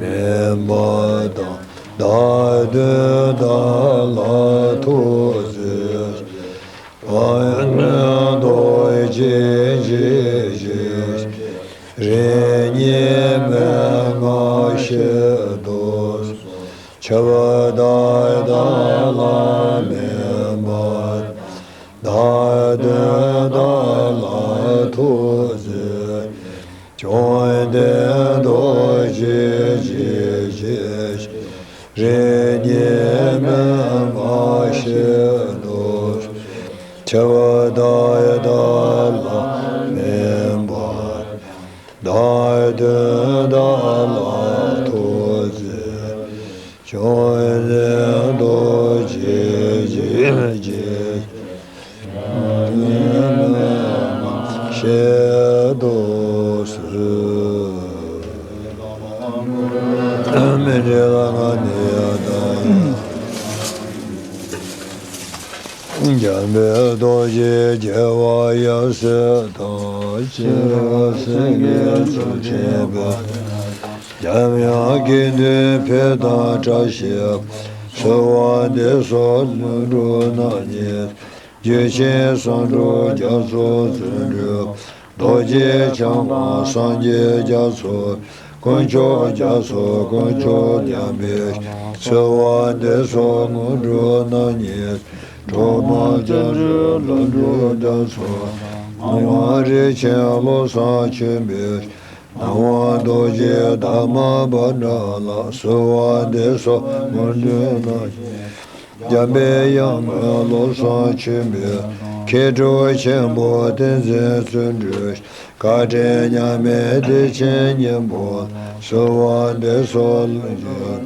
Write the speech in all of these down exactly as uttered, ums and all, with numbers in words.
མེད་པ་དང་བདག་མདུན་བདག་ལ་ཐུགས་བརྩེ་ཞིང་། རྡོ་རྗེ་འཇིགས་བྱེད་ཞི་བ་ལྷ། རིང་ཉིད་མན་ངག་བཤད་དུ་གསོལ། ཁྱབ་བདག་བདག་ལ་མེད་པ་དང་། བདག་མདུན་བདག་ལ་ཐུགས་བརྩེ་ཞིང་། བཅོམ་ལྡན་རྡོ་རྗེ་འཇིགས་བྱེད་ཞི་བ་ལྷ། རིང་ཉིད་མན་ངག་བཤད་དུ་གསོལ། ཁྱབ་བདག་བདག་ལ་མེད་པ་དང་། བདག་མདུན་བདག་ལ་ཐུགས་བརྩེ་ཞིང་། བཅོམ་ལྡན་རྡོ་རྗེ་འཇིགས་བྱེད་ཞི་བ་ལྷ། རིང་ཉིད་མན་ངག་བཤད་དུ་གསོལ། མི་འབྲལ་ལྷ་ང་ནི་ཡང་དང་ཡང་། འཇམ་དཔལ་རྡོ་རྗེ་རྒྱལ་བ་ཡབ་སྲས་དང་། སྤྱན་རས་གཟིགས་དབང་ཕྱུག་མཁྱེན་པ། འཇམ་དབྱངས་དགེ་འདུན་ཕོ་དང་བཀྲ་ཤིས་པ། གསོལ་བ་འདེབས་སོ་ཀླུ་སྒྲུབ་རྣམ་གཉིས། རྗེ་ཆེན་སུམ་སྒྲུབ་རྒྱ་མཚོ་བརྩོན་འགྲུས། རྡོ་རྗེ་འཆང་དབང་སངས་རྒྱས་རྒྱ་མཚོ། དཀོན་མཆོག་རྒྱ་མཚོ་དཀོན་མཆོག་འཇམ་དཔལ། གསོལ་བ་འདེབས་སོ་དངོས་གྲུབ་རྣམ་གཉིས། གྲོགས་མང་སྤྱན་རས་ཀླུ་སྒྲུབ་རྒྱ་མཚོ། ངག་དབང་རིན་ཆེན་བློ་བཟང་ཆོས་འཕེལ། ངག་དབང་རྡོ་རྗེ་དར་མ་པ་ཏྲ་ལ། གསོལ་བ་འདེབས་སོ་དངོས་གྲུབ་རྣམ་གཉིས། འཇམ་དཔལ་དབྱངས་སྔོན་བློ་བཟང་ཆོས་འཕེལ། མཁས་གྲུབ་ཆེན་པོ་བསྟན་འཛིན་བརྩོན་འགྲུས། བཀའ་དྲིན་མཉམ་མེད་བདེ་ཆེན་སྙིང་པོ། གསོལ་བ་འདེབས་སོ་ཀླུ་སྒྲུབ།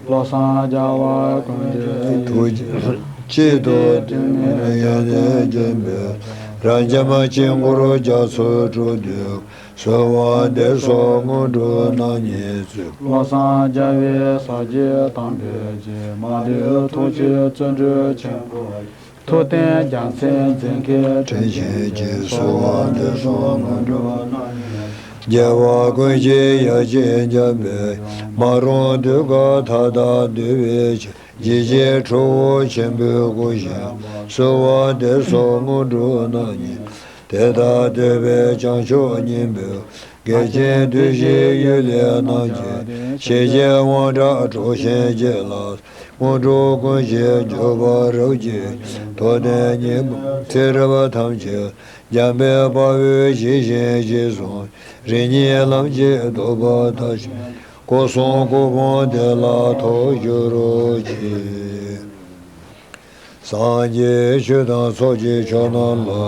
བློ་བཟང་རྒྱལ་བ་ཀུན་གྱི་ཐུགས་རྗེ་གཅིག་ཏུ་བསྟེན་ནས་ཡོན་ཏན་རྒྱས་པའི། རབ་འབྱམས་སྤྱན་འཁོར་རྒྱ་མཚོའི་དྲུང་དུ། གསོལ་བ་འདེབས་སོ་དངོས་གྲུབ་རྣམ་གཉིས་སྩོལ། བློ་བཟང་རྒྱལ་བའི་ས་སྐྱ་དམ་པའི་རྗེ། མ་ལུས་ཐུགས་ཀྱི་བརྩོན་འགྲུས་ཆེན་པོ། ཐུབ་བསྟན་རྒྱལ་མཚན་འཛིན་མཁས་དྲིན་ཅན་གྱི། གསོལ་བ་འདེབས་སོ་དངོས་གྲུབ་རྣམ་གཉིས། རྒྱལ་བ་ཀུན་གྱི་ཡབ་ཆེན་འཇམ་དཔལ། མ་རུངས་གདུལ་དཀའ་མཐའ་དག་འདུལ་བའི་ཕྱིར། འཇིགས་བྱེད་ཁྲོ་བོ་ཆེན་པོའི་སྐུ་བཞེངས་པ། གསོལ་བ་འདེབས་སོ་དངོས་གྲུབ་རྣམ་གཉིས། དེ་དག་འདུལ་བའི་བྱང་ཆུབ་སྙིང་པོའི། རྒྱལ་ཆེན་བདུད་བཞིའི་གཡུལ་ལས་རྣམ་རྒྱལ། ཞི་རྒྱས་དབང་དྲག་གྲོགས་བྱེད་ཅིང་ལགས། དངོས་གྲུབ་ཀུན་གྱི་འབྱོར་པ་རབ་རྒྱས། ཐུབ་བསྟན་སྙིང་པོའི་ཚེ་རབས་ཐམས་ཅད། འཇམ་དཔལ་དཔའ་བོས་ཇི་བཞིན་གཤེགས་སུ། རིང་ཉིད་ལམ་གྱི་ཐོབ་པ་མཐའ་ཡས། སྐུ་གསུམ་སྐུ་འབུམ་བདེ་བླག་ཐོབ་གྱུར་ཅིག། སངས་རྒྱས་ཆོས་དང་ཚོགས་ཀྱི་མཆོག་རྣམས་ལ།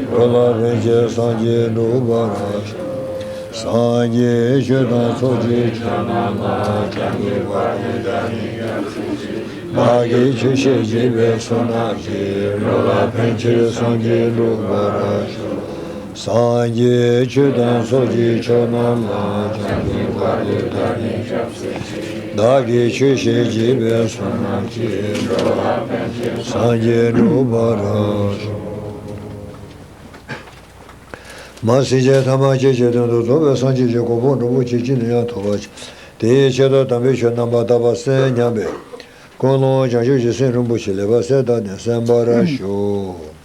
འགྲོ་ལ་ཕན་ཕྱིར་སངས་རྒྱས་འགྲུབ་པར་ཤོག། སངས་རྒྱས་ཆོས་དང་ཚོགས་ཀྱི་མཆོག་རྣམས་ལ། བདག་གིས་ཆོས་བཤད་བགྱིས་པའི་ཚོགས་རྣམས་ཀྱིས། འགྲོ་ལ་ཕན་ཕྱིར་སངས་རྒྱས་འགྲུབ་པར་ཤོག། སངས་རྒྱས་ཆོས་དང་ཚོགས་ཀྱི་མཆོག་རྣམས་ལ། བདག་གིས་ཆོས་བཤད་བགྱིས་པའི་ཚོགས་རྣམས་ཀྱིས། སངས་རྒྱས་འགྲུབ་པར་ཤོག། མ་སྲིད་ཆོས་ཐམས་ཅད་ཀྱི་དོན་དུ་རྫོགས་པའི་སངས་རྒྱས་ཀྱི་གོ་འཕང་འགྲུབ་པར་བྱེད་ཅིང་ནམ་ཡང་ཐོབ་པར་བྱེད། དེའི་ཕྱིར་དུ་དམ་པའི་ཆོས་རྣམ་པར་དག་པ་གསན་སྙམ་པའི་ཀུན་སློང་བྱང་ཆུབ་ཀྱི་སེམས་རིན་པོ་ཆེ་ལེགས་པར་གསལ་བཏབ་ནས་གསན་པར་ཞུ།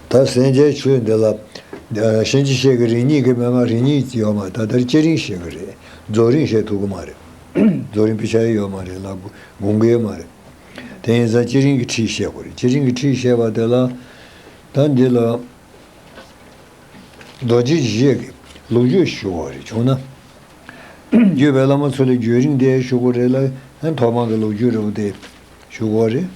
ད་སེམས་ཅན་ཆོས་འདི་ལ་གཤིན་རྗེ་གཤེད་ཀྱི་རིགས་ཉིད་ཀྱི་མན་ངག་རིགས་ཉིད་ཡོད་མ་རེད། ད་ལྟར་བསྐྱེད་རིམ་བཤད་ཀྱི་རེད། རྫོགས་རིམ་བཤད་ཐུབ་ཀྱི་མ་རེད། རྫོགས་རིམ་དཔེ་ཆ་ཡོད་མ་རེད་ལ། དགོངས་ཀྱི་ཡོད་མ་རེད། དེ་ཡིན་ཙང་བསྐྱེད་རིམ་གྱི་ཁྲིད་བཤད་དགོས་རེད། བསྐྱེད་རིམ་གྱི་ཁྲིད་བཤད་པ་དེ་ལ། ད་འདི་ལ་རྡོ་རྗེ་འཇིགས་བྱེད་ཀྱི་ལོ་རྒྱུས་ཞུ་བ་རེད། བྱུང་ན། བརྒྱུད་པའི་བླ་མ་ཚོ་ལ་བརྒྱུད་རིམ་དེ་ཞུ་དགོས་རེད་ལ། ཐོག་མ་གི་ལོ་རྒྱུས་རེད་པ། དེ་ཞུ་དགོས་རེད།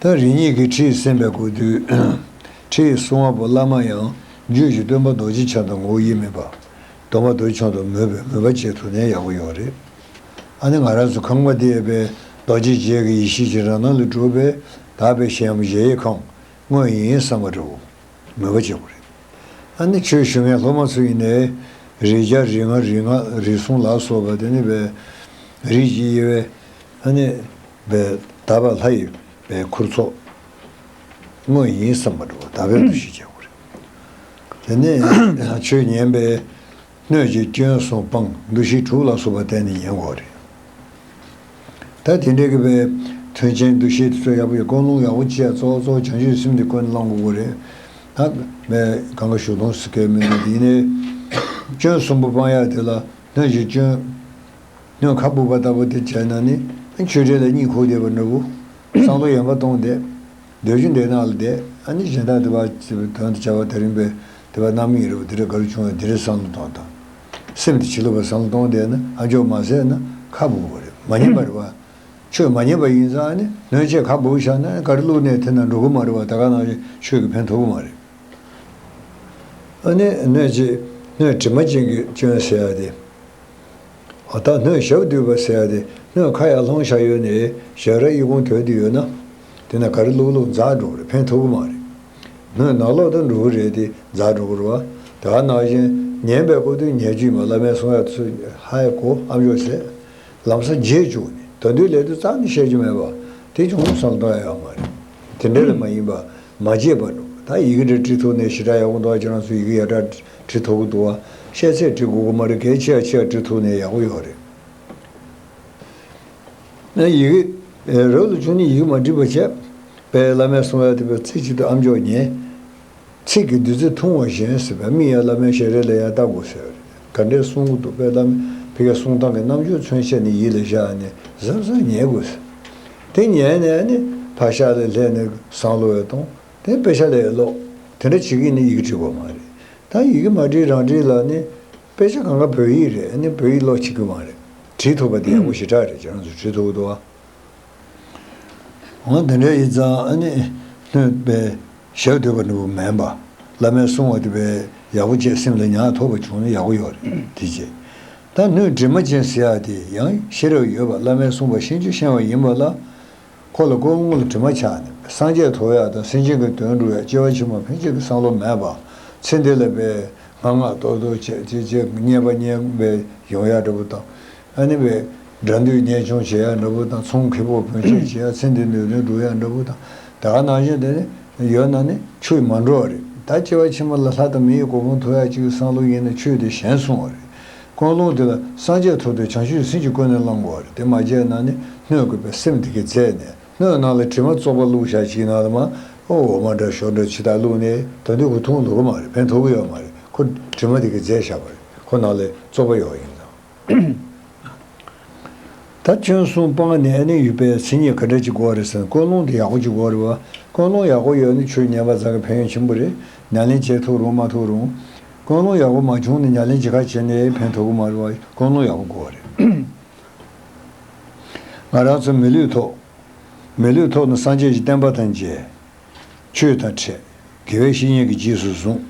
ད་རིགས་ཉིད་ཀྱི་ཁྲིད་གསན་པའི་སྐབས་དུས། ཁྲིད་གསུང་བ་པོ་བླ་མ་ཡང་རྒྱུད་ཀྱི་སྟོན་པ་རྡོ་རྗེ་འཆང་དང་ངོ་བོ་དབྱེར་མེད་པ། སྟོན་པ་རྡོ་རྗེ་འཆང་དང་མོས་པའི་མོས་པ་བྱེད་ཐུབ་ན་ཡག་པོ་ཡོད་རེད། ཨ་ནི་ང་རང་ཚོ་ཁང་པ་འདི་ཡོད་པའི་རྡོ་རྗེ་འཇིགས་བྱེད་ཀྱི་ཡེ་ཤེས་ཀྱི་རང་སྣང་ལས་གྲུབ་པའི་དག་པའི་གཞལ་ཡས་ཁང་དངོས་ཡིན་བསམ་པ་འདྲ་བོ་མོས་པ་བྱེད་དགོས་རེད། ཨ་ནི་ཆོས་ཞུ་མཁན་སློབ་མ་ཚོ་ཡིན་ནའི་རིགས་བརྒྱ་རིགས་ལྔ་རིགས་ལྔ་རིགས་གསུམ་ལ་སོགས་པ་དེ་ནི་བའི་རིགས་ཀྱི་དབྱེ་བས། ཨ་ནི་བའི་དག་པ་ལྷ་ཡི་བའི་ཁུར་ཚོགས་དངོས་ཡིན་བསམ་པ་འདྲ་བོ་དག་པའི་འདུ་ཤེས་བྱེད་དགོས་རེད། དེ་ནས་ཆོས་ཉན་པའི་སྣོད་ཀྱི་སྐྱོན་གསུམ་སྤང་། འདུ་ཤེས་དྲུག་ལ་སོགས་པ་བསྟེན་ནས་ཉན་དགོས་རེད། ད་དེ་འདྲའི་གི་བའི་མཐུན་རྐྱེན་འདུ་ཤེས་དེ་ཚོ་ཡག་པོ་ཡོད། ཀུན་སློང་ཡག་པོ་བྱས། གཙོ་བོ་གཙོ་བོ་བྱང་ཆུབ་སེམས་དེ་ཀུན་ནས་བླང་དགོས་རེད། ད་བའི་གང་ག་ཞུ་དོན་སུ་སྐད་མིན་ནི་དེ་ཡིན་ནའི་སྐྱོན་གསུམ་པོ་སྤང་ཡག་དེ་ལ་སྣོད་ཀྱི་སྐྱོན། སྣོད་ཁ་སྦུབ་པ་ལྟ་བུ་དེ་བྱས་ན་ནི་ཆོས་འབྲེལ་ལ་གཉིད་ཁུག་བསྡད་པ་འདྲ་བོ། བསམ་བློ་ཡན་པ་གཏོང་བསྡད། འདོད་རྒྱུ་འདོད་སྣང་ལ་བསྡད། ཨ་ནི་གཞན་དག་དེ་བ་དོན་དུ་བྱ་བ་དེ་རིང་པའི་དེ་བ་རྣམ་གཉིས་རེད་པ། དེ་འདྲ་ག་རེ་བྱུང་ཡང་དེ་རེ་བསམ་བློ་གཏོང་དང་། སེམས་དེ་བྱིས་ལོ་བ་བསམ་བློ་གཏོང་བསྡད་ན་ཨ་མཆོག་མ་ཟད་ན་ཁ་སྦུབ་པ་རེད། མ་ཉན་པ་རེད་པ། ཆོས་མ་ཉན་པ་ཡིན་ཙང་ཨ་ནི་སྣོད་ཆས་ཁ་སྦུབ་བཞག་ན་ག་རེ་བླུགས་ནས་དེ་ན་འགྲོ་གི་མ་རེད་པ། ད་ག་ནང་བཞིན་ཆོས་ཀྱི་ཕན་ཐོགས་གི་མ་རེད། ཨ་ནི་སྣོད་ཀྱི་སྣོད་དྲི་མ་ཅན་གྱི་སྐྱོན་ཟེར་ཡ་དེ། འོ་ད་སྣོད་ཞབས་བསྡུས་པ་ཟེར་ཡ་དེ་སྣོད་ཁ་ཡར་ལྷུང་བཞག་ཡོད་ནས་ཞབས་ར་གཡས་གུང་དོད་དེ་ཡོད་ན། དེ་ན་ག་རེ་བླུགས་བླུགས་འཛག་འགྲོ་གི་རེད། ཕན་ཐོགས་གི་མ་རེད། སྣོད་ནང་ལོགས་དུ་འགྲོ་གི་རེད་དེ་འཛག་འགྲོ་གི་རེད་པ། དེ་ག་ནང་བཞིན་ཉན་པའི་སྐབས་དུ་ཉན་རྒྱུ་ཡིན་པ། བླ་མས་གསུང་ཡ་ཚོ་ཧ་ཡ་གོ་ཨ་མཆོག་ཟེར། ལམ་སང་བརྗེད་བཅུག་ནས་ད་དུང་ལས་དུས་རྩ་ནས་བཤད་རྒྱུ་མེད་པ། དེ་བྱུང་བསམ་གཏོང་ཡ་ཡོད་མ་རེད། དེ་འདྲ་ལ་མ་ཡིན་པ་མ་བརྗེད་པ་འགྲོ། ད་ཡི་གེ་འདྲ་བྲིས་ཐུབ་ནས་ཞེ་དྲག་ཡག་པོ་འདུག་ཁྱེད་རང་ཚོ་ཡི་གེ་ཡར་དྲག་བྲིས་ཐུབ་ཀྱི་འདུག་པ། ཤེས་ཚད་བྲིས་དགོས་ཀྱི་མ་རེད། གལ་ཆེ་བ་ཆེ་བ་བྲིས་ཐུབ་ནས་ཡག་པོ་ཡོད་རེད། ན་ཡི་གེ་རབ་ཏུ་བྱུང་ནས་ཡི་གེ་མ་བྲིས་པ་བྱས། པའི་བླ་མས་གསུང་བ་དེ་བས་ཚིག་གཅིག་ཏུ་ཨ་མཆོག་ཉན། ཚིག་གི་བདུད་རྩི་འཐུང་བ་བཞིན་ཟེར་བའི་མིག་ཡར་བླ་མའི་ཞལ་རས་ལ་ཡར་ལྟ་དགོས་ཟེར། ག་འདྲས་གསུང་གི་འདུག་པས། བླ་མ་ཕ་གིའི་གསུང་སྟངས་ཀྱི་རྣམ་འགྱུར་མཚོན་བྱས་ནས་ཡིད་ལ་བཞག་ནས་གཟབ་གཟབ་ཉན་དགོས་ཟེར། དེ་ཉན་ནས་ནི་ཕར་ཤག་ལ་ལྷས་ནས་བསམ་བློ་ཡང་གཏོང་། དེ་དཔེ་ཆ་ལ་ཡང་ཀློག་དེ་འདྲ་བྱེད་ཀྱི་ནི་ཡི་གེ་བྲིས་དགོས་མ་རེད། ད་ཡི་གེ་མ་བྲིས་རང་བྲིས་ལ་ནི་དཔེ་ཆ་གང་ག་བོད་ཡིག་རེད། ནི་བོད་ཡིག་ཀློག་བྱེད་ཀྱི་མ་རེད། བྲིས་ཐུབ་པ་དེ་ཡག་པོ་ཞེ་དྲག་རེད། ཁྱེད་རང་ཚོ་བྲིས་ཐུབ་ཀྱི་འདུག་ཨ། འོ་དེ་འདྲ་ཡིན་ཙང་ཨ་ནི་སྣོད་པའི་ཞབས་བསྡུས་པ་འདྲ་བོ་མིན་པ། བླ་མས་གསུང་བ་དེ་བས་ཡག་པོ་བྱས་སེམས་ལ་ཉར་ཐུབ་པ་བྱུང་ན་ཡག་པོ་ཡོད་རེད། དེ་བྱས། ད་སྣོད་དྲི་མ་ཅན་ཟེར་ཡག་དེ་ཡང་ཤེས་རབ་ཡོད་པ། བླ་མས་གསུངས་པ་ཤིན་ཏུ་ཤེས་པ་ཡིན་པ་ལ། ཁོ་ལ་ཀུན་སློང་ལ་དྲི་མ་ཆགས་ནས་སངས་རྒྱས་ཐོབ་ཡག་དང་སེམས་ཅན་གྱི་དོན་སྒྲུབ་ཡག་སྐྱེ་བ་ཕྱི་མ་ཕན་ཆད་ཀྱི་བསམ་བློ་མེད་པ། ཚེ་འདི་ལ་བས་སྔ་སྔ་ཏོག་ཏོག་བྱས་བྱས་བྱས་ཉེས་པ་ཉེས་པས་ཡོང་ཡག་འདྲ་བོ་དང་། ཨ་ནི་བས་དགྲ་འདུལ་གཉེན་སྐྱོང་བྱེད་ཡག་འདྲ་བོ་དང་། ཚོང་ཁེ་སྤོགས་བོན་ཆོས་བྱེད་ཡག་ཚེ་འདི་ནོར་ལུག་སྒྲུབ་ཡག་འདྲ་བོ་དང་། ད་ག་ནང་བཞིན་དེ་ནི་ཡོད་ན་ནི་ཆོས་མ་འགྲོ་བ་རེད། ད་སྐྱེ་བ་ཕྱི་མ་ལ་ལྷ་དང་མི་ཡི་གོ་འཕང་ཐོབ་ཡག་ཅིག་བསམ་བློ་ཡིན་ན་ཆོས་དེ་གཞན་སོང་བ་རེད། ཀུན་སློང་དེ་ལ་སངས་རྒྱས་ཐོབ་དུས་བྱང་ཆུབ་སེམས་ཀྱི་ཀུན་ནས་བསླང་དགོས་པ་རེད། དེ་མ་བྱས་ན་ནི་སྣོད་དགོས་པའི་སེམས་དེ་གིས་རྫས་ནས་སྣོད་ནང་ལ་དྲི་མ་བཙོག་པ་བླུགས་བཞག་ཅིག་ནང་ལ་མ་ཨོ་འོ་མ་འདྲ་ཞོ་འདྲ་ཇི་ལྟར་བླུགས་ནས་ད་དུང་ཁོ་འཐུང་ལོ་གི་མ་རེད། ཕན་ཐོགས་ཀྱི་ཡོད་མ་རེད། ཁོ་དྲི་མ་དེ་གིས་རྫས་བཞག་པ་རེད། ཁོ་ནང་ལ་བཙོག་པ་ཡོད་ཡིན་ཙང་། ད་སྐྱོན་གསུམ་སྤངས་ནས་ཨ་ནི་ཡོད་པའི་མཚན་ཉིད་ག་འདྲ་ཅིག་དགོས་རེད་ཟེར་ན། ཀུན་སློང་དེ་ཡག་པོ་ཅིག་དགོས་རེད་བ། ཀུན་སློང་ཡག་པོ་ཡོད་ན་ཆོས་ཉན་པ་ཙམ་གྱི་ཕན་ཡོན་ཆེན་པོ་རེད། ཉམས་ལེན་བྱེད་ཐུབ་རུང་མ་ཐུབ་རུང་། ཀུན་སློང་ཡག་པོ་མ་བྱུང་ན་ཉམས་ལེན་ཇི་ག་བྱས་ནས་ཕན་ཐོགས་ཀྱི་མ་རེད་བ། ཀུན་སློང་ཡག་པོ་དགོས་རེད། ང་རང་ཚོ་མི་ལུས་ཐོག་མི་ལུས་ཐོག་ནས་སངས་རྒྱས་ཀྱི་བསྟན་པ་དང་མཇལ། ཆོས་དང་འཕྲད། དགེ་བའི་བཤེས་གཉེན་གྱིས་རྗེས་སུ་བཟུང་།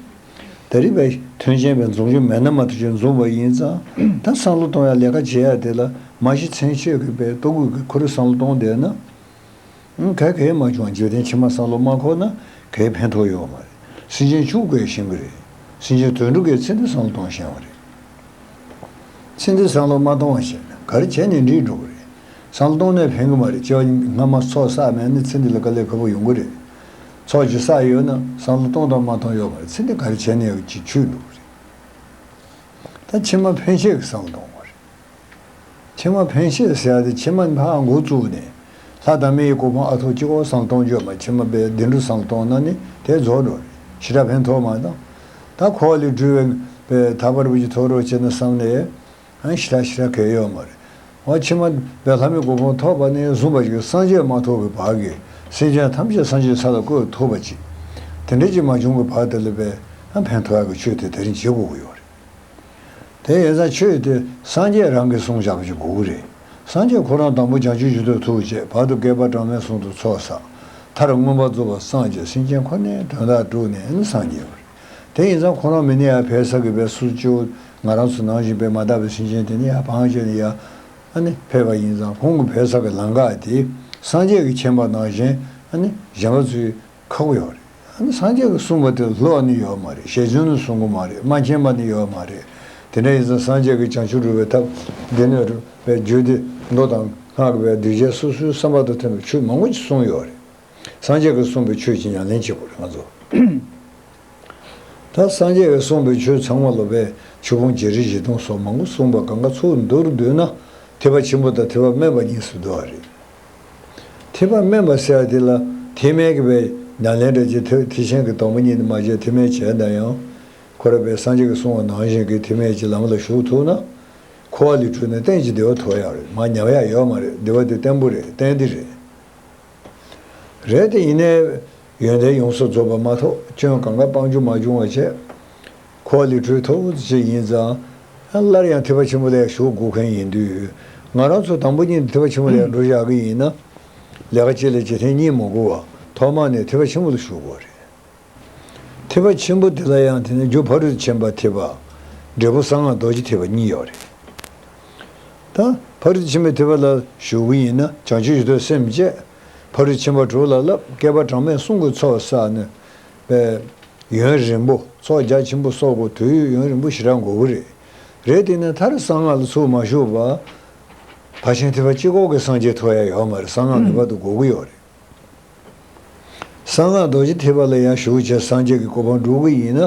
ད་རེས་པའི་མཐུན་རྐྱེན་པའི་འཛོམས་རྒྱུ་མེད་ན་མ་གཏོགས་ཅིག་འཛོམས་པ་ཡིན་ཙང་། ད་བསམ་བློ་གཏོང་ཡ་ལས་ཀ་བྱེད་ཡ་དེ་ལ་མ་གཞི་མཚན་ཆོས་ཀྱི་པའི་ལྟོ་གོས་ཀྱི་ཁོ་རང་བསམ་བློ་གཏོང་བསྡད་ན། གལ་གལ་མ་བྱུང་བ་འཇིག་རྟེན་ཕྱི་མ་བསམ་བློ་མ་འཁོར་ན་གལ་ཕན་ཐོགས་ཡོད་མ་རེད། སེམས་ཅན་ཆུང་དགོས་ཤེས་ཀྱི་རེད། སེམས་ཅན་དོན་འགྲུབ་དགོས་ཚེ་འདི་བསམ་བློ་གཏོང་ཤེས་པ་རེད། ཚེ་འདི་བསམ་བློ་མ་གཏོང་བ་ཞིག་ག་རེ་བྱས་ནས་འགྲིག་འགྲོ་གི་རེད། བསམ་བློ་གཏོང་ནས་ཕན་གི་མ་རེད། སྐྱེ་བ་སྔ་མ་ཚོགས་བསགས་མེད་ན་ཚེ་འདི་ལ་དཀའ་ལས་ཁག་པོ་ཡོང་གི་རེད། ཚོགས་ཅིག་བསགས་ཡོད་ན་བསམ་བློ་གཏོང་དང་མ་གཏོང་ཡོད་མ་རེད། ཚེ་འདི་ག་རེ་བྱས་ནས་ཅིག་ཆུད་འགྲོ་གི་རེད། ད་ ད་ཕྱི་མ་ཕན་ཆད་ཀྱི་བསམ་བློ་གཏོང་བ་རེད། ཕྱི་མ་ཕན་ཆད་ཟེར་ཡ་དེ་ཕྱི་མ་ཕར་འགོ་བཙུགས་ནས། ལྷ་དང་མི་ཡི་གོ་འཕང་ཨ་ཐུར་གཅིག་པོ་བསམ་བློ་གཏོང་རྒྱུ་མ། ཕྱི་མ་པའི་བདེ་འགྲོ་བསམ་བློ་གཏོང་ན་ནི་དེ་རྫོགས་འགྲོ་རེད། ཞེ་དྲག་ཕན་ཐོགས་མ་གཏོགས། ད་འཁོར་བ་ལས་གྲོལ་བའི་པའི་ཐར་པ་རིན་པོ་ཆེ་ཐོབ་རོགས་བྱས་ན་བསམ་ནས། ཨ་ནི་ཞེ་དྲག་ཞེ་དྲག་གལ་ཡོད་མ་རེད། འོ་ཕྱི་མ་པའི་ལྷ་མིའི་གོ་འཕང་ཐོབ་པ་ནས་བཟུང་བ་ཞིག་སངས་རྒྱས་མ་ཐོབ་པའི་བར་གྱི་སེམས་ཅན་ཐམས་ཅད་སངས་རྒྱས་ས་ལ་བཀོད་ཐུབ་པ་ཅིག་དེ་འདྲ་ཅིག་མ་བྱུང་གི་བར་དེ་ལ་པའི་ཨ་ཕན་ཐོགས་ཡག་གི་ཆོས་དེ་དེ་རིང་བྱེད་དགོས་ཀྱི་ཡོད་རེད། དེ་ཡིན་ཙང་ཆོས་དེ་སངས་རྒྱས་རང་གིས་གསུངས་བཞག་པ་ཞིག་དགོས་ཀྱི་རེད། སངས་རྒྱས་ཁོ་རང་དང་པོ་བྱང་ཆུབ་མཆོག་ཏུ་ཐུགས་བསྐྱེད། བར་དུ་བསྐལ་པ་གྲངས་མེད་གསུམ་དུ་ཚོགས་བསགས། མཐར་མངོན་པར་རྫོགས་པར་སངས་རྒྱས། སེམས་ཅན་ཁོ་ནའི་དོན་དག་གྲུབ་ནས་ནི་སངས་རྒྱས་པ་རེད། དེ་ཡིན་ཙང་ཁོ་རང་མི་ནི་ཡར་ཕེབས་ས་གི་པའི་སུ་ཅོ་ང་རང་ཚོ་ནང་བཞིན་པའི་མ་དག་པའི་སེམས་ཅན་དེ་ནི་ཡར་བང་བྱས་ནས་ཡར་ཨ་ནི་ཕེབས་པ་ཡིན་ཙང་ཁོང་གི་ཕེབས་ས་གི་ལམ་ཁ་དེ་སངས་རྒྱས་ཀྱིས་མཁྱེན་པ་ནང་བཞིན་ཨ་ནི་གཞན་པ་ཚོས་ཁག་པོ་ཡོད་རེད། ཨ་ནི་སངས་རྒྱས་ཀྱིས་གསུངས་པ་དེ་ལྷོད་ནི་ཡོད་མ་རེད། ཞལ་ཆུང་ནས་གསུང་གི་མ་རེད། མ་མཁྱེན་པ་ནི་ཡོད་མ་རེད། དེ་འདྲ་ཡིན་ཙང་སངས་རྒྱས་ཀྱིས་བྱང་ཆུབ་སྒྲུབ་པའི་ཐབས་སྡེ་སྣོད་རུ་བའི་རྒྱུད་སྡེ་མདོ་དང་སྔགས་ཀྱི་བའི་གདུལ་བྱ་སོ་སོའི་བསམ་པ་དང་མཐུན་པའི་ཆོས་མང་པོ་ཅིག་གསུངས་ཡོད་རེད། སངས་རྒྱས་ཀྱིས་གསུངས་པའི་ཆོས་ཀྱི་ཉམས་ལེན་བྱེད་དགོས་རེད་ང་ཚོ། ད་སངས་རྒྱས་ཀྱིས་གསུངས་པའི་ཆོས་ཚང་མ་ལོ་པའི་ཆོས་ཕུང་བརྒྱད་ཁྲི་བཞི་སྟོང་སོགས་མང་པོ་གསུངས་པ་གང་ག་ཚུར་བསྡུར་བསྡུར་ན་ཐེག་པ་ཆེན་པོ་དང་ཐེག་པ་དམན་པ་གཉིས་སུ་འདུ་བ་རེད། ཐེག་པ་དམན་པ་ཟེར་བ་དེ་ལ་ཐེག་དམན་གྱི་བའི་ཉམས་ལེན་འདྲ་ཅིག་ཐེག་ཐེག་ཆེན་གྱི་དང་པོ་ཉིད་དུ་མ་བྱས་ཐེག་དམན་བྱས་ན་ཡང་། ཁོ་ར་པའི་སངས་རྒྱས་ཀྱིས་གསུངས་པ་ནང་བཞིན་གྱི་ཐེག་དམན་གྱི་ལམ་ལ་ཞུགས་ཐུབ་ན། འཁོར་བ་ལས་གྲོལ་ནས་གཏན་གྱི་བདེ་བ་ཐོབ་ཡག་རེད། མར་ཉམས་ཡག་ཡོད་མ་རེད། བདེ་བ་དེ་བརྟན་པོ་རེད། གཏན་བདེ་རེད། རེད་དེ་ཡིན་ནའི་ཡོན་ཏན་ཡོངས་སུ་རྫོགས་པ་མ་ཐོབ། སྐྱོན་གང་ག་སྤང་རྒྱུ་མ་བྱུང་བ་བྱས། འཁོར་བ་ལས་གྲོལ་ཐུབ་ཅིག་ཡིན་ཙང་། སླར་ཡང་ཐེག་པ་ཆེན་པོ་ལ་ཞུགས་དགོས་མཁན་ཡིན་དུས། ང་རང་ཚོ་དང་པོ་ཉིད་ཐེག་པ་ཆེན་པོ་ལ་འགྲོ་བཞག་གི་ཡིན་ན། ལས་ཀ་གཅིག་ལ་རྗེས་ཐེངས་གཉིས་མི་དགོས་པ་ཐོག་མ་ནས་ཐེག་པ་ཆེན་པོ་ལ་ཞུགས་དགོས་རེད། ཐེག་པ་ཆེན་པོ་དེ་ལ་ཡང་དེ་ནས་རྒྱུ་ཕ་རོལ་ཏུ་ཕྱིན་པ་ཐེག་པ། འབྲས་བུ་གསང་སྔགས་རྡོ་རྗེ་ཐེག་པ་གཉིས་ཡོད་རེད། ད་ཕ་རོལ་ཏུ་ཕྱིན་པའི་ཐེག་པ་ལ་ཞུགས་ཀྱི་ཡིན་ན་བྱང་ཆུབ་ཀྱི་ཐོག་སེམས་བསྐྱེད། ཕ་རོལ་ཏུ་ཕྱིན་པ་དྲུག་ལ་བསླབ། བསྐལ་པ་གྲངས་མེད་གསུམ་གྱི་ཚོགས་བསགས་ནས། པའི་ཡུན་རིང་པོ་ཚོགས་རྒྱ་ཆེན་པོ་གསོག་དགོས། དུས་ཡུན་རིང་པོ་ཞེ་དྲག་འགོར་གྱི་རེད། རེད་དེ་ནས་མཐར་གསང་སྔགས་ལ་ཚུར་མ་ཞུགས་པ། ཕར་ཕྱིན་ཐེག་པ་གཅིག་པོ་གིས་སངས་རྒྱས་ཐོབ་ཡ་ཡོད་མ་རེད། གསང་སྔགས་ངེས་པར་དུ་དགོས་ཀྱི་ཡོད་རེད། གསང་སྔགས་རྡོ་རྗེ་ཐེག་པ་ལ་ཡང་ཞུགས་བྱས་སངས་རྒྱས་ཀྱི་གོ་འཕང་སྒྲུབ་ཀྱི་ཡིན་ན།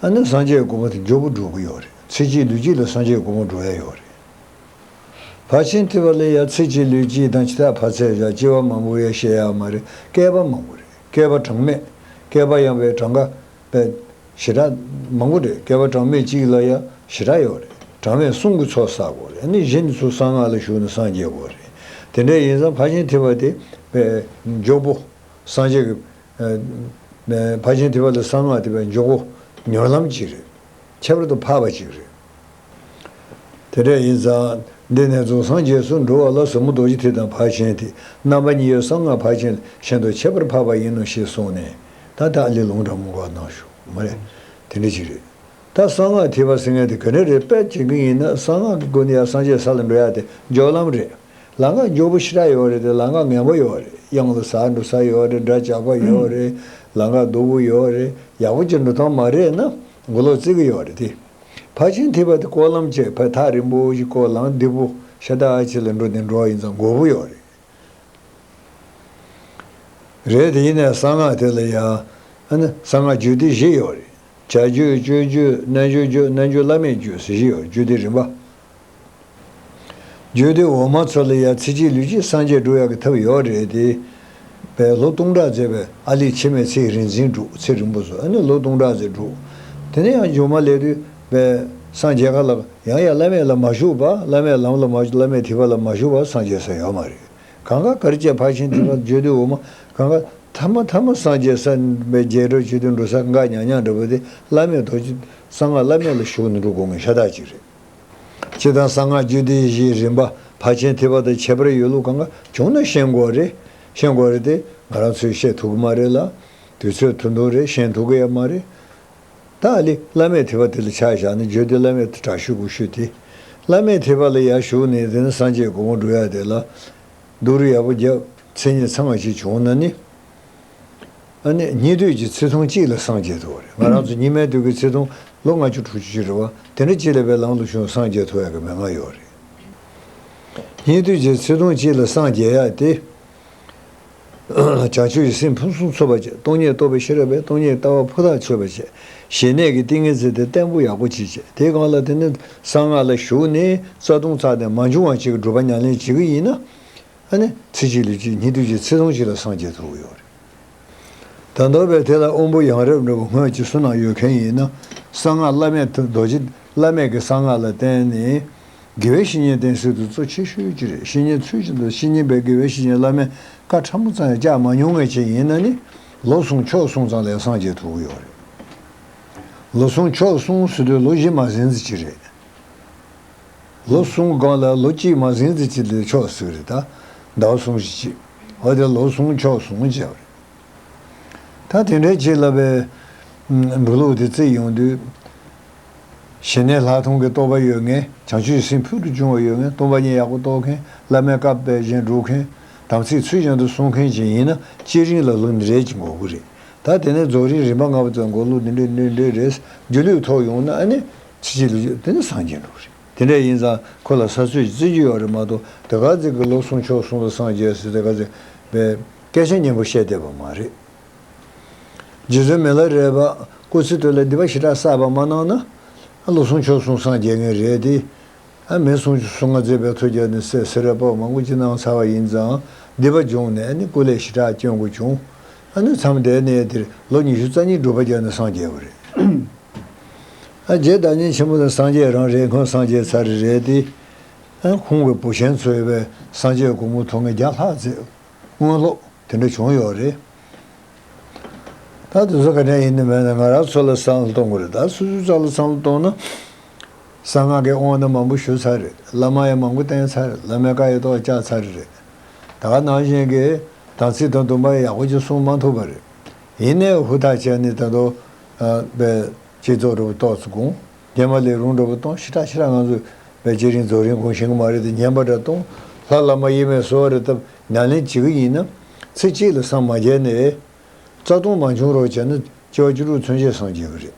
ཨ་ནི་སངས་རྒྱས་ཀྱི་གོ་འཕང་དེ་མགྱོགས་པོ་སྒྲུབ་ཀྱི་ཡོད་རེད། ཚེ་གཅིག་ལུས་གཅིག་ལ་སངས་རྒྱས་ཀྱི་གོ་འཕང་སྒྲུབ་ཡ་ཡོད་རེད། ཕར་ཕྱིན་ཐེག་པ་ལ་ཡང་ཚེ་གཅིག་ལུས་གཅིག་དང་ཕྱི་ཐག་ཕར་ཚད་བཞག་སྐྱེ་བ་མང་པོ་ཡང་བཤད་ཡག་མ་རེད། བསྐལ་པ་མང་པོ་རེད། བསྐལ་པ་གྲངས་མེད། བསྐལ་པ་ཡང་བའི་གྲངས་ཀ་པའི་ཞེ་དྲག་མང་པོ་རེད། བསྐལ་པ་གྲངས་མེད་གཅིག་ལ་ཡང་ཞེ་དྲག་ཡོད་རེད། གྲངས་མེད་གསུམ་གྱི་ཚོགས་བསགས་དགོས་རེད། ཨ་ནི་གཞི་ནས་ཚུར་གསང་སྔགས་ལ་ཞུགས་ནས་སངས་རྒྱས་དགོས་རེད། དེ་འདྲ་ཡིན་ཙང་ཕར་ཕྱིན་ཐེག་པ་དེ་པའི་མགྱོགས་པོ་སངས་རྒྱས་ཀྱི་ཨ་ནི་ཕར་ཕྱིན་ཐེག་པ་ལ་གསང་སྔགས་དེ་པའི་མགྱོགས་པོ་མྱུར་ལམ་གཅིག་རེད། ཁྱད་པར་དུ་འཕགས་པ་གཅིག་རེད། དེ་འདྲ་ཡིན་ཙང་། འདི་ནས་རྫོགས་སངས་རྒྱས་སུ་འགྲོ་བ་ལ་ཟབ་མོ་རྡོ་རྗེ་ཐེག་དང་ཕར་ཕྱིན་ཐེག་རྣམ་པ་གཉིས་ཡོད། གསང་སྔགས་ཕར་ཕྱིན་གཞན་དུ་ཁྱད་པར་འཕགས་པ་ཡིན་ནོ་ཞེས་གསུངས་ནས། ད་ལྟ་ཨ་ལས་ལུང་དྲངས་མོ་ག་གནང་ཞུ་མ་རེད། དེ་འདྲ་ཅིག་རེད། ད་གསང་སྔགས་ཐེག་པ་ཟེར་མཁན་དེ་ག་འདྲ་རེད། དཔེ་བྱེད་ཀྱི་ཡིན་ན་གསང་སྔགས་ཀྱི་སྒོ་ནས་ཡང་སངས་རྒྱས་ས་ལ་འགྲོ་ཡ་དེ་མགྱོགས་ལམ་རེད། ལམ་ཁ་མགྱོགས་པོ་ཞེ་དྲག་ཡོད་རེད་དེ། ལམ་ཁ་ངན་པ་ཡོད་རེད། གཡང་ལ་ཟག་འགྲོ་ས་ཡོད་རེད། སྒྲ་འཇགས་པ་ཡོད་རེད། ལམ་ཁ་སྡུག་པོ་ཡོད་རེད། ཡག་པོ་ཅིག་འགྲོ་སྟངས་མ་རེད་ན་མགོ་ལོག་བརྩི་གི་ཡོད་རེད་དེ། ཕར་ཕྱིན་ཐེག་པ་དེ་སྐོར་ལམ་བྱས། ཕར་ཐག་རིང་པོ་ཞིག་སྐོར། ལམ་སྡུག་པོ་ཤ་སྟག་ཅིག་ལ་འགྲོ་ནས་འགྲོ་བ་ཡིན་ཙང་འགོར་པོ་ཡོད་རེད། རེད་དེ་ཡིན་ནའི་གསང་སྔགས་དེ་ལ་ཡང་ཨ་ནི་གསང་སྔགས་རྒྱུད་སྡེ་བཞི་ཡོད་རེད། བྱ་རྒྱུད། སྤྱོད་རྒྱུད། རྣལ་འབྱོར་རྒྱུད། རྣལ་འབྱོར་བླ་མེད་རྒྱུད་ཟེར་བཞི་ཡོད་རེད། རྒྱུད་སྡེ་རིམ་པ། རྒྱུད་སྡེ་འོག་མ་ཚོ་ལ་ཡང་ཚེ་གཅིག་ལུས་གཅིག་སངས་རྒྱས་འགྲུབ་ཡག་གི་ཐབས་ཡོད་རེད་དེ། པའི་ལོ་སྟོང་ཕྲག་ཙམ་པའི་ཨ་ལས་འཆི་མེད་ཚེ་ཡི་རིག་འཛིན་སྒྲུབ། ཚེ་རིང་པོ་བཟོ། ཨ་ནི་ལོ་སྟོང་ཕྲག་ཙམ་སྒྲུབ། དེ་ནས་ཡང་མཇུག་མ་སླེབས་དུས་པའི་སངས་རྒྱས་ཁ་ལ་ཡང་ཡང་བླ་མེད་ལ་མ་ཞུགས་པ། བླ་མེད་ལམ་ལ་མ་བླ་མེད་ཐེག་པ་ལ་མ་ཞུགས་པ་སངས་རྒྱས་ས་ཡོད་མ་རེད། གང་ག་ག་རེ་བྱས་ཕར་ཕྱིན་ཐེག་པ་རྒྱུད་སྡེ་འོག་མ་གང་ག་ཐ་མ་ཐ་མ་སངས་རྒྱས་ས་པའི་རྒྱས་འགྲོ་བྱེད་དུ་འགྲོ་ས་འགའ་ཉག་ཉག་འདྲ་པོ་དེ་བླ་མེད་རྡོ་རྗེ་གསང་སྔགས་བླ་མེད་ལ་ཞུགས་ནས་འགྲོ་དགོས་ངེས་ཤ་སྟག་ཅིག་རེད། སྤྱིར་བཏང་གསང་སྔགས་རྒྱུད་སྡེ་བཞིའི་རིམ་པ་ཕར་ཕྱིན་ཐེག་པ་དང་ཁྱད་པར་ཡོད་ལུགས་གང་ག་བྱུང་ན་ཤེས་དགོས་རེད། ཤེས་དགོས་རེད་དེ་ང་རང་ཚོས་བཤད་ཐུབ་ཀྱི་མ་རེད་ལ། དུས་ཚོད་ཐུང་ཐུང་རེད། ཤེས་ཐུབ་ཀྱི་ཡོད་མ་རེད། ད་ཨ་ལས་བླ་མེད་ཐེག་པ་དེ་ལ་ཆ་བཞག་ན་རྒྱུད་སྡེ་བླ་མེད་དུ་དྲག་ཤོས་དགུ་ཤོས་དེ། བླ་མེད་ཐེག་པ་ལ་ཡར་ཞུགས་ནས་དེ་ནས་སངས་རྒྱས་གོ་འཕང་སྒྲུབ་ཡ་དེ་ལ། སྡུག་རུས་ཡག་པོ་བརྒྱབ། མཚན་ཉིད་ཚང་བ་ཞིག་བྱུང་ན་ནི། ཨ་ནི་སྙིགས་དུས་ཀྱི་ཚེ་ཐུང་གཅིག་ལ་སངས་རྒྱས་ཐུབ་པ་རེད། ང་རང་ཚོ་སྙིགས་མའི་དུས་ཀྱི་ཚེ་ཐུང་ལོ་ལྔ་བཅུ་དྲུག་ཅུ་ཅིག་རེད་བ། དེ་འདྲ་གཅིག་ལ་པའི་ལམ་དུ་བྱུང་སངས་རྒྱས་ཐུབ་ཡག་གི་མན་ངག་ཡོད་རེད། སྙིགས་དུས་ཀྱི་ཚེ་ཐུང་གཅིག་ལ་སངས་རྒྱས་ཡག་དེ། བྱང་ཆུབ་ཀྱི་སེམས་ཕུན་སུམ་ཚོགས་པར་བྱེད། སྟོང་ཉིད་རྟོགས་པའི་ཤེས་རབ་པས། སྟོང་ཉིད་ལྟ་བ་ཕུ་ཐག་ཆོད་པར་བྱེད། ཞི་གནས་ཀྱི་ཏིང་ངེ་འཛིན་དེ་བརྟན་པོ་ཡག་པོ་ཅིག་བྱེད། དེའི་སྒང་ལ་དེ་ནི་གསང་སྔགས་ལ་ཞུགས་ནས་རྩ་ལྟུང་རྩ་དེ་མ་བྱུང་བ་ཅིག་གི་སྒྲུབ་པ་ཉམས་ལེན་བྱེད་ཀྱི་ཡིན་ན། ཨ་ནི་ཚེ་གཅིག་ལུས་གཅིག་ཉིད་དུ་གཅིག་ཚེ་ཐུང་གཅིག་ལ་སངས་རྒྱས་ཐུབ་ཀྱི་ཡོད་རེད། ད་མདོར་བས་དེ་ལ་དབང་པོ་ཡང་རབ་འབྲིང་པོ་སྔོན་གྱི་བསོད་ནམས་ཡོད་མཁན་ཡིན་ན། གསང་སྔགས་བླ་མེད་དུ་རྡོ་རྗེ་བླ་མེད་ཀྱི་གསང་སྔགས་ལ་བརྟེན་ནས། དགེ་བའི་བཤེས་གཉེན་བསྟེན་ཚུལ་དུ་གཙོ་ཆེ་ཤོས་ཅིག་རེད། བཤེས་གཉེན་ཚུལ་བཞིན་དུ་བཤེས་གཉེན་པས་དགེ་བའི་བཤེས་གཉེན་བླ་མས་བཀའ་ཕྲ་མོ་ཙམ་ཡང་བཅག་མ་མྱོང་མཁན་ཅིག་ཡིན་ན་ནི། ལོ་གསུམ་ཕྱོགས་གསུམ་ཙམ་ལ་སངས་རྒྱས་ཐུབ་ཀྱི་ཡོད་རེད། ལོ་གསུམ་ཕྱོགས་གསུམ་ཟེར་དུས་ལོ་བཞི་མ་ཟིན་ཙམ་ཅིག་རེད། ལོ་གསུམ་སྒང་ལ་ལོ་གཅིག་མ་ཟིན་ཙམ་ཅིག་ལ་ཆོག་ཟེར་གི་རེད། ད་ཟླ་བ་གསུམ་བཞི་གཅིག་འོ་དེ་ལོ་གསུམ་ཕྱོགས་གསུམ་བྱས་པ་རེད། ད་དེ་འདྲའི་ཆེད་ལ་བའི་འགྲོ་ལུགས་དེ་བརྩིས་ཡོང་དུས། ཞི་གནས་ལྷག་མཐོང་གི་རྟོགས་པ་ཡོད་མཁན། བྱང་ཆུབ་སེམས་ཕུལ་དུ་བྱུང་བ་ཡོད་མཁན། སྟོང་པ་ཉིད་ཡག་པོ་རྟོགས་མཁན། བླ་མའི་བཀའ་དཔེ་བཞིན་སྒྲུབ་མཁན། དམ་ཚིག་ཚུལ་བཞིན་དུ་སྲུང་མཁན་ཅིག་ཡིན་ན། སྤྱིར་རིང་ལ་ལོ་འདི་འདྲའི་ཅིག་འགོར་གི་རེད། ད་དེ་ནས་རྫོགས་རིམ་རིམ་པ་ལྔ་པོ་ཙམ་འགོར་ལུགས་འདི་འདྲའི་འདི་འདྲའི་རེད། སྒྱུ་ལུས་ཐོབ་ཡོང་ན་ཨ་ནི་ཕྱི་ཕྱི་ལུས་དེ་ནི་སངས་རྒྱས་འགྲོ་གི་རེད། དེ་འདྲ་ཡིན་ཙང་ཁོ་ལ་ས་ཚོད་ཅིག་བརྩི་རྒྱུ་ཡོད་རེད་མ་གཏོགས། དེ་ག་ཚོད་ཀྱི་ལོ་གསུམ་ཕྱོགས་གསུམ་ལ་སངས་རྒྱས་ཟེར་དེ་ག་ཚོད་པའི་སྐད་ཆ་སྙན་པོ་བཤད་བསྡད་པ་མ་རེད། རྗེ་བཙུན་མི་ལ་རས་པ་སྐུ་ཚེ་སྟོད་ལ་སྡིག་པ་ཞེ་དྲག་བསགས་པ་མ་གནང་ན། ལོ་གསུམ་ཕྱོགས་གསུམ་སངས་རྒྱས་ངེས་རེད་དེ། ཨ་མི་སུམ་ཅུ་སོ་ལྔ་མཛད་པའི་ཐུགས་རྒྱལ་ནས་སྲས་སེ་ར་ཕོ་མང་པོ་ཅིག་གནང་ཚར་བ་ཡིན་ཙང་། སྡིག་པ་བྱུང་ནས་ཨ་ནི་སྐུ་ལས་ཞེ་དྲག་སྐྱོན་དགོས་བྱུང་། ཨ་ནི་མཚམས་དེ་ནས་དེར་ལོ་ཉི་ཤུ་རྩ་གཉིས་སྒྲུབ་པ་བརྒྱབ་ནས་སངས་རྒྱས་པ་རེད། ཨ་རྗེ་བདག་ཉིད་ཆེན་པོ་དང་སངས་རྒྱས་རང་རེད། ཁོང་སངས་རྒྱས་ཚར་རེད་དེ། ཨ་ཁོང་གི་བུ་ཆེན་ཚོས་པའི་སངས་རྒྱས་གོ་མོ་ཐོག་ངེ་བརྒྱ་ལྷག་ཙམ་སྔོན་ལོག་དེ་འདྲ་བྱུང་ཡོད་རེད། ད་དེ་ཚོ་ག་འདྲ་ཡིན་ནི་མེད་ན་ང་རང་ཚོ་ལ་བསམ་བློ་གཏོང་དགོས་རེད། ད་སོ་སོའི་རྩ་ལ་བསམ་བློ་གཏོང་ན། གསང་སྔགས་ཀྱི་དབང་ནི་མང་པོ་ཞུས་ཚར་རེད། བླ་མ་ཡང་མང་པོ་བསྟེན་ཚར་རེད། བླ་མའི་བཀའ་ཡི་ཐོག་བཅག་ཚར་རེད། ད་ག་ནང་བཞིན་གྱི་དམ་ཚིག་དང་སྡོམ་པ་ཡག་པོ་ཅིག་སྲུང་མ་ཐུབ་པ་རེད། ཡིན་ནའི་ཧུར་ཐག་བྱས་ནས་ད་དུང་། ཨ་པའི་སྤྱི་ཚོགས་འགྲོ་བ་ཏོག་ཙམ་དགོངས། སྔོན་མ་ལས་རུང་འགྲོ་བ་གཏོང་། ཞེ་དྲག་ཞེ་དྲག་ང་ཚོ་བའི་སྤྱིར་རིང་རྫོགས་རིམ་དགོངས་ཤེས་ཀྱི་མ་རེད་དེ། སྙན་པ་འདྲ་གཏོང་། ལྷ་བླ་མ་དབྱེར་མེད་གསོལ་བ་རེ་བཏབ། ཉམས་ལེན་བྱེད་ཀྱི་ཡིན་ན། ཚེ་གཅིག་ལ་སངས་མ་རྒྱས་ནས། རྩ་ལྟུང་མ་བྱུང་རོགས་བྱས་ན་སྐྱེ་བ་བཅུ་དྲུག་ཚུན་ཆད་སངས་རྒྱས་ཀྱི་རེད།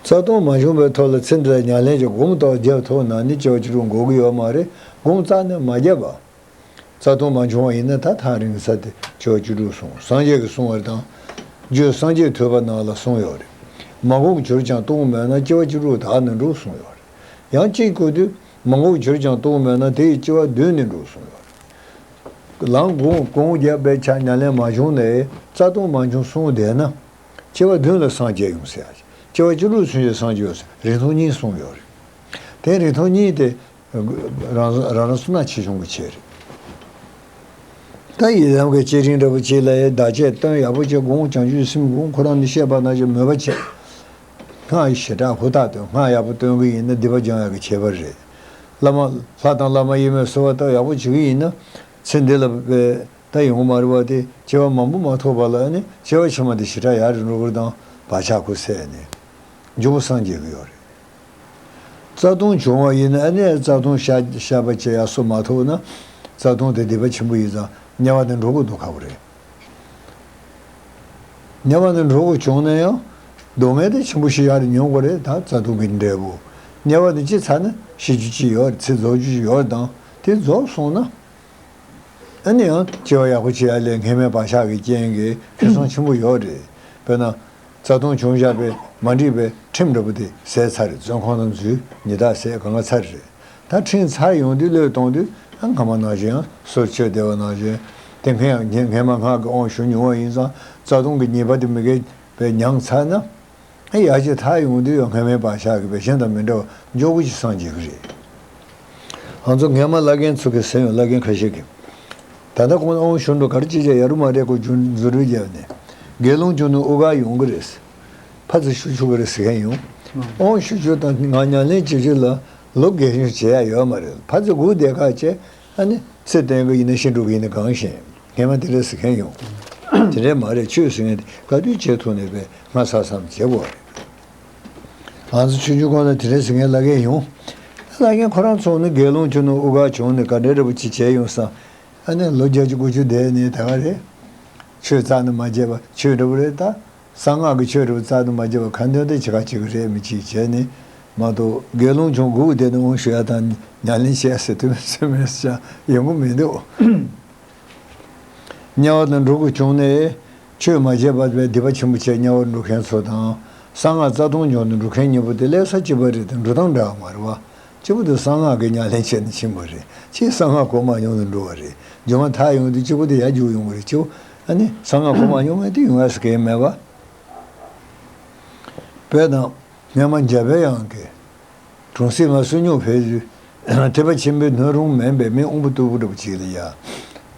རྩ་ལྟུང་མ་བྱུང་བའི་ཐོག་ལ་ཚེ་འདི་ལ་ཉམས་ལེན་གྱི་སྒོམ་ཏོག་བརྒྱབ་ཐུབ་ན་ནི་སྐྱེ་བ་བཅུ་དྲུག་འགོར་གྱི་ཡོད་མ་རེད། སྒོམ་རྩ་ནས་མ་བརྒྱབ་པ། རྩ་ལྟུང་མ་བྱུང་བ་ཡིན་ན་ད་ཐག་རིང་ས་དེ་སྐྱེ་བ་བཅུ་དྲུག་སོང་། སངས་རྒྱས་ཀྱིས་གསུངས་པ་དང་། རྒྱུད་སངས་རྒྱས་ཐོས་པ་ནང་ལ་གསུངས་ཡོད་རེད། མ་འགོགས་གྱུར་ཀྱང་ལྟུང་མེད་ན། སྐྱེ་བ་བཅུ་དྲུག་དག་ནི་འགྲུབ་གསུངས་ཡོད་རེད། ཡང་གཅིག་བཀོད་དུས་མ་འགོགས་གྱུར་ཀྱང་ལྟུང་མེད་ན། དེ་ཡི་སྐྱེ་བ་བདུན་ནི་འགྲུབ་གསུངས་ཡོད་རེད། ལམ་གོང་གོང་རྒྱབ་པའི་ཆ་ཉམས་ལེན་མ་བྱུང་ནས་རྩ་ལྟུང་མ་བྱུང་གསུངས་བསྡད་ན། སྐྱེ་བ་བདུན་ལ་སངས་རྒྱས་ཡོང་ཟེར་ཡ། སྐྱེ་བ་བཅུ་དྲུག་ཚུན་ཆད་སངས་རྒྱས་ཡོང་ཟེར། རིང་ཐུང་གཉིས་གསུངས་ཡོད་རེད། དེ་རིང་ཐུང་གཉིས་དེ་རང་རང་རང་བསོད་ནམས་ཆེ་ཆུང་གི་ཆེད་རེད། ད་ཡི་དམ་གྱི་བསྐྱེད་རིམ་འདྲ་པོ་ཅིག་ལ་ཡི་བདག་གཅེས་བཏོན་ཡག་པོ་བྱེད། དགོངས། བྱང་ཆུབ་སེམས་དགོངས། ཁོ་རང་ནི་བཤད་པ་ནང་བཞིན་མོས་པ་བྱེད། སྔགས་ཞེ་དྲག་ཧུར་ཐག་བཏོན། སྔགས་ཡག་པོ་བཏོན་གི་ཡིན་ན་སྡིག་པ་སྦྱང་ཡག་གི་ཁྱད་པར་རེད། བླ་མ་ལྷ་དང་བླ་མ་དབྱེར་མེད་གསོལ་བ་བཏབ་ཡག་པོ་བྱེད་གི་ཡིན་ན། ཚེ་འདི་ལ་བས་ད་ཡོང་གི་མ་རེད་བ། དེ་སྐྱེ་བ་མང་པོ་མ་ཐོབ་པ་ལ་ནི་སྐྱེ་བ་ཕྱི་མ་དེ་ཞེ་དྲག་ཡག་རེད་འགྲོ་གི་རེད་དང་བག་ཆགས་ཁུ་སད་ནས་མགྱོགས་པོ་སངས་རྒྱས་གི་ཡོད་རེད། རྩ་ལྟུང་བྱུང་བ་ཡིན་ན་ཨ་ནི་རྩ་ལྟུང་བཤགས་བཤགས་པ་བྱེད་ཡག་སོ་མ་ཐུབ་ན། རྩ་ལྟུང་དེ་སྡིག་པ་ཆེན་པོ་ཡིན་ཙང་དམྱལ་བ་དེ་འགྲོ་དགོས་འདུག་ཁག་པོ་རེད། དམྱལ་བ་དེ་འགྲོ་དགོས་བྱུང་ན་ཡང་། སྡུག་བསྔལ་དེ་ཆེན་པོ་ཞིག་ཡག་རེད་མྱོང་དགོས་རེད། ད་རྩ་ལྟུང་གི་འབྲས་བུ། དམྱལ་བ་དེ་ཅི་ཚར་ན་ཤི་རྒྱུ་ཅི་ཡོད་རེད། ཚེ་རྫོགས་རྒྱུ་ཅི་ཡོད་རེད་དང་། དེ་རྫོགས་སོང་ན། ཨ་ནི་ཡང་སྐྱེ་བ་ཡག་པོ་ཅིག་ཡག་ལས་ངེས་མེད་བག་ཆགས་ཀྱི་རྐྱེན་གྱིས་ཁེ་བཟང་ཆེན་པོ་ཡོད་རེད། དཔེར་ན། རྩ་ལྟུང་བྱུང་བཞག་པའི་མ་འགྲིག་པའི་ཁྲིམས་འདྲ་པོ་དེ་ཟད་ཚར་རེད། བཙོན་ཁང་དུ་འཛུལ། ཉི་ཟླ་ཟད། གང་ག་ཚར་རེད། ད་ཁྲིམས་ཚར་ཡོང་དུས་བློས་གཏོང་དུས་ཨ་སྔ་མ་ནང་བཞིན་ཡང་སོར་ཆུད་བདེ་བ་ནང་བཞིན། དེ་སྔ་ཡང་ངེས་ངེས་མ་སྔགས་ཀྱི་དབང་ཞུ་མྱོང་བ་ཡིན་ཙང་རྩ་ལྟུང་གི་ཉེས་པ་དེ་མི་དགེ་བའི་མྱང་ཚར་ན། ཨ་ཡར་རྒྱས་ཐར་ཡོང་དུས་ཡང་ངེས་མེད་བག་ཆགས་ཀྱི་བས་གཞན་དང་མི་འདྲ་བ་མགྱོགས་པོ་ཅིག་སངས་རྒྱས་ཀྱི་རེད། ང་ཚོ་སྔས་མ་བླ་རྒན་ཚོ་གི་ཟེར་ཡོང་། བླ་རྒན་ཁ་ཤས་ཀྱིས། ད་ལྟ་ཁོང་དབང་ཞུ་འགྲོ་གར་ཅི་བྱ་ཡ་རུ་མ་རེད་ཁོ་རྫུ་རྫུ་འཕྲུལ་རྒྱབ་ནས། དགེ་སློང་བྱུང་ན་དབུ་གར་ཡོང་གི་རེད། ཕར་ཚུར་ཞུ་ཆོག་གི་རེད་ཟེར་མཁན་ཡོང་། དབང་ཞུ་རྒྱུ་དང་ང་ཉམས་ལེན་བྱེད་རྒྱུ་ལ་ལོ་རྒས་ཤིང་བྱེད་ཡ་ཡོད་མ་རེད། ཕར་ཚུར་སྒུག་བསྡད་ཁག་བྱས། ཨ་ནི་ཚེ་བརྟན་གི་ཡིན་ན་ཤི་འགྲོ་གི་ཡིན་ན་གང་ཤེས། སྔས་མ་དེ་འདྲ་ཟེར་མཁན་ཡོང་། དེ་འདྲ་མ་རེད། ཆོས་ཟེར་མཁན་དེ་ག་དུས་བྱེད་ཐུབ་ནས་པས་སྔ་ས་མཚམས་བྱེད་དགོས་རེད། ང་ཚོ་ཆུང་ཆུང་སྒང་ལ་དེ་འདྲ་ཟེར་མཁན་བླ་རྒན་ཡོང་། བླ་རྒན་ཁོ་རང་ཚོ་ནི་དགེ་སློང་བྱུང་ན་དབུ་གར་བྱུང་ནས་ག་འདྲ་འདྲ་པོ་ཅིག་བྱས་ཡོང་ས། ཨ་ནི་ལོ་བརྒྱད་ཅུ་དགུ་བཅུ་བསྡད་ནས་ད་ག་རེད། ཆོས་རྩ་ནས་མ་བརྗེད་པ་ཆོས་འདྲ་པོ་རེད་ད། གསང་སྔགས་ཀྱི་ཆོས་རེད་པ། རྩ་དུ་མ་བརྗེད་པ་ཁ་འདོན་དེ་བྱེད་ཁ་བྱེད་ཀྱི་རེད། མི་གཅིག་བྱས་ནས་མ་གཏོགས་དགེ་སློང་ཆུང་སྒུག་བསྡད་ནས་དབང་ཞུ་ཡ་དང་ཉམས་ལེན་བྱས་ཟེར་དུས་མེད་ཟེར་མེད་ཟེར་ཡོང་གི་མི་འདུག་དམྱལ་བ་དུ་འགྲོ་དགོས་བྱུང་ནས། ཆོས་མ་བྱས་པར་བས་སྡིག་པ་ཆེན་པོ་བྱས་དམྱལ་བར་འགྲོ་མཁན་ཚོ་དང་། གསང་སྔགས་རྩ་ལྟུང་སྦྱོང་དུ་འགྲོ་མཁན་གཉིས་པོ་དེ་ལས་ས་གཅིག་པ་རེད་དེ། འགྲོ་སྟངས་འདྲ་བ་མ་རེད་བ། གཅིག་པོ་དེ་གསང་སྔགས་ཀྱི་ཉམས་ལེན་བྱས་ནས་ཕྱིན་པ་རེད། གཅིག་གསང་སྔགས་གོ་མ་མྱོང་དུ་འགྲོ་བ་རེད། རྒྱུ་མ་ཐག་ཡོང་དུས་གཅིག་པོ་དེ་ཡར་རྒྱུག་ཡོང་བ་རེད། གཅིག་པོ་ཨ་ནི་གསང་སྔགས་གོ་མ་མྱོང་མཁན་དེ་ཡོང་ཡ་ས་གའི་མེད་བ། དཔེར་ན། སྔོན་མ་འཇམ་པའི་དབྱངས་ཀྱིས་གྲོང་གསེབ་ལ་བསོད་སྙོམས་ཕེབས་དུས། ཐེག་པ་ཆེན་པོའི་སྣོད་རུང་མིན་པའི་མི་དབང་པོ་རྟུལ་པོ་འདྲ་པོ་ཅིག་ལ་ཡ།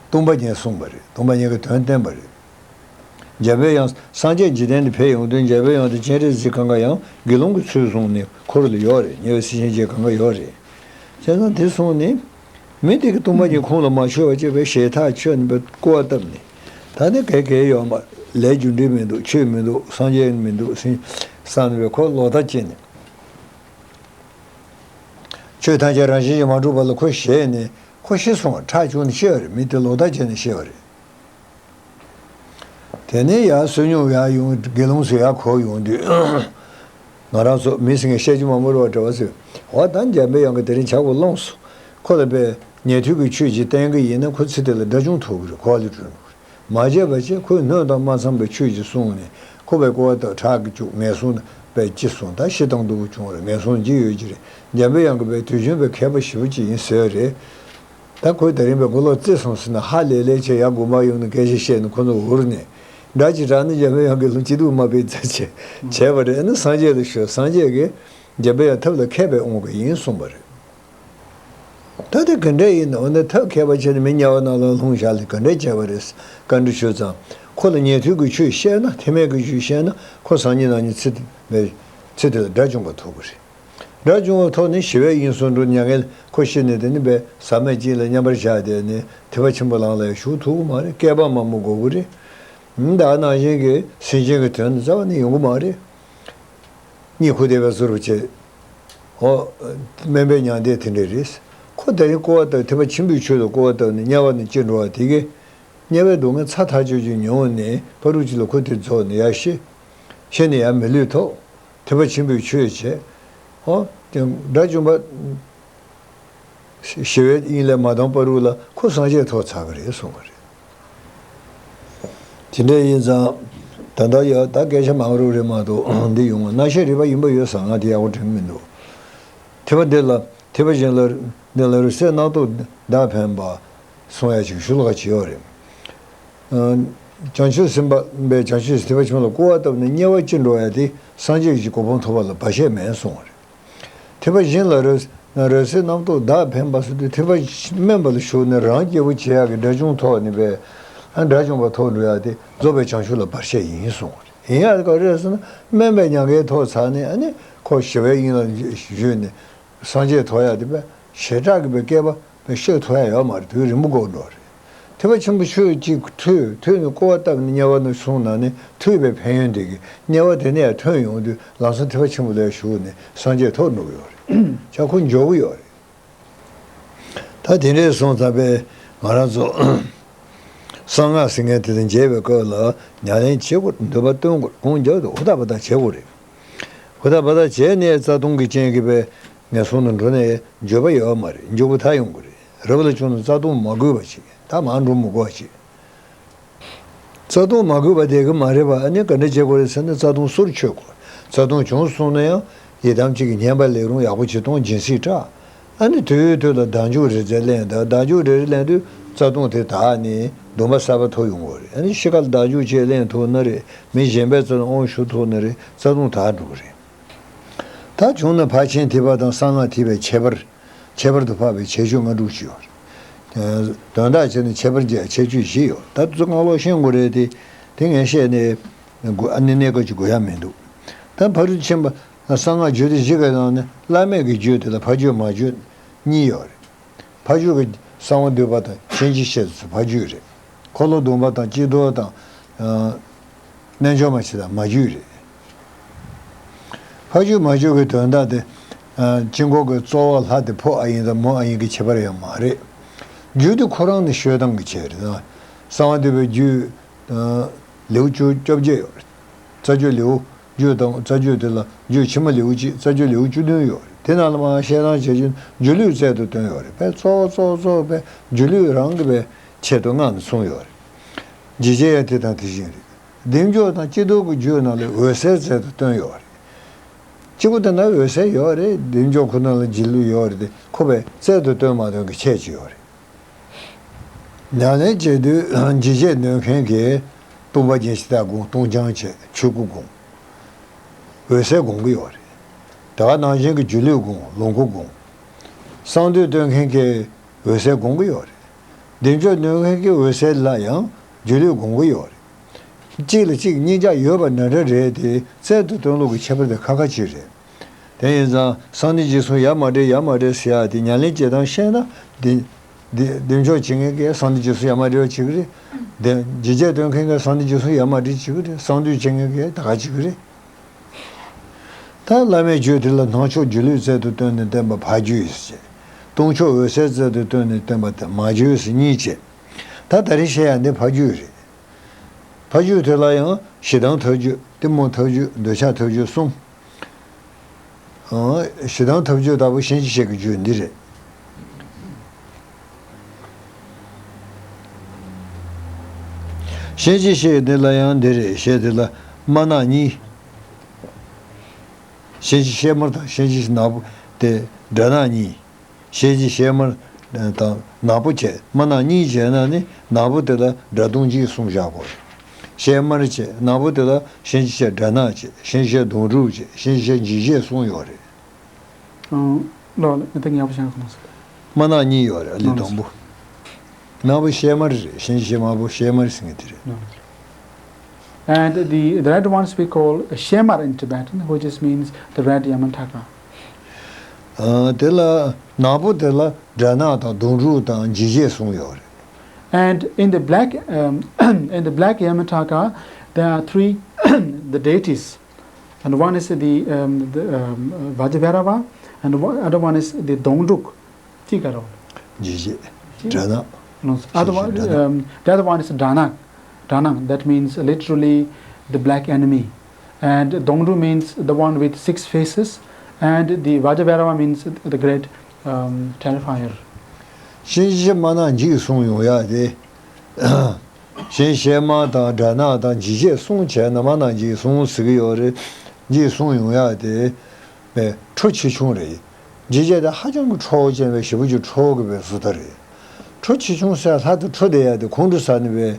སྟོང་པ་ཉིད་གསུངས་པ་རེད། སྟོང་པ་ཉིད་ཀྱི་དོན་བསྟན་པ་རེད། འཇམ་པའི་དབྱངས་སངས་རྒྱས་འཇིག་རྟེན་དུ་ཕེབས་ཡོང་དུས་འཇམ་པའི་དབྱངས་དང་སྤྱན་རས་གཟིགས་གང་ག་ཡང་དགེ་སློང་གི་ཚུལ་བཟུང་ནས་འཁོར་ལ་ཡོད་རེད། ཉེ་བའི་སྲས་ཆེན་བཅས་གང་ག་ཡོད་རེད། བྱས་ཙང་དེ་སོང་ནས། མི་དེ་གིས་སྟོང་པ་ཉིད་ཁོང་ལ་མ་ཆོད་པ་བྱས་པའི་ཞེ་ཐག་ཆོད་ནས་པའི་སྐུར་བ་བཏབ་ནས། ད་ནི་གལ་གལ་ཡོད་མ་རེད། ལས་རྒྱུ་འབྲས་མི་འདུག་ཆོས་མི་འདུག་སངས་རྒྱས་མི་འདུག་ཟེར་བསམ་ནས་པའི་ཁོ་ལོག་ལྟ་སྐྱེས་ནས། ཆོས་ཐམས་ཅད་རང་བཞིན་གྱིས་མ་གྲུབ་པ་ལ་ཁོ་ཞེད་ནས་ཁོ་ཤི་སོང་བ། ཁྲག་བྱུང་ནས་ཤི་བ་རེད། མི་དེ་ལོག་ལྟ་བྱས་ནས་ཤི་བ་རེད། དེ་ནས་ཡར་བསོད་སྙོམས་ཡར་ཡོང་། དགེ་སློང་ཚོ་ཡར་འཁོར་ཡོང་དུས། ང་རང་ཚོ་མི་ཟེར་མཁན་བཤད་རྒྱུ་མ་མོར་བ་འདྲ་བ་ཟེར། འོ་ད་འཇམ་པའི་དབྱངས་ཀྱིས་དེ་རིང་ཇ་ཁོ་བླངས་སོང་། ཁོ་ལ་པའི་ཉན་ཐོས་ཀྱི་ཆོས་ཅིག་བསྟན་གྱི་ཡིན་ན་ཁོ་ཚེ་འདི་ལ་དགྲ་བཅོམ་ཐོབ་ཀྱི་རེད། གོ་བ་ལེན་འགྲོ་གི་རེད། མ་བྱས་པ་བྱས་ཁོས་སྣོད་དང་མ་འཚམས་པའི་ཆོས་ཅིག་གསུངས་ནས་ཁོ་པའི་སྐུར་བ་བཏབ། ཁྲག་གིས་བཅུག་ངན་སོང་ནས་པའི་ཅི་སོང་། ད་ཤི་སྟངས་སྡུག་པོ་བྱུང་བ་རེད། ངན་སོང་ཅི་ཡོད་ཀྱི་རེད། འཇམ་པའི་དབྱངས་ཀྱིས་པའི་དུས་རྒྱུན་པའི་མཁས་པ་ཞེ་པོ་ཅིག་ཡིན་ཟེར་བ་རེད། ད་ཁོས་དེ་རིང་པའི་མགོ་ལོག་བརྩེས་སོང་ཟེར་ན་ཧ་ལས་ལས་བྱས་ཡར་དགོན་པ་ཡོང་ནས་སྐད་ཆ་བཤད་ནས་ཁོ་ཚོ་འུར་ནས། འདྲ་ཅིག་དྲག་ནས་འཇམ་པའི་དབྱངས་ཀྱིས་ལྷུང་སྐྱིད་སྡུག་མ་པའི་རྩ་བྱས་བྱས་པ་རེད། ཨ་ནི་སངས་རྒྱས་ལ་ཞུ། སངས་རྒྱས་ཀྱིས་འཇམ་པའི་དབྱངས་ཐབས་ལ་མཁས་པས་དབང་བ་ཡིན་གསུངས་པ་རེད། ད་དེ་ག་འདྲ་ཡིན་ནམ། འོ་ན་ཐབས་མཁས་པ་བྱས་ནས་མི་དམྱལ་བ་ནང་ལ་ལྷུང་བཞག་ལ་ག་འདྲ་བྱས་པ་རེད། བཀའ་འདྲི་ཞུས་ཙང་། ཁོ་ལ་ཉན་ཐོས་ཀྱི་ཆོས་བཤད་ན། ཐེག་དམན་གྱི་ཆོས་བཤད་ན་ཁོ་སང་ཉིན་གནངས་ཉིན་ཚེ་འདི་མེད། ཚེ་འདི་ལ་དགྲ་བཅོམ་པ་ཐོབ་ཀྱི་རེད། དགྲ་བཅོམ་པ་ཐོབ་ནས་ཞི་བའི་དབྱིངས་སུ་འགྲོ། མྱ་ངན་ཁོ་ཤི་ནས་དེ་ནི་པའི་ཟག་མེད་ཅིག་ལ་མཉམ་པར་བཞག་བསྡད་ནས་ཐེག་པ་ཆེན་པོའི་ལམ་ལ་ཞུགས་ཐུབ་ཀྱི་མ་རེད། བསྐལ་པ་མང་པོ་འགོར་གྱི་རེད། ད་ནང་བཞིན་གྱི་སེམས་ཅན་གྱི་དོན་ནི་རྩ་བ་ནས་ཡོང་གི་མ་རེད། གཉིད་ཁུག་བསྡད་པའི་བཟོ་འདྲ་བྱས། འོ། དམན་པའི་མྱང་འདས་དེ་འདྲ་རེད། ཁོ་དེ་རིང་སྐུར་བ་བཏབ། ཐེག་པ་ཆེན་པོའི་ཆོས་ལ་སྐུར་བ་བཏབ་ནས་དམྱལ་བ་ནས་སྐྱེ་འགྲོ་བ་དེ་གས། དམྱལ་བའི་སྡུག་བསྔལ་ཚ་ཐག་ཆོད་ཅིག་མྱོང་ནས་ཕ་རུ་ཅིག་ལ་ཁོ་དེ་རྫོགས་ནས་ཡར་ཤི། ཤི་ནས་ཡར་མི་ལུས་ཐོབ། ཐེག་པ་ཆེན་པོའི་ཆོས་བྱས། འོ། དེ་དགྲ་བཅོམ་པ། ཞི་བའི་དབྱིངས་ལས་མ་ལྡང་བར་དུ་ལ་ཁོ་སངས་རྒྱས་ཐོབ་ཚར་གི་རེད་གསུངས་པ་རེད། དེ་འདྲ་ཡིན་ཙང་། ད་ལྟ་ཡ་ད་སྐད་ཆ་མང་རུ་རེད་མ་གཏོགས་འདི་ཡོང་བ་རྣ་ཤེས་རིག་པ་ཡིན་པ་ཡོད་ས་ང་དེ་ཡག་པོ་དྲན་གི་མི་འདུག་ཐེག་པ་འདི་ལ་ཐེག་པ་གཞན་ལ་འདི་ལ་རུ་སེ་རྣམ་རྟོག་བདག་འཕེན་པ་གསུང་ཡ་ཅིག་ཤུ་ལ་ཁ་ཅིག་ཡོད་རེད། བྱང་ཆུབ་སེམས་དཔའ་པའི་བྱང་ཆུབ་ཐེག་པ་ཆུང་ལ་སྐུར་བ་བཏབ་ནས་དམྱལ་བ་སྐྱེ་འགྲོ་ཡ་དེ་སངས་རྒྱས་ཀྱི་གོ་འཕང་ཐོབ་པ་ལ་བར་ཆད་མེད་གསུངས་པ་རེད། ཐེག་པ་གཞན་ལ་རོལ་རོལ་སའི་རྣམ་རྟོག་བདག་འཕེན་པ་ཟེར་དུས་ཐེག་པ་དམན་པ་ལ་ཞུགས་ནས་རང་སྐྱེ་བོ་བྱེད་ཡག་གི་དགྲ་བཅོམ་ཐོག་ནས་པས། ཨ་དགྲ་བཅོམ་པ་ཐོབ་འགྲོ་ཡག་དེ་རྫོགས་པའི་བྱང་ཆུབ་ལ་བར་ཆད་ཡིན་གསུངས་པ་རེད། ཡིན་ཡག་ག་རེ་རེད་ཟེར་ན་དམན་པའི་མྱ་ངན་ཐོབ་ཚར་ནས་ཨ་ནི་ཁོ་ཞི་བའི་དབྱིངས་ལ་བཞུད་ནས་སངས་རྒྱས་ཐོབ་ཡག་དེ་པས་ཞེ་དྲག་གི་པའི་བསྐལ་པ། པའི་ཤོད་ཐུབ་ཡ་ཡོད་མ་རེད། དུས་རིང་པོ་འགོར་འགྲོ་རེད། ཐེག་པ་ཆེན་པོ་ཆོས་གཅིག་ཐོས་ཐོས་ནས་སྐུར་བ་བཏབ་ནས་དམྱལ་བ་ནས་སོང་ན་ནི་ཐོས་པའི་ཕན་ཡོན་དེ་གིས་དམྱལ་བ་དེ་ནས་ཡར་ཐོན་ཡོང་དུས་ལམ་སང་ཐེག་པ་ཆེན་པོ་ལ་ཞུགས་ནས་སངས་རྒྱས་ཐོབ་འགྲོ་གི་ཡོད་རེད། ཅག་ཁོ་འབྱོར་གི་ཡོད་རེད། ད་དེ་འདྲས་སོང་ཙང་པས་ང་རང་ཚོ་གསང་སྔགས་ཟེར་མཁན་དེ་དང་མཇལ་བའི་སྐབས་ལ་ཉམས་ལེན་བྱེད་དགོས། འདོན་པ་བཏོན་དགོས། གང་རྒྱབ་ཏུ་ཧུར་ཐག་འབད་ཐག་བྱེད་དགོས་རེད། ཧུར་ཐག་འབད་ཐག་བྱས་ནས་རྩ་ལྟུང་གི་རྐྱེན་གྱིས་པས་ངན་སོང་དུ་འགྲོ་ནས་འགྱོད་པ་ཡོད་མ་རེད། མགྱོགས་པོ་ཐར་ཡོང་གི་རེད། རབ་ལ་བྱུང་ན་རྩ་ལྟུང་མ་དགོས་པ་ཅིག་ད་མར་འགྲོ་མི་དགོས་པ་ཅིག་རྩ་ལྟུང་མ་དགོས་པ་བསྡད་གི་མ་རེད་པ། ཨ་ནི་ག་འདྲ་བྱེད་དགོས་རེད་ཟེར་ན་རྩ་ལྟུང་སོར་ཆུད་དགོས། རྩ་ལྟུང་བྱུང་སོང་ན་ཡང་ཡི་དམ་གཅིག་གི་བསྙེན་པ་ལས་རུང་ཡག་པོ་ཅིག་གཏོང་། སྦྱིན་སྲེག་བསྲེག་ཨ་ནི་དུས་དུས་ལ་བདག་འཇུག་རེ་རེ་ལེན་དང་། བདག་འཇུག་རེ་རེ་ལེན་དུས་རྩ་ལྟུང་དེ་དག་ནི་སྡོམ་པ་གསར་པ་ཐོབ་ཡོང་གི་རེད། ཨ་ནི་ཤི་ཁར་བདག་འཇུག་ཅིག་ལེན་ཐུབ་ན་རེད། མི་གཞན་པའི་རྩ་ལ་དབང་ཞུ་ཐུབ་ན་རེད། རྩ་ལྟུང་དག་འགྲོ་གི་རེད། ད་བྱུང་ན་ཕར་ཕྱིན་ཐེག་པ་དང་གསང་སྔགས་ཐེག་པའི་ཁྱད་པར། ཁྱད་པར་དུ་འཕགས་པའི་ཁྱད་ཆོས་ལྔ་དྲུག་ཅིག་ཡོད་རེད། དོན་དག་བྱས་ན་ཁྱད་པར་འབྱེད་ཁྱད་ཆོས་བཞི་ཡོད། ད་དེ་ཚོ་གང་ལོག་ཤེས་དགོས་རེད་དེ། དེ་ངས་བཤད་ནས་དགོས་ཨ་ནི་གནས་སྐབས་ཀྱི་དགོས་ཡ་མི་འདུག་ད་ཕ་རོལ་ཕྱིན་པ་གསང་སྔགས་རྒྱུད་སྡེ་བཞི་གི་ནང་ནས་བླ་མེད་ཀྱི་རྒྱུད་དེ་ལ་ཕ་རྒྱུད་མ་རྒྱུད་གཉིས་ཡོད་རེད། ཕ་རྒྱུད་ཀྱི་གསང་བ་འདུས་པ་དང་མཁྱེན་བརྩེ་ཤེས་ཚུལ་ཕ་རྒྱུད་རེད། འཁོར་ལོ་སྡོམ་པ་དང་སྤྱི་ལྡོག་དང་། རྣལ་འབྱོར་མ་བྱེད་དང་མ་རྒྱུད་རེད། ཕ་རྒྱུད་མ་རྒྱུད་ཀྱི་དོན་དག་དེ། དཀྱིལ་འཁོར་གྱི་གཙོ་བོ་ལྷ་དེ་ཕོ་ཨ་ཡིན་དང་མོ་ཨ་ཡིན་གྱི་ཁྱད་པར་ཡང་མ་རེད། རྒྱུད་དེ་ཁོ་རང་ནི་ཤོད་སྟངས་ཀྱི་ཆེད་རེད། གསང་བ་འདུས་པའི་རྒྱུད། ལེའུ་བཅུ་བཅོ་བརྒྱད་ཡོད་རེད། རྩ་རྒྱུད་ལེའུ་རྒྱུད་དང་རྩ་རྒྱུད་དེ་ལ་རྒྱུད་ཕྱི་མ་ལེའུ་གཅིག་རྩ་རྒྱུད་ལེའུ་བཅུ་བདུན་ཡོད་རེད། དེ་ནང་ལ་མར་བཤད་སྟངས་བྱེད་ཀྱིན་སྒྱུ་ལུས་རྩལ་དུ་བཏོན་ཡོད་རེད། པས་གཙོ་བོ་གཙོ་བོ་གཙོ་བོ་པས་སྒྱུ་ལུས་རང་གི་པས་ཆེད་དུ་མངགས་ནས་གསུངས་ཡོད་རེད། འཇིགས་བྱེད་ཡང་དེ་དང་དེ་བཞིན་རེད། བདེ་མཆོག་དང་སྐྱིད་སྡུག་གི་རྒྱུད་ནང་ལ་འོད་གསལ་རྩལ་དུ་སྟོན་ཡོད་རེད། སྐྱེ་བོ་དེ་ན་འོད་གསལ་ཡོད་རེད། བདེ་མཆོག་ཁོ་ན་ལ་འཇིགས་ལུགས་ཡོད་རེད་དེ་ཁོ་པས་རྩལ་དུ་སྟོན་མ་སྟོན་གྱི་ཁྱད་ཅིག་ཡོད་རེད། ཉམས་ལེན་བྱེད་དུས་འཇིགས་བྱེད་འདོན་མཁན་གྱིས་སྟོང་པ་རྒྱན་ཞེས་དག་སྒོམ། སྟོང་སྦྱང་བྱེད་ཆོས་སྐུ་སྒོམ། འོད་གསལ་སྒོམ་གྱི་ཡོད་རེད། དེ་ག་ནང་བཞིན་གྱི་སྒྱུ་ལུས་སྒོམ། ལོངས་སྐུ་སྒོམ། གསང་འདུས་སྟོན་མཁན་གྱིས་འོད་གསལ་སྒོམ་གྱི་ཡོད་རེད། བདེ་མཆོག་འདོན་མཁན་གྱིས་འོད་གསལ་ལ་ཡང་སྒྱུ་ལུས་སྒོམ་གྱི་ཡོད་རེད། གཅིག་ལ་གཅིག་གཉིས་ཆ་ཡོད་པ་འདྲ་འདྲ་རེད་དེ་རྩལ་དུ་སྟོན་ལུགས་ཀྱི་ཁྱད་པར་དེ་ཁ་ཁ་ཅིག་རེད། དེ་ཡིན་ཙང་གསང་གནས་རྗེས་གསུམ་ཡར་མར་འདྲེས་ཡར་མར་འདྲེས་ཟེར་ཡག་དེ་ཉམས་ལེན་བྱེད་སྟངས་ཤེས་ན་བདེ་བདེ་བདེ་མཆོག་བྱེད་མཁན་གྱིས་གསང་གནས་རྗེས་གསུམ་ཡར་མར་འདྲེས་པ་བྱེད་ཀྱི་རེད། བདེ་འཇིགས་བྱེད་སྟོན་མཁན་གྱིས་གསང་གནས་རྗེས་གསུམ་ཡར་མར་འདྲེས་བྱེད་ཀྱི་རེད། གསང་འདུས་བྱེད་མཁན་གྱིས་ད་ག་བྱེད་ཀྱི་རེད། ད་བླ་མའི་རྒྱུད་དེ་ལ་སྣང་ཕྱོགས་སྒྱུ་ལུས་རྩལ་དུ་སྟོན་ནས་བསྟན་པ་ཕ་རྒྱུད་ཟེར། སྟོང་ཕྱོགས་འོད་གསལ་རྩལ་དུ་སྟོན་ནས་བསྟན་པ་དེ་མ་རྒྱུད་ཟེར་གཉིས་བྱས། ད་ད་རེས་བཤད་ཡག་འདི་ཕ་རྒྱུད་རེད། ཕ་རྒྱུད་དེ་ལ་ཡང་ཞེ་སྡང་ཐབས་རྒྱུད། གཏི་མུག་ཐབས་རྒྱུད། འདོད་ཆགས་ཐབས་རྒྱུད་གསུམ། ཨང་། ཞེ་སྡང་ཐབས་རྒྱུད་ལྟ་བུ་གཤིན་རྗེ་གཤེད་ཀྱི་རྒྱུད་འདི་རེད། གཤིན་རྗེ་གཤེད་འདི་ལ་ཡང་འདི་རེད། གཤེད་དེ་ལ་དམར་ནག་གཉིས། གཤིན་རྗེ་གཤེད་དམར་དང་གཤིན་རྗེ་ནག་པོ་དེ་དགྲ་ནག་གཉིས། གཤིན་རྗེ་གཤེད་དམར་དང་ནག་པོ་བྱས། དམར་ནག་གཉིས་བྱས་ན་ནི་ནག་པོ་དེ་ལ་དགྲ་གདུང་འཇིགས་གསུམ་བཞག་གོ། གཤེད་དམར་བྱས། ནག་པོ་དེ་ལ་གཤིན་རྗེ་གཤེད་དགྲ་ནག་བྱས། གཤིན་རྗེ་གཤེད་གདོང་དྲུག་བྱས། གཤིན་རྗེ་གཤེད་འཇིགས་བྱེད་གསུམ་ཡོད་རེད། ཨང་། ལོ་ལ་ད་ངས་པོ་ཤང་ཁོང་ཟེར། དམར་ནག་གཉིས་ཡོད་རེད། ཨ་ལི་དང་པོ། ནག་པོ་གཤེད་དམར་རེད། གཤིན་རྗེ་དམར་པོ་གཤེད་དམར་ཟེར་མཁན་དེ་རེད། And the, the red ones we call Shemar in Tibetan, which just means the red Yamantaka. ཨ། དེ་ལ་ནག་པོ་དེ་ལ་དགྲ་ནག་དང་གདོང་དྲུག་དང་འཇིགས་བྱེད་གསུམ་ཡོད་རེད། And in the black, um, in the black Yamantaka, there are three the deities. And one is the, um, the um, Vajabhairava, and one, other one is the Dongdruk. ཅི་ག་རོ། འཇིགས་བྱེད། དགྲ་ནག No, other one, འཇིགས་བྱེད་དགྲ་ནག um, the other one is Dranang. Dranang, that means literally the black enemy. And Dongdruk means the one with six faces. And the Vajabhairava means the great um, terrifier. གཤིན་རྗེ་དམར་ནག་འཇིགས་གསུམ་ཡོང་ཡག་དེ། གཤིན་རྗེ་དམར་དང་དགྲ་ནག་དང་འཇིགས་བྱེད་གསུམ་བྱས་ན་དམར་ནག་འཇིགས་གསུམ་ཟེར་གྱི་ཡོད་རེད། འཇིགས་གསུམ་ཡོང་ཡག་དེ། པའི་ཁྲོ་ཆེ་ཆུང་རེད། འཇིགས་བྱེད་དེ་ཧ་ཅང་གི་ཁྲོ་བོ་ཅན་པའི་ཞེ་པོ་ཅིག་ཁྲོ་བོ་གི་པའི་བཟོ་ལྟ་རེད། ཁྲོ་ཆེ་ཆུང་ཟེར་ལྷག་ཏུ་ཁྲོ་བསྡད་ཡག་དེ་ཁོང་ཁྲོ་ཟ་ནི་པའི།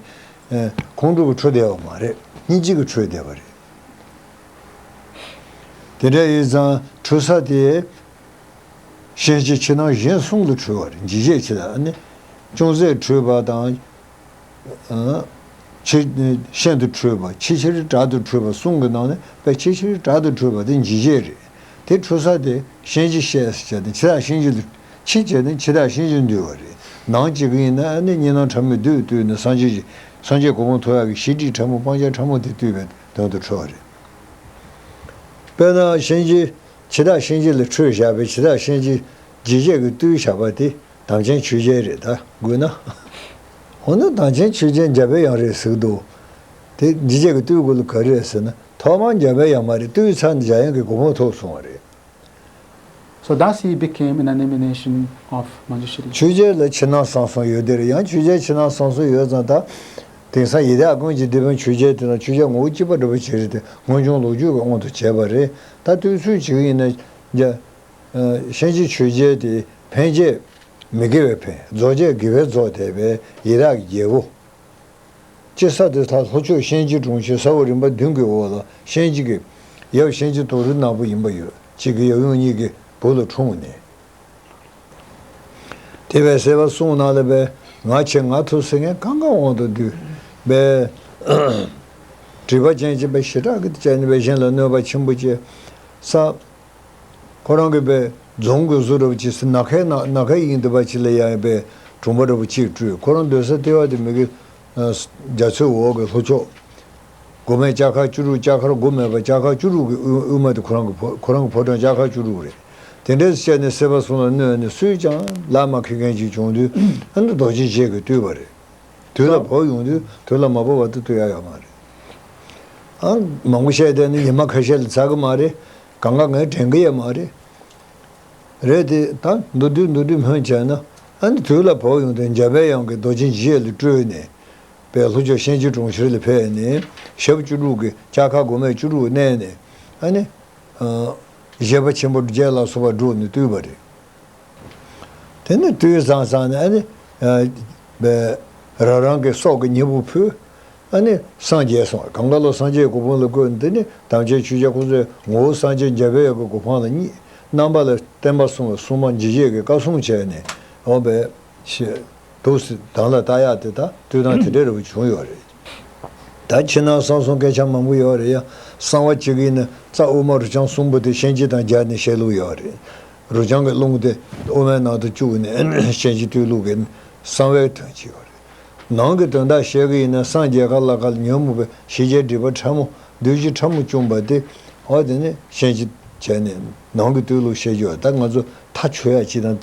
ཁོང་ཁྲོ་གི་ཁྲོ་བསྡད་པ་མ་རེད། སྙིང་རྗེ་གི་ཁྲོ་བསྡད་པ་རེད། དེ་འདྲ་ཡིན་ཙང་ཁྲོ་ས་དེ། གཤིན་རྗེ་ཕྱི་ནང་གཞན་གསུམ་ལ་ཁྲོ་བ་རེད། འཇིགས་བྱེད་ཕྱི་ལ་ནི། ཅུང་ཟད་ཁྲོས་པ་དང་། ཆེ། ཤིན་ཏུ་ཁྲོས་པ། ཆེས་ཆེར་དྲག་ཏུ་ཁྲོས་པ་གསུམ་གྱི་ནང་ནས་དཔེ་ཆེས་ཆེར་དྲག་ཏུ་ཁྲོས་པ་དེ་འཇིགས་བྱེད་རེད། དེ་ཁྲོ་ས་དེ་གཤིན་རྗེ་གཤེད་ཟེར་བྱས་ཏེ་འཆི་བདག་གཤིན་རྗེ་ལ་འཆི་བྱས་ནས་འཆི་བདག་གཤིན་རྗེ་འདུལ་བ་རེད། ནང་གཅིག་གི་ཡིན་ན་ཨ་ནི་གཉིས་སྣང་ཕྲ་མོས་བདུད་བཏུལ་ནས་སངས་རྒྱས་ཀྱི་སངས་རྒྱས་གོ་འཕང་ཐོབ་ཡག་གི་ཤེས་སྒྲིབ་ཕྲ་མོ་སྤང་བྱ་ཕྲ་མོ་དེ་བཏུལ་བའི་དོན་དུ་ཁྲོ་བ་རེད། དཔེར་ན་གཤིན་རྗེ། འཆི་བདག་གཤིན་རྗེ་ལ་ཁྲོས་བཞག་པའི་འཆི་བདག་གཤིན་རྗེ་འཇིགས་བྱེད་ཀྱིས་བཏུལ་བཞག་པ་དེ་དམ་ཅན་ཆོས་རྒྱལ་རེད་ད་དགོས་ན། འོ་ན་དམ་ཅན་ཆོས་རྒྱལ་འཇམ་པའི་དབྱངས་རེད་ཟེར་གི་འདུག་དེ་འཇིགས་བྱེད་ཀྱིས་བཏུལ་དགོས་ལ་ག་རེ་རེད་ཟེར་ན་ཐོག་མར་འཇམ་པའི་དབྱངས་མ་རེད། བཏུལ་ཚར་ནས་འཇམ་དབྱངས་ཀྱི་གོ་འཕང་ཐོབ་སོང་བ་རེད། So thus he became an emanation of Manjushri. ཆོས་རྒྱལ་ལ་ཕྱི་ནང་གསང་གསུམ་ཡོད་དེ་རེད། ཡང་ཆོས་རྒྱལ་ཕྱི་ནང་གསང་གསུམ་ཡོད་ཙང་ད། དེང་སང་ཡི་དྭགས་ཀུན་གྱི་སྡེ་དཔོན་ཆོས་རྒྱལ་དེ་ན་ཆོས་རྒྱལ་ངོ་བོ་གཅིག་པ་འདྲ་པོ་ཅིག་རེད་དེ་སྔོན་བྱུང་ལོ་རྒྱུས་ཀྱི་དབང་དུ་བྱས་པ་རེད། ད་དུས་ཚོད་ཅིག་ཡིན་ན་རྒྱ། གཤིན་རྗེ་ཆོས་རྒྱལ་དེ་ཕན་བྱེད་མི་དགེ་བའི་ཕན། རྫོགས་བྱེད་དགེ་བའི་རྫོགས་བསྡད་པའི་ཡི་དྭགས་ཀྱི་རྒྱལ་པོ། སྤྱིར་ས་དེ་དག་ལྷོ་ཕྱོགས་གཤིན་རྗེ་གྲོང་ཁྱེར་ས་འོག་རིམ་པ་བདུན་གྱི་འོག་ལ་གཤིན་རྗེ་གི་ཡབ་གཤིན་རྗེ་དོ་རུང་ནག་པོ་ཡིན་པ་ཡོད། གཅིག་གི་ཡབ་ཡུམ་གཉིས་ཀྱི་བུ་ལ་འཁྲུངས་ནས། དེ་བས་སྲིད་པ་གསུམ་ནང་ལ་བས་ང་བྱེད་ང་ཐུབ་ཟེར་མཁན་གང་ག་དབང་དུ་བསྡུས་པས། སྒྲིབ་པ་ཅན་གྱིས་པས་ཞེ་དྲག་གི་བྱས་ནས་པས་གཞན་ལ་གནོད་པ་ཆེན་པོ་བྱས་ས། ཁོ་རང་གིས་པས་རྫོང་གི་བཟོ་འདྲ་པོ་ཅིག་ཟེར་ནམ་མཁའི་ནང་ནམ་མཁའི་དབྱིངས་དེ་པ་ཅིག་ལ་ཡང་པས་གྲོང་པ་འདྲ་པོ་ཅིག་བསྐྲུན། ཁོ་རང་སྡོད་ས་ལྟེ་བ་དེ་མི་གི་རྒྱ་མཚོའི་འོག་གི་ལྷོ་ཕྱོགས། སྒོ་མེད་ལྕགས་མཁར་བཅུ་དྲུག་ལྕགས་མཁར་སྒོ་མེད་པ་ལྕགས་མཁར་བཅུ་དྲུག་གི་དབུས་དབུས་མ་དེ་ཁོ་རང་གི་ཕོ་ཁོ་རང་གི་ཕོ་བྲང་ལྕགས་མཁར་བཅུ་དྲུག་རེད། དེ་འདྲས་བཤད་ནས་སྲིད་པ་གསུམ་ལ་གནོད་ནས་སུས་ཀྱང་ལག་མ་འཁེལ་མཁན་ཅིག་བྱུང་དུས་ཨ་ནི་རྡོ་རྗེ་འཆང་གིས་བཏུལ་བ་རེད། དུས་ལ་བབ་ཡོང་དུས་དུས་ལ་མ་བབ་བར་དུ་བཏུལ་ཡ་ཡོད་མ་རེད། ཨ། མང་པོ་བཤད་བསྡད་ན་ཉི་མ་ཁ་ཤས་ལ་ཚར་གི་མ་རེད། གང་ག་ངས་དྲན་གི་ཡོད་མ་རེད། རེད་དེ་ད་མདོར་བསྡུས་མདོར་བསྡུས་སྨོས་བྱས་ན་ཨ་ནི་དུས་ལ་བབ་ཡོང་དུས་འཇམ་པའི་དབྱངས་ཀྱིས་རྡོ་རྗེ་འཆང་ལ་སྤྲུལ་ནས། པའི་ལྷོ་ཕྱོགས་གཤན་ཆེན་གྲོང་ཁྱེར་ལ་ཕེབས་ནས་ཞབས་བཅུ་དྲུག་གི་ལྕགས་མཁར་སྒོ་མེད་བཅུ་དྲུག་གནས་ནས་ཨ་ནི། བཞད་པ་ཆེན་པོ་བརྒྱད་ལ་སོགས་པ་བསྒྲུབས་ནས་བཏུལ་བ་རེད། དེ་ནས་དུས་བཟང་བཟང་ནས་ཨ་ནི། རང་རང་གི་སྲོག་གི་སྙིང་པོ་ཕུལ། ཨ་ནི་སངས་རྒྱས་སོང་། གངས་དཀར་ལོ་སངས་རྒྱས་གོ་འཕང་ལ་བཀོད་ནས་དེ་ནི་དམ་ཅན་ཆོས་རྒྱལ་ཁོ་ཚོའི་ངོ་བོ་སངས་རྒྱས་འཇམ་དཔལ་གྱི་གོ་འཕང་ལ་བརྙེས། རྣམ་པ་ལ་བསྟན་པ་སྲུང་བའི་སྲུང་མ་འཇིགས་བྱེད་ཀྱི་བཀའ་སྲུང་བྱས་ནས་འོང་བའི་ཞེས་འདུག་སེ་དང་ལ་ལྟ་ཡག་དེ་དག་དུས་དང་དེ་འདྲ་རེ་བ་བྱུང་ཡོད་རེད། ད་ཕྱི་ནང་གསང་གསུམ་སྐད་ཆ་མང་པོ་ཡོད་རེད་ཡ། གསང་བ་གཅིག་ཡིན་ན་རྩ་དབུ་མ་རུ་ལྕང་གསུམ་པོ་དེ་གཤིན་རྗེ་དང་སྦྱར་ནས་བཤད་ལུགས་ཡོད་རེད། རུ་ལྕང་གི་རླུང་དེ་དབུ་མའི་ནང་དུ་བཅུག་ནས་གཤིན་རྗེ་བཏུལ་ལུགས་ཀྱི་གསང་བའི་དོན་གཅིག་ཡོད་རེད། ནང་གི་དོན་དག་བཤད་གི་ཡིན་ན་སངས་རྒྱས་ཁ་ལ་ཁ་ལ་ཉོན་མོངས་པའི་ཞི་རྒྱས་སྒྲིབ་པ་ཕྲ་མོ་བདུད་བཞི་ཕྲ་མོ་བཅོམ་པ་དེ་འོ་དེ་ནས་གཤིན་རྗེ་བྱས་ནས་ནང་གི་བཏུལ་ལུགས་བཤད་རྒྱུ་ད་ང་ཚོ་མཐའ་ཆོད་ཡ་གཅིག་དང་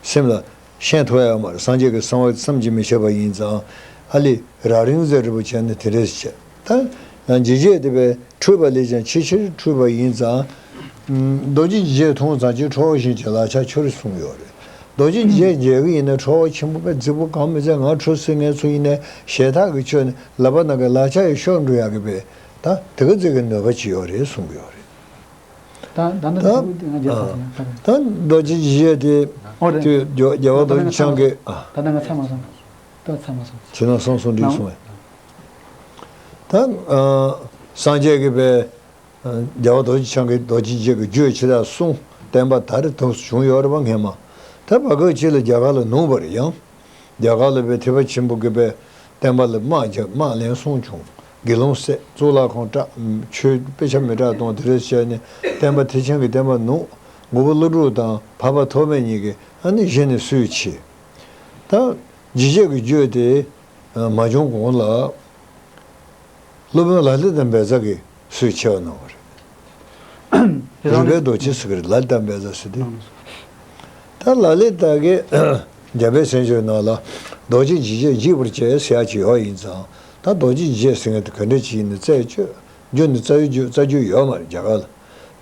སེམས་ལ། ཤེས་ཐུབ་ཡོད་མ་རེད། སངས་རྒྱས་ཀྱི་གསང་བ་བསམ་གྱིས་མི་ཁྱབ་པ་ཡིན་ཙང་། ཨ་ལི་རྭ་རིང་ཟེར་རེ་བ་བྱས་ནས་དེ་འདྲས་བྱས། ད་ཡང་འཇིགས་བྱེད་དེ་བས་འཁྲུལ་པ་ལས་ཀྱང་ཆེས་ཆེར་འཁྲུལ་པ་ཡིན་ཙང་། རྡོ་རྗེ་འཇིགས་བྱེད་མཐོང་ཙམ་གྱིས་ཁྲོ་བོ་གཤིན་རྗེའི་ལག་ཆ་ཁྱོར་གསུངས་ཡོད་རེད། རྡོ་རྗེ་འཇིགས་བྱེད་མཇལ་གི་ཡིན་ན་ཁྲོ་བོ་ཆེན་པོ་པས་རྫིག་པོ་གང་མི་བྱེད། ང་ཁྲོ་སྲིད་ངལ་འཚོ་ཡིན་ནའི་ཞེད་ཐག་གིས་ཆོད་ནས་ལག་པ་ནང་གི་ལག་ཆ་ཡི་ཤོར་འགྲོ་ཡག་གི་བས་ད་དེ་ག་ཙིག་གི་ནུས་པ་ཅིག་ཡོད་རེད་གསུང་གི་ཡོད་རེད། ད་ད་ནི་ད་ད་ང་རྒྱལ་ཚ་ཡང་ད་རེད། ད་རྡོ་རྗེ་འཇིགས་བྱེད་དེ་ཨོ་རེད། དུས་རྒྱ་རྒྱལ་བ་རྡོ་རྗེ་འཆང་གིས་ཨ། ད་ནི་ང་ཚ་མ་སོང་། ད་ཚ་མ་སོང་། ཕྱི་ནང་གསང་གསུམ་འགྲིག་སོང་བས། ད་ཨ་སངས་རྒྱས་ཀྱི་བས་ཨ་རྒྱལ་བ་རྡོ་རྗེ་འཆང་གིས་རྡོ་རྗེ་འཇིགས་ཀྱི་རྒྱུད་ཆེ་ལ་གསུངས། བསྟན་པ་ད་རེས་ཐོག་བྱུང་ཡོད་རེད་པ་སྔས་མ། ད་བར་སྐབས་ཅིག་ལ་རྒྱ་གར་ལ་ནུབ་པ་རེད་ཡང་། རྒྱ་གར་ལ་བའི་ཐེག་པ་ཆེན་པོ་གི་བའི་བསྟན་པ་ལ་དམག་རྒྱག་དམག་ལན་གསུམ་བྱུང་། དགེ་སློང་བསད། གཙུག་ལག་ཁང་བཀྲག་ཆོས་དཔེ་ཆ་མི་གྲགས་གཏོང་། དེ་འདྲ་བྱས་ནས་བསྟན་པ་ཐེག་ཆེན་གྱི་བསྟན་པ་ནུབ། མགོན་པོ་ཀླུ་སྒྲུབ་དང་འཕགས་པ་ཐོགས་མེད་གཉིས་ཀྱིས་ཨ་ནི་གཞི་ནས་སུས་བྱས། ད་འཇིགས་བྱེད་ཀྱི་རྒྱུད་དེ་མ་བྱུང་གོང་ལ། སློབ་དཔོན་ལ་ལི་ཏ་བཛྲ་གིས་སུས་ཆེ་བ་གནང་བ་རེད། རུས་སྦལ་རྡོ་རྗེ་ཟེར་གི་རེད། ལ་ལི་ཏ་བཛྲ་ཟེར་དུས། ད་ལ་ལི་ཏ་གིས་འཇམ་དཔལ་མཚན་བརྗོད་ནང་ལ་རྡོ་རྗེ་འཇིགས་བྱེད་འཇིགས་པར་བྱེད་ཟེར་ཡ་ཅིག་ཡོད་ཡིན་ཙང་ད་རྡོ་རྗེ་འཇིགས་བྱེད་ཟེར་མཁན་དེ་ག་འདྲ་ཅིག་ཡིན་ནི་རྩད་གཅོད་རྒྱུ་ནི་རྩ་རྒྱུ་རྩ་རྒྱུ་ཡོད་མ་རེད་རྒྱ་གར་ལ།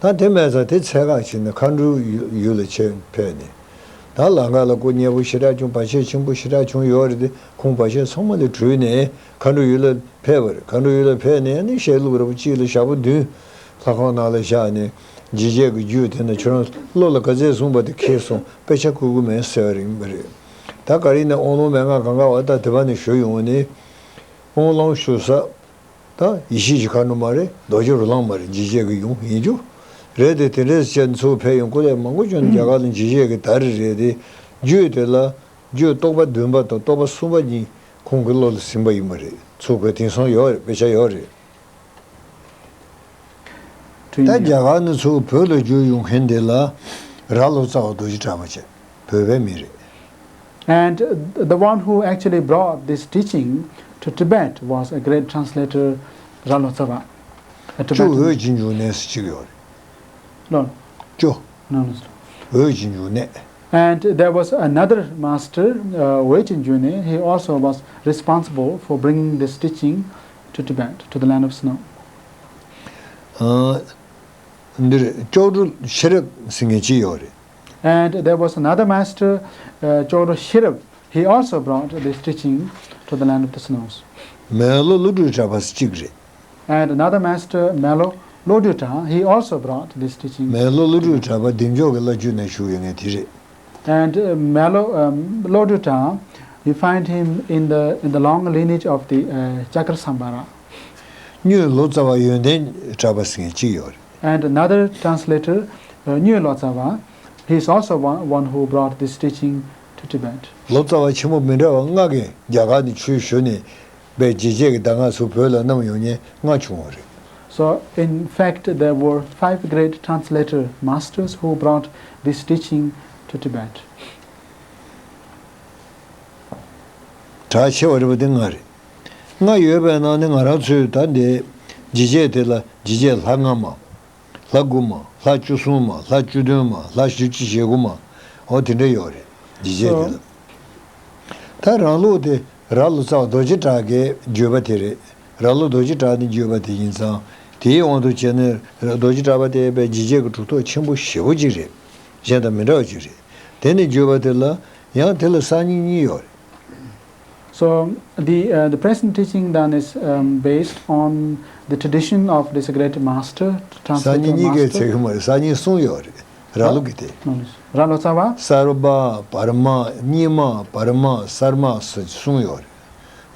ད་དེ་མེད་ཙང་དེ་ཚད་བཀག་བྱས་ནས་མཁའ་འགྲོའི་ཡུལ་ལ་ཆེད་ཕེབས་ནས། ད་ལམ་ཁ་ལ་སྐུ་མཉེལ་པོ་ཞེ་དྲག་བྱུང་། བར་ཆད་ཆེན་པོ་ཞེ་དྲག་བྱུང་ཡོད་རེད་དེ་ཁོང་བར་ཆད་ཚང་མ་ལས་གྲོལ་ནས་མཁའ་འགྲོའི་ཡུལ་ལ་ཕེབས་པ་རེད། མཁའ་འགྲོའི་ཡུལ་ལ་ཕེབས་ནས་ནི་བཤད་ལུགས་རེ་བ་གཅིག་ལ་ཞག་པོ་བདུན་ལྷ་ཁང་ནང་ལ་བཞག་ནས་འཇིགས་བྱེད་ཀྱི་རྒྱུད་དེ་ན་ཁྱོད་རང་བློ་ལ་ག་ཚད་བཟུང་བ་དེ་ཁེལ་སོང་། དཔེ་ཆ་བསྐུར་གི་མེད་ཟེར་བ་རེད་པ་རེད། ད་ག་རེ་ཡིན་ན་དབང་ལུང་མན་ངག་གང་ག་བ་ད་དེ་བ་ནས་ཞུ་ཡོང་ནས་དབང་ལུང་ཞུ་ས། ད་ཡེ་ཤེས་ཀྱི་མཁའ་འགྲོ་མ་རེད། རྡོ་རྗེ་རོ་ལངས་མ་རེད། འཇིགས་བྱེད་ཀྱི་ཡུམ་ཡིན་རྒྱུ་རེད་དེ། དེ་འདྲས་བྱས་ཚུར་ཕེབས་ཡོང་སྐུ་ལས་མང་པོ་བྱུང་། རྒྱ་གར་ལ་འཇིགས་བྱེད་ཀྱི་ད་རེས་རེད་དེ། རྒྱུད་དེ་ལ་རྒྱུད་རྟོག་པ་བདུན་པ་དང་རྟོག་པ་གསུམ་པ་གཉིས་ཁོང་གི་བློ་ལ་ཟིན་པ་ཡིན་པ་རེད། ཚུར་ཁོས་དེང་སང་ཡོད་རེད། དཔེ་ཆ་ཡོད་རེད། ད་རྒྱ་གར་ནས་ཚུར་བོད་ལ་བསྒྱུར་ཡོང་མཁན་དེ་ལ་རྭ་ལོ་ཙཱ་བ་རྡོ་རྗེ་གྲགས་པ་བྱས། བོད་པའི་མི་རེད། And the one who actually brought this teaching to Tibet was a great translator, Ralo Tsava, a Tibetan. ཅོ་འོད་ཀྱི་འབྱུང་གནས་སུ་གཅིག་ཡོད་རེད། No. ཅོ། No, no, no. འོད་ཀྱི་འབྱུང་གནས། And there was another master, uh, Oe Chinjune. He also was responsible for bringing this teaching to Tibet, to the land of snow. ཨ། འདིར་ཅོག་གྲུ་ཤེས་རབ་ཟེར་མཁན་གཅིག་ཡོད་རེད། And there was another master, uh, Chokdro Shirab. He also brought this teaching to the land of the snows. མེ་ལོ་བློ་གྲོས་གྲགས་པ་གཅིག་རེད། And another master, Melo Lodrita, he also brought this teaching. མེ་ལོ་བློ་གྲོས་གྲགས་པ་བདེ་མཆོག་གི་བླ་བརྒྱུད་ནས་བཞུགས་ཡོད་མཁན་དེ་རེད། And, uh, Melo, um, Lodrita, you find him in the, in the long lineage of the, uh, Chakrasambhara. གཉོས་ལོ་ཙཱ་བ་ཡོན་ཏན་གྲགས་པ་ཟེར་མཁན་གཅིག་ཡོད་རེད། And another translator, uh, Nyo Lotsawa, he is also one, one who brought this teaching to Tibet. ལོ་ཙཱ་བ་ཆེན་པོ་མི་འདྲ་བ་ལྔ་གིས་རྒྱ་གར་ནས་ཆོས་ཞུས་ནས་པའི་འཇིགས་བྱེད་ཀྱི་གདམས་ངག་ཚུར་བོད་ལ་བསྣམས་ཡོང་མཁན་ལྔ་བྱུང་བ་རེད། So, in fact, there were five great translator masters who brought this teaching to Tibet. གྲགས་ཆེ་བ་རེད་པ་དེ་ལྔ་རེད། ལྔ་ཡོད་པའི་ནང་ནས་ང་རང་ཚོས་ད་འདི་འཇིགས་བྱེད་དེ་ལ་འཇིགས་བྱེད་ལྷ་ལྔ་མ། ལྷ་དགུ་མ། ལྷ་བཅུ་གསུམ་མ། ལྷ་བཅུ་བདུན་མ། ལྷ་བཞི་བཅུ་ཞེ་དགུ་མ། འོ་དེ་འདྲ་ཡོད་རེད། འཇིགས་བྱེད་དེ་ལ། ད་རང་ལུགས་དེ་རྭ་ལོ་ཙཱ་བ་རྡོ་རྗེ་གྲགས་ཀྱི་བརྒྱུད་པ་དེ་རེད། རྭ་ལོ་རྡོ་རྗེ་གྲགས་ནས་བརྒྱུད་པ་དེ་ཡིན་ཙང་། དེའི་དབང་དུ་བྱས་ནས་རྡོ་རྗེ་གྲགས་པ་དེ་པའི་འཇིགས་བྱེད་ཀྱི་གྲུབ་ཐོབ་ཆེན་པོ་ཞེ་པོ་ཅིག་རེད། གཞན་དང་མི་འདྲ་བ་ཅིག་རེད། དེ་ནས་བརྒྱུད་པ་དེ་ལ་ཡང་དེ་ལ་གསར་རྙིང་གཉིས་ཡོད་རེད། So the, uh, the present teaching then is, um, based on the tradition of this great master, སང་ཉིན་གཉིས་ཀའི་ཚིག་གི་མ་རེད། སང་ཉིན་གསུམ་ཡོད་རེད། ར་ལུག་གི་དེ། ར་ལོ་ཙཱ་བ། གསར་པ། བར་མ། རྙིང་མ། བར་མ། གསར་མ་ཟེར་གསུམ་ཡོད་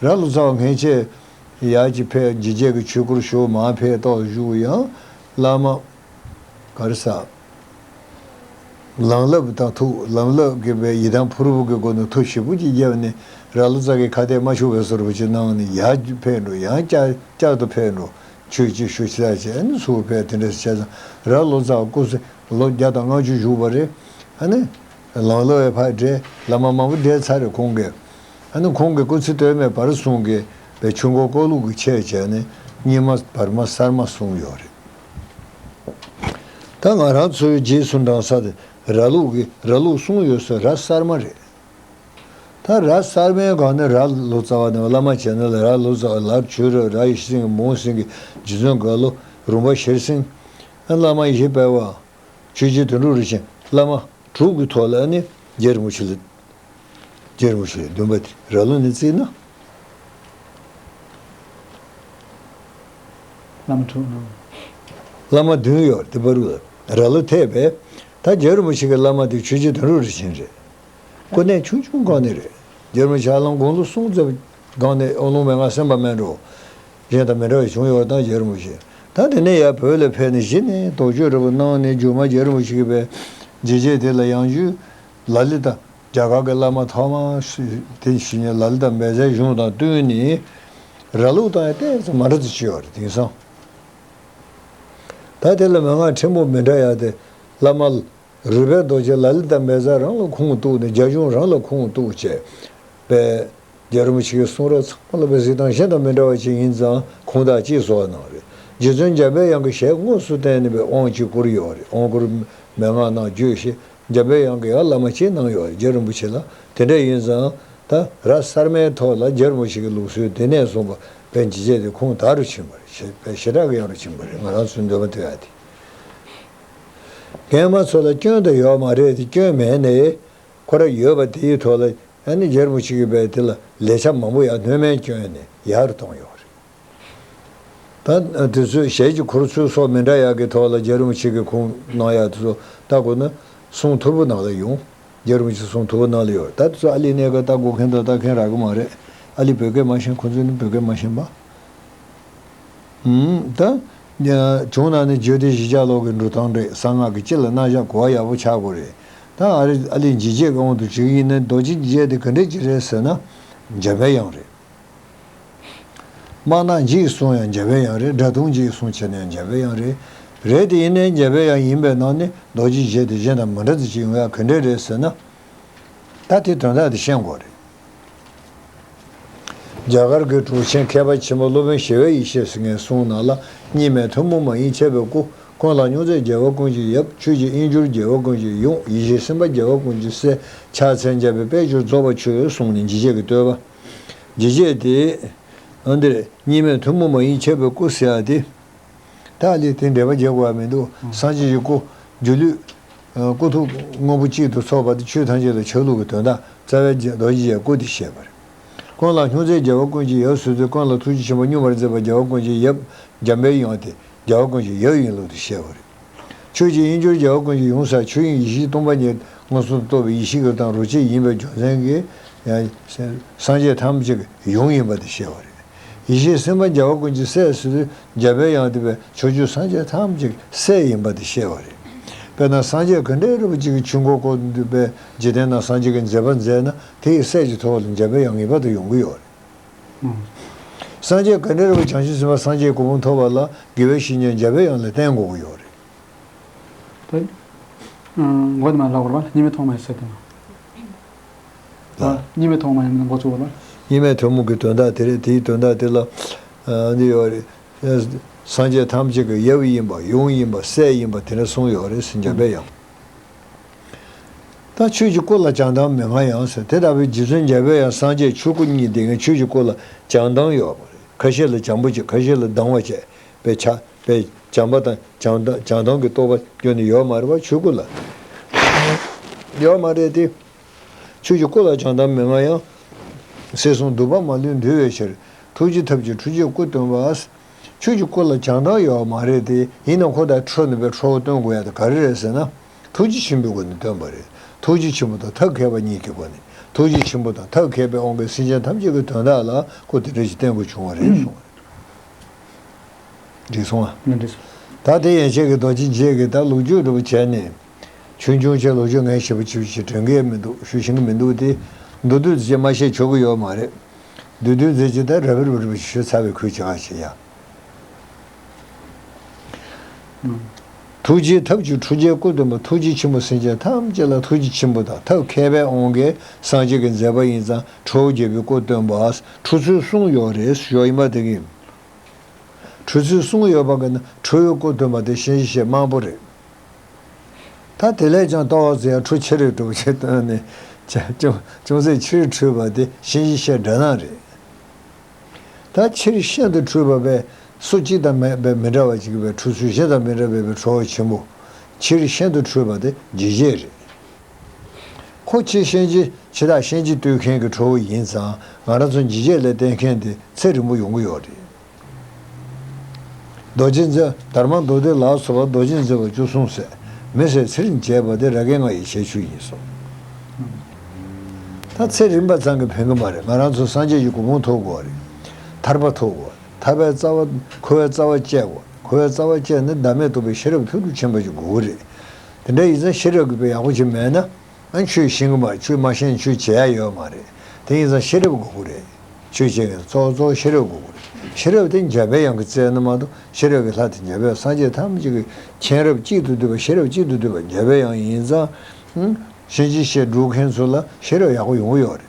རེད། ར་ལོ་ཙཱ་བ་ངས་ཆེ་ཡར་གྱི་ཕེབས། འཇིགས་བྱེད་ཀྱི་ཆོས་སྐོར་ཞུ། མར་ཕེབས་ཏོག་བཞུགས། ཡང་བླ་མ་ག་རེ་ཟ། ལམ་བསླབ་དང་ཐུག་ལམ་བསླབ་ཀྱི་བའི་ཡི་དམ་ཕུར་བུ་གི་སྒོ་ནས་ཐུགས་ཞིབ་པོ་ཅིག་བརྒྱབ་ནས། ར་ལོ་ཙཱ་གི་ཁ་གཏད་མ་ཆོག་པའི་བཟོ་འདྲ་ཅིག་གནང་ནས། ཡར་ཕེབས་འགྲོ། ཡང་བསྐྱར་བསྐྱར་དུ་ཕེབས་འགྲོ། ཆོས་ཅིག་ཞུ་ཆེད་ལ་བྱས་ནས་ཚུར་ཕེབས། དེ་འདྲ་བྱས་ཙང་ར་ལོ་ཙཱ་བ་སྐུ་ཚེ་ལོ་བརྒྱ་དང་ལྔ་བཅུ་བཞུགས་པ་རེད། ཨ་ནི་ལམ་བསླབ་པའི་ཕར་བགྲེས། བླ་མ་མང་པོ་བགྲེས་ཚར་རེད་ཁོང་གིས། ཨ་ནི་ཁོང་གིས་སྐུ་ཚེ་སྟོད་སྨད་བར་གསུམ་གྱི་བའི་ཆོས་འཁོར་བསྐོར་ལུགས་ཀྱི་ཆེད་བྱས་ནས་རྙིང་མ་བར་མ་གསར་མ་གསུམ་ཡོད་རེད། ད་ང་རང་ཚོའི་རྗེས་སུ་འབྲང་ས་དེ་ར་ལུག་གི་ར་ལུག་གསུམ་ཡོད་ས་ར་གསར་མ་རེད། ད་ར་གསར་མའི་སྒང་ནས་ར་ལོ་ཙཱ་བ་ནས་བླ་མ་བྱས་ན་ལ། ར་ལོ་ཙཱ་བ། ལར་ཆོས་རབ། ར་ཡེ་ཤེས་སེང་གེ། མོ་སེང་གེ། རྗེ་བཙུན་རྒྭ་ལོ། རོང་པ་ཤེར་སེང་། ཨ་བླ་མ་ཡེ་ཤེས་དཔལ་བ། ཆོས་རྗེ་དོན་གྲུབ་རིན་ཆེན། བླ་མ་དྲུག་གི་ཐོག་ལ་ནི་རྗེ་རིན་པོ་ཆེ་ལ། རྗེ་རིན་པོ་ཆེ་ལ་འདོན་པ་དེ་ར་ལུག་ནས་བརྩིས་ན། བླ་མ་དྲུག་ནོ། བླ་མ་བདུན་ཡོད་དེ་བར་ལ་ར་ལུག་ཐེབས་པས། ད་རྗེ་རིན་པོ་ཆེ་གི་བླ་མ་དེ་ཆོས་རྗེ་དོན་གྲུབ་རིན་ཆེན་རེད། དཀོན་གནས་ཆུང་ཆུང་སྒང་ནས་རེད། རྗེ་རིན་པོ་ཆེ་ཧ་ལམ་དགུང་ལོ་གསུམ་ཙམ་སྒང་ནས་ཨོ་ལོང་མན་ངག་གསན་པ་མེད་འགྲོ། གཞན་དང་མི་འདྲ་བ་བྱུང་ཡོད་དང་། རྗེ་རིན་པོ་ཆེ་ད་དེ་ནས་ཡར་བོད་ལ་ཕེབས་ནས་གཞི་ནས་དོགས་གཅོད་འདྲ་པོ་གནང་ནས། མཇུག་མ་རྗེ་རིན་པོ་ཆེ་གིས་པའི་འཇིགས་བྱེད་དེ་ལ་ཡང་ཞུ། ལ་ལི་དང་རྒྱ་གར་གྱི་བླ་མ་ཐོག་མ་དེ་བཞིན་ལ་ལི་དང་བཛྲ་གཞུང་དང་བསྟུན་ནས་ར་ལུག་དང་ཡང་ཏོག་ཙམ་མ་འདྲ་ཙམ་ཅིག་ཡོད་རེད། དེང་སང་ད་དེ་ལ་མན་ངག་ཕྲན་བུ་མི་འདྲ་ཡག་དེ། བླ་མ་རུས་སྦལ་རྡོ་རྗེ་ལ་ལི་དང་བཛྲ་རང་ལ་ཁུངས་གཏུགས་ནས། རྒྱ་གཞུང་རང་ལ་ཁུངས་གཏུགས་བྱས་པའི་རྗེ་རིན་པོ་ཆེ་གི་གསུང་རབ་ཚང་མ་ལ་པའི་གཟིགས་སྟངས་གཞན་དང་མི་འདྲ་བ་ཅིག་ཡིན་ཙང་ཁུངས་དག་ཅིག་བཟོ་བ་གནང་རེད། རྗེ་བཙུན་འཇམ་པའི་དབྱངས་ཀྱི་ཞལ་དངོས་སུ་བསྟན་ནས་པའི་དབང་ཅིག་བསྐུར་ཡོད་རེད། དབང་བསྐུར་མན་ངག་ནང་བརྗོད་ཞེས། འཇམ་པའི་དབྱངས་ཀྱིས་ཡང་བླ་མ་ཅིག་གནང་ཡོད་རེད། རྗེ་རིན་པོ་ཆེ་ལ། དེ་འདྲ་ཡིན་ཙང་ད་ར་གསར་མའི་ཐོག་ལ་རྗེ་རིན་པོ་ཆེ་གི་ལུགས་སྲོལ་དེ་ནས་བཟུང་པ་པའི་འཇིགས་བྱེད་དེ་ཁུངས་དག་རུ་ཕྱིན་པ་རེད། ཞེས་པའི་ཞེ་དྲག་གི་ཡང་རུ་ཕྱིན་པ་རེད། ང་རང་ཚོའི་འདོད་པ་དེ་ཡ་དེ། རྒན་མ་ཚོ་ལ་སྐྱོན་དུ་ཡོད་མ་རེད་དེ། སྐྱོན་མེད་ནས་ཁོ་ར་ཡོད་པ་དེའི་ཐོག་ལ་ཨ་ནི་རྗེ་རིན་པོ་ཆེ་གི་པའི་དེ་ལ་ལས་ཆ་མང་པོ་ཡར་སྣོན་མེད་བསྐྱོན་ནས་ཡར་གཏོང་ཡོད་རེད། ད་དེ་ཚོའི་ཞལ་གྱི་ཁུར་ཚུལ་སོགས་མི་འདྲ་ཡག་གི་ཐོག་ལ་རྗེ་རིན་པོ་ཆེ་གི་ཁུངས་གནང་ཡག་དེ་ཚོ་ལྟ་དགོས་ན་གསུང་ཐོར་བུ་ནང་ལ་ཡོང་། རྗེ་རིན་པོ་ཆེ་གསུང་ཐོར་བུ་ནང་ལ་ཡོད། ད་དེ་ཚོ་ཨ་ལི་གནས་སྐབས་ལྟ་དགོས་མཁན་དང་ལྟ་མཁན་རག་གི་མ་རེད། ཨ་ལི་བོད་སྐད་མ་ཤེས། ཁོ་ཚོས་ནི་བོད་སྐད་མ་ཤེས་པ། ཨུམ། ད་བྱུང་ན་ནི་རྒྱུད་སྡེ་བཞི་ཆ་ལོག་གི་འགྲོ་སྟངས་རེད། གསང་སྔགས་ཀྱི་སྤྱི་ལ་རྣམ་གཞག་གོ་བ་ཡག་པོ་ཆགས་དགོས་རེད། ད་ཨ་རི་ཨ་ལི་འཇིགས་བྱེད་ཀྱི་དབང་དུ་བྱས་ཡིན་ན་རྡོ་རྗེ་འཇིགས་བྱེད་དེ་ག་འདྲ་ཅིག་རེད་ཟེར་ན། འཇམ་པའི་དབྱངས་རེད། དམག་ནག་འཇིགས་གསུང་ཡང་འཇམ་པའི་དབྱངས་རེད། དགྲ་དུང་འཇིགས་གསུང་བྱས་ན་ཡང་འཇམ་པའི་དབྱངས་རེད། རེད་དེ་ཡིན་ནའི་འཇམ་པའི་དབྱངས་ཡིན་པའི་ནང་ནས་རྡོ་རྗེ་འཇིགས་བྱེད་དེ་གཞན་དང་མི་འདྲ་ཙམ་ཅིག་ཡོང་ཡག་ག་འདྲ་རེད་ཟེར་ན། ད་དེ་དོན་དག་དེ་ཤེས་དགོས་རེད། རྒྱ་གར་གྱི་གྲུབ་ཆེན་མཁས་པ་ཆེན་པོ་སློབ་དཔོན་ཞི་བའི་ཡེ་ཤེས་ཟེར་མཁན་གསུང་ནང་ལ། གཉིས་མེད་ཐུན་མོང་མ་ཡིན་ཁྱབ་པའི་སྐུ། ཀུན་ལ་སྙོང་མཛད་རྒྱལ་བ་ཀུན་གྱི་ཡབ། ཆོས་ཀྱི་དབྱིངས་གྱུར་རྒྱལ་བ་ཀུན་གྱི་ཡུམ། ཡེ་ཤེས་སེམས་དཔའ་རྒྱལ་བ་ཀུན་གྱི་སྲས། ཕྱག་འཚལ་མཇལ་བའི་དཔལ་གྱུར་རྫོགས་པ་མཆོད། གསུངས་ནས་འཇིགས་བྱེད་ཀྱི་བསྟོད་པ། འཇིགས་བྱེད་དེ། འདིར་གཉིས་མེད་ཐུན་མོང་མ་ཡིན་ཁྱབ་པའི་སྐུ་ཟེར་ཡ་དེ། ད་ལས་དེ་འགྲེལ་པ་རྒྱག་དགོས་པ་མི་འདུག་ཨང་། སངས་རྒྱས་ཀྱི་སྐུ། སྒྱུ་ལུས། ཨ། སྐུ་ཐུགས་དངོས་པོ་གཅིག་ཏུ་ཚོགས་པ་དེ་ཆོས་ཐམས་ཅད་ལ་ཆགས་ལུགས་ཀྱི་དོན་དག་རྩ་བའི་རྒྱ་རྡོ་རྗེ་འཇིགས་བྱེད་སྐུ་དེ་བཤད་པ་རེད། ཀུན་ལ་སྙོང་མཛད་རྒྱལ་བ་ཀུན་གྱི་ཡབ་ཟེར་དུས་ཀུན་ལ་ཐུགས་རྗེ་ཆེན་པོ་སྙོམས་པར་མཛད་པ་རྒྱལ་བ་ཀུན་གྱི་ཡབ་འཇམ་པའི་དབྱངས་དེ་རྒྱལ་བ་ཀུན་གྱི་ཡབ་ཡིན་ལུགས་དེ་བཤད་པ་རེད། ཆོས་ཀྱི་དབྱིངས་གྱུར་རྒྱལ་བ་ཀུན་གྱི་ཡུམ་ཟེར། ཆོས་དབྱིངས་ཡེ་ཤེས་སྟོང་པ་ཉིད་མངོན་སུམ་དུ་རྟོགས་པའི་ཡེ་ཤེས་ཀྱི་དང་རོ་གཅིག་ཡིན་པའི་རྒྱུ་མཚན་གྱིས་ཡང་སངས་རྒྱས་ཐམས་ཅད་ཀྱི་ཡུམ་ཡིན་པ་དེ་བཤད་པ་རེད། ཡེ་ཤེས་སེམས་དཔའ་རྒྱལ་བ་ཀུན་གྱི་སྲས་ཟེར་དུས་འཇམ་པའི་དབྱངས་དེ་བས་ཕྱོགས་བཅུའི་སངས་རྒྱས་ཐམས་ཅད་ཀྱི་སྲས་ཡིན་པ་དེ་བཤད་པ་རེད། དཔེར་ན་སངས་རྒྱས་ག་འདྲའི་རིན་པོ་ཆེ་གི་ཆོས་འཁོར་བསྐོར་འདུག་པས་འཇིག་རྟེན་ན་སངས་རྒྱས་ཀྱི་མཛད་པ་མཛད་ན་དེ་ཡི་སྲས་ཀྱི་ཐོག་ལ་འཇམ་པའི་དབྱངས་ངེས་པར་དུ་ཡོང་གི་ཡོད་རེད། ཨང་། སངས་རྒྱས་ག་འདྲའི་རིན་པོ་ཆེ་བྱང་ཆུབ་སེམས་དཔའ་སངས་རྒྱས་གོ་འཕང་ཐོབ་པ་ལ་དགེ་བའི་བཤེས་གཉེན་འཇམ་པའི་དབྱངས་ལ་བསྟེན་དགོས་ཀྱི་ཡོད་རེད། ད། ཨང་། མགོ་དེ་མ་ལབ་དགོས་པ་ལ་གཉིས་མེད་ཐོག་མ་ཡིན་ཟེར་དེ་ན། ད། གཉིས་མེད་ཐོག་མ་ཡིན་ན་མགོ་ཚོས་པ་ལ། གཉིས་མེད་ཐུན་མོང་གི་དོན་དག་དེ་རེད། དེའི་དོན་དག་དེ་ལ། ཨ། འདི་ཡོད་རེད། སངས་རྒྱས་ཐམས་ཅད་ཀྱི་ཡབ་ཡིན་པ། ཡུམ་ཡིན་པ། སྲས་ཡིན་པ་དེ་འདྲ་གསུངས་ཡོད་རེད་ཟེར། འཇམ་པའི་དབྱངས། ད་ཆོས་ཀྱི་སྐུ་ལ་བྱང་ལྡང་མི་མངའ་ཡང་ཟེར། དེ་ལྟ་བུའི་རྗེ་བཙུན་འཇམ་པའི་དབྱངས་སངས་རྒྱས་ཆོས་སྐུ་གཉིས་ལྡན་གྱི་ཆོས་ཀྱི་སྐུ་ལ་བྱང་ལྡང་ཡོད་པ་རེད། ཁ་ཤས་ལ་བྱང་བུ་བྱས། ཁ་ཤས་ལ་ལྡང་བ་བྱས། པའི་ཆ་པའི་བྱང་པ་དང་བྱང་ལྡང་བྱང་ལྡང་གི་རྟོག་པ་སྐྱོན་ནི་ཡོད་མ་རེད་པ། ཆོས་སྐུ་ལ་ཡོད་མ་རེད་དེ། ཆོས་ཀྱི་སྐུ་ལ་བྱང་ལྡང་མི་མངའ་ཡང་ སྲིད་གསུམ་སྡུག་པ་མ་ལུས་འདུལ་བའི་ཕྱིར། ཐུགས་རྗེ་ཐབས་ཀྱིས་ཁྲོ་ཆུའི་སྐུ་སྟོན་པ། ཁྱོད་ཀྱི་སྐུ་ལ་བྱང་ཐང་ཡོད་མ་རེད་དེ། ཡིན་ནའང་ཁོ་དང་ཁྲོ་ནས་པའི་ཁྲོ་བོ་སྟོན་དགོས་ཡ་དེ་ག་རེ་རེད་ཟེར་ན། ཐུགས་རྗེ་ཆེན་པོའི་སྒོ་ནས་སྟོན་པ་རེད། ཐུགས་རྗེ་ཆེན་པོ་དང་ཐབས་མཁས་པ་གཉིས་ཀྱི་སྒོ་ནས། ཐུགས་རྗེ་ཆེན་པོ་དང་ཐབས་མཁས་པའི་དབང་གིས་སེམས་ཅན་ཐམས་ཅད་ཀྱི་དོན་དག་ལ་སྐུ་དེ་འདྲ་ཞིག་བསྟན་དགོས་བྱུང་བ་རེད་གསུངས་པ་རེད། འགྲིག་སོང་ཨ། ང་འགྲིག་སོང་། ད་དེ་ཡན་ཆད་ཀྱི་རྡོ་རྗེ་འཇིགས་ཀྱི་ད་ལོ་རྒྱུས་འདྲ་པོ་བྱས་ནས། ཆུང་ཆུང་བྱས་ལོ་རྒྱུས་ངས་ཞིབ་པོ་ཞིབ་ཞིག་དྲན་གྱི་མི་འདུག་ཞུ་ཤེས་ཀྱི་མི་འདུག་དེ་མདོར་བསྡུས་ཙམ་ཅིག་མ་བཤད་ཆོག་གི་ཡོད་མ་རེད། མདོར་བསྡུས་ཙམ་ཅིག་ད་རབ་རིབ་རིབ་ཞུ་ཚར་བའི་ཁུལ་བྱེད་ག་བྱེད་ཡ། ཐུགས་རྗེའི་ཐབས་ཀྱིས་ཁྲོ་ཆུའི་སྐུ་སྟོན་པ། ཐུགས་རྗེ་ཆེན་པོ་སེམས་ཅན་ཐམས་ཅད་ལ་ཐུགས་རྗེ་ཆེན་པོ་དང་ཐབས་མཁས་པའི་དབང་གིས་སངས་རྒྱས་ཀྱི་མཛད་པ་ཡིན་ཙང་ཁྲོ་བོ་རྒྱལ་པོའི་སྐུ་སྟོན་པ། ཁྲོ་ཚུལ་གསུམ་ཡོད་རེད་ཞོ་ཡིན་པ་དེ་གིན། ཁྲོ་ཚུལ་གསུམ་ཡོད་པ་གི་ནི་ཁྲོ་བོའི་སྐུ་སྟོན་པ་དེ་གཤིན་རྗེ་གཤེད་དམར་པོ་རེད། ད་དེ་ལས་ཀྱང་ལྟ་བ་ཟེར་ཡ་ཁྲོ་ཆེ་རིགས་གྲུབ་ཅེས་སྟོན་ནས་ཅུང་ཅུང་ཟད་ཆེར་ཁྲོས་པ་དེ་གཤིན་རྗེ་གཤེད་དགྲ་ནག་རེད། ད་ཆེར་ཤིན་ཏུ་ཁྲོས་པ་པས་སུ་གཅིག་དང་མེད་པའི་མི་འདྲ་བ་ཅིག་པའི་ཁྲོ་ཚུལ་གཞན་དང་མི་འདྲ་བའི་ཁྲོ་བོ་ཆེན་པོ། ཆེར་ཤིན་ཏུ་ཁྲོས་པ་དེ་འཇིགས་བྱེད་རེད། ཁོ་ཆེ་གཤིན་རྗེ་ཆེ་དག་གཤིན་རྗེ་བཏུལ་མཁན་གྱི་ཁྲོ་བོ་ཡིན་ཙང་ང་རང་ཚོ་འཇིགས་བྱེད་ལ་བརྟེན་མཁན་དེ་ཚེ་རིང་པོ་ཡོང་གི་ཡོད་རེད། རྡོ་རྗེ་འཛིན་དར་མ་མདོ་སྡེ་ལ་སོགས་པ་རྡོ་རྗེ་འཛིན་པ་བཅུ་གསུམ་ཟེར་མི་ཟེར་ཚེ་རིང་བྱས་པ་དེ་ར་གན་ང་ཡི་ཁྱད་ཆོས་ཡིན་གསུངས། ད་ཚེ་རིང་པ་ཙམ་གྱིས་ཕན་གྱི་མ་རེད། ང་རང་ཚོ་སངས་རྒྱས་ཀྱི་གོ་འཕང་ཐོབ་དགོས་རེད། ཐར་པ་ཐོབ་དགོས་རེད། ཐར་པའི་རྩ་བ་འཁོར་བའི་རྩ་བ་བཅད་དགོས་རེད། འཁོར་བའི་རྩ་བ་བཅད་ནས་བདག་མེད་རྟོགས་པའི་ཤེས་རབ་ཐོབ་གྲུབ་ཆེན་པོ་ཞིག་དགོས་ཀྱི་རེད། དེ་འདྲ་ཡིན་ཙང་ཤེས་རབ་ཀྱི་དཔེ་ཡག་པོ་ཅིག་མེད་ན། ཨ་ཆོས་ཤེས་ཀྱི་མ་རེད། ཆོས་མ་ཤེས་ན་ཆོས་བྱེད་ཡ་ཡོད་མ་རེད། དེ་ཡིན་ཙང་ཤེས་རབ་དགོས་ཀྱི་རེད། ཆོས་བྱེད་མཁན་གཙོ་བོ་གཙོ་བོ་ཤེས་རབ་དགོས་ཀྱི་རེད། ཤེས་རབ་དེ་འཇམ་པའི་དབྱངས་ཀྱིས་བསྩལ་ན་མ་གཏོགས་ཤེས་རབ་ཀྱི་ལྷ་དེ་འཇམ་པའི་སངས་རྒྱས་ཐམས་ཅད་ཀྱི་མཁྱེན་རབ་གཅིག་ཏུ་བསྡུས་པ་ཤེས་རབ་གཅིག་ཏུ་བསྡུས་པ་འཇམ་པའི་དབྱངས་ཡིན་ཙང་། ཨང་། གཤིན་རྗེ་གཤེད་སྒྲུབ་མཁན་ཚོ་ལ་ཤེས་རབ་ཡག་པོ་ཡོང་གི་ཡོད་རེད།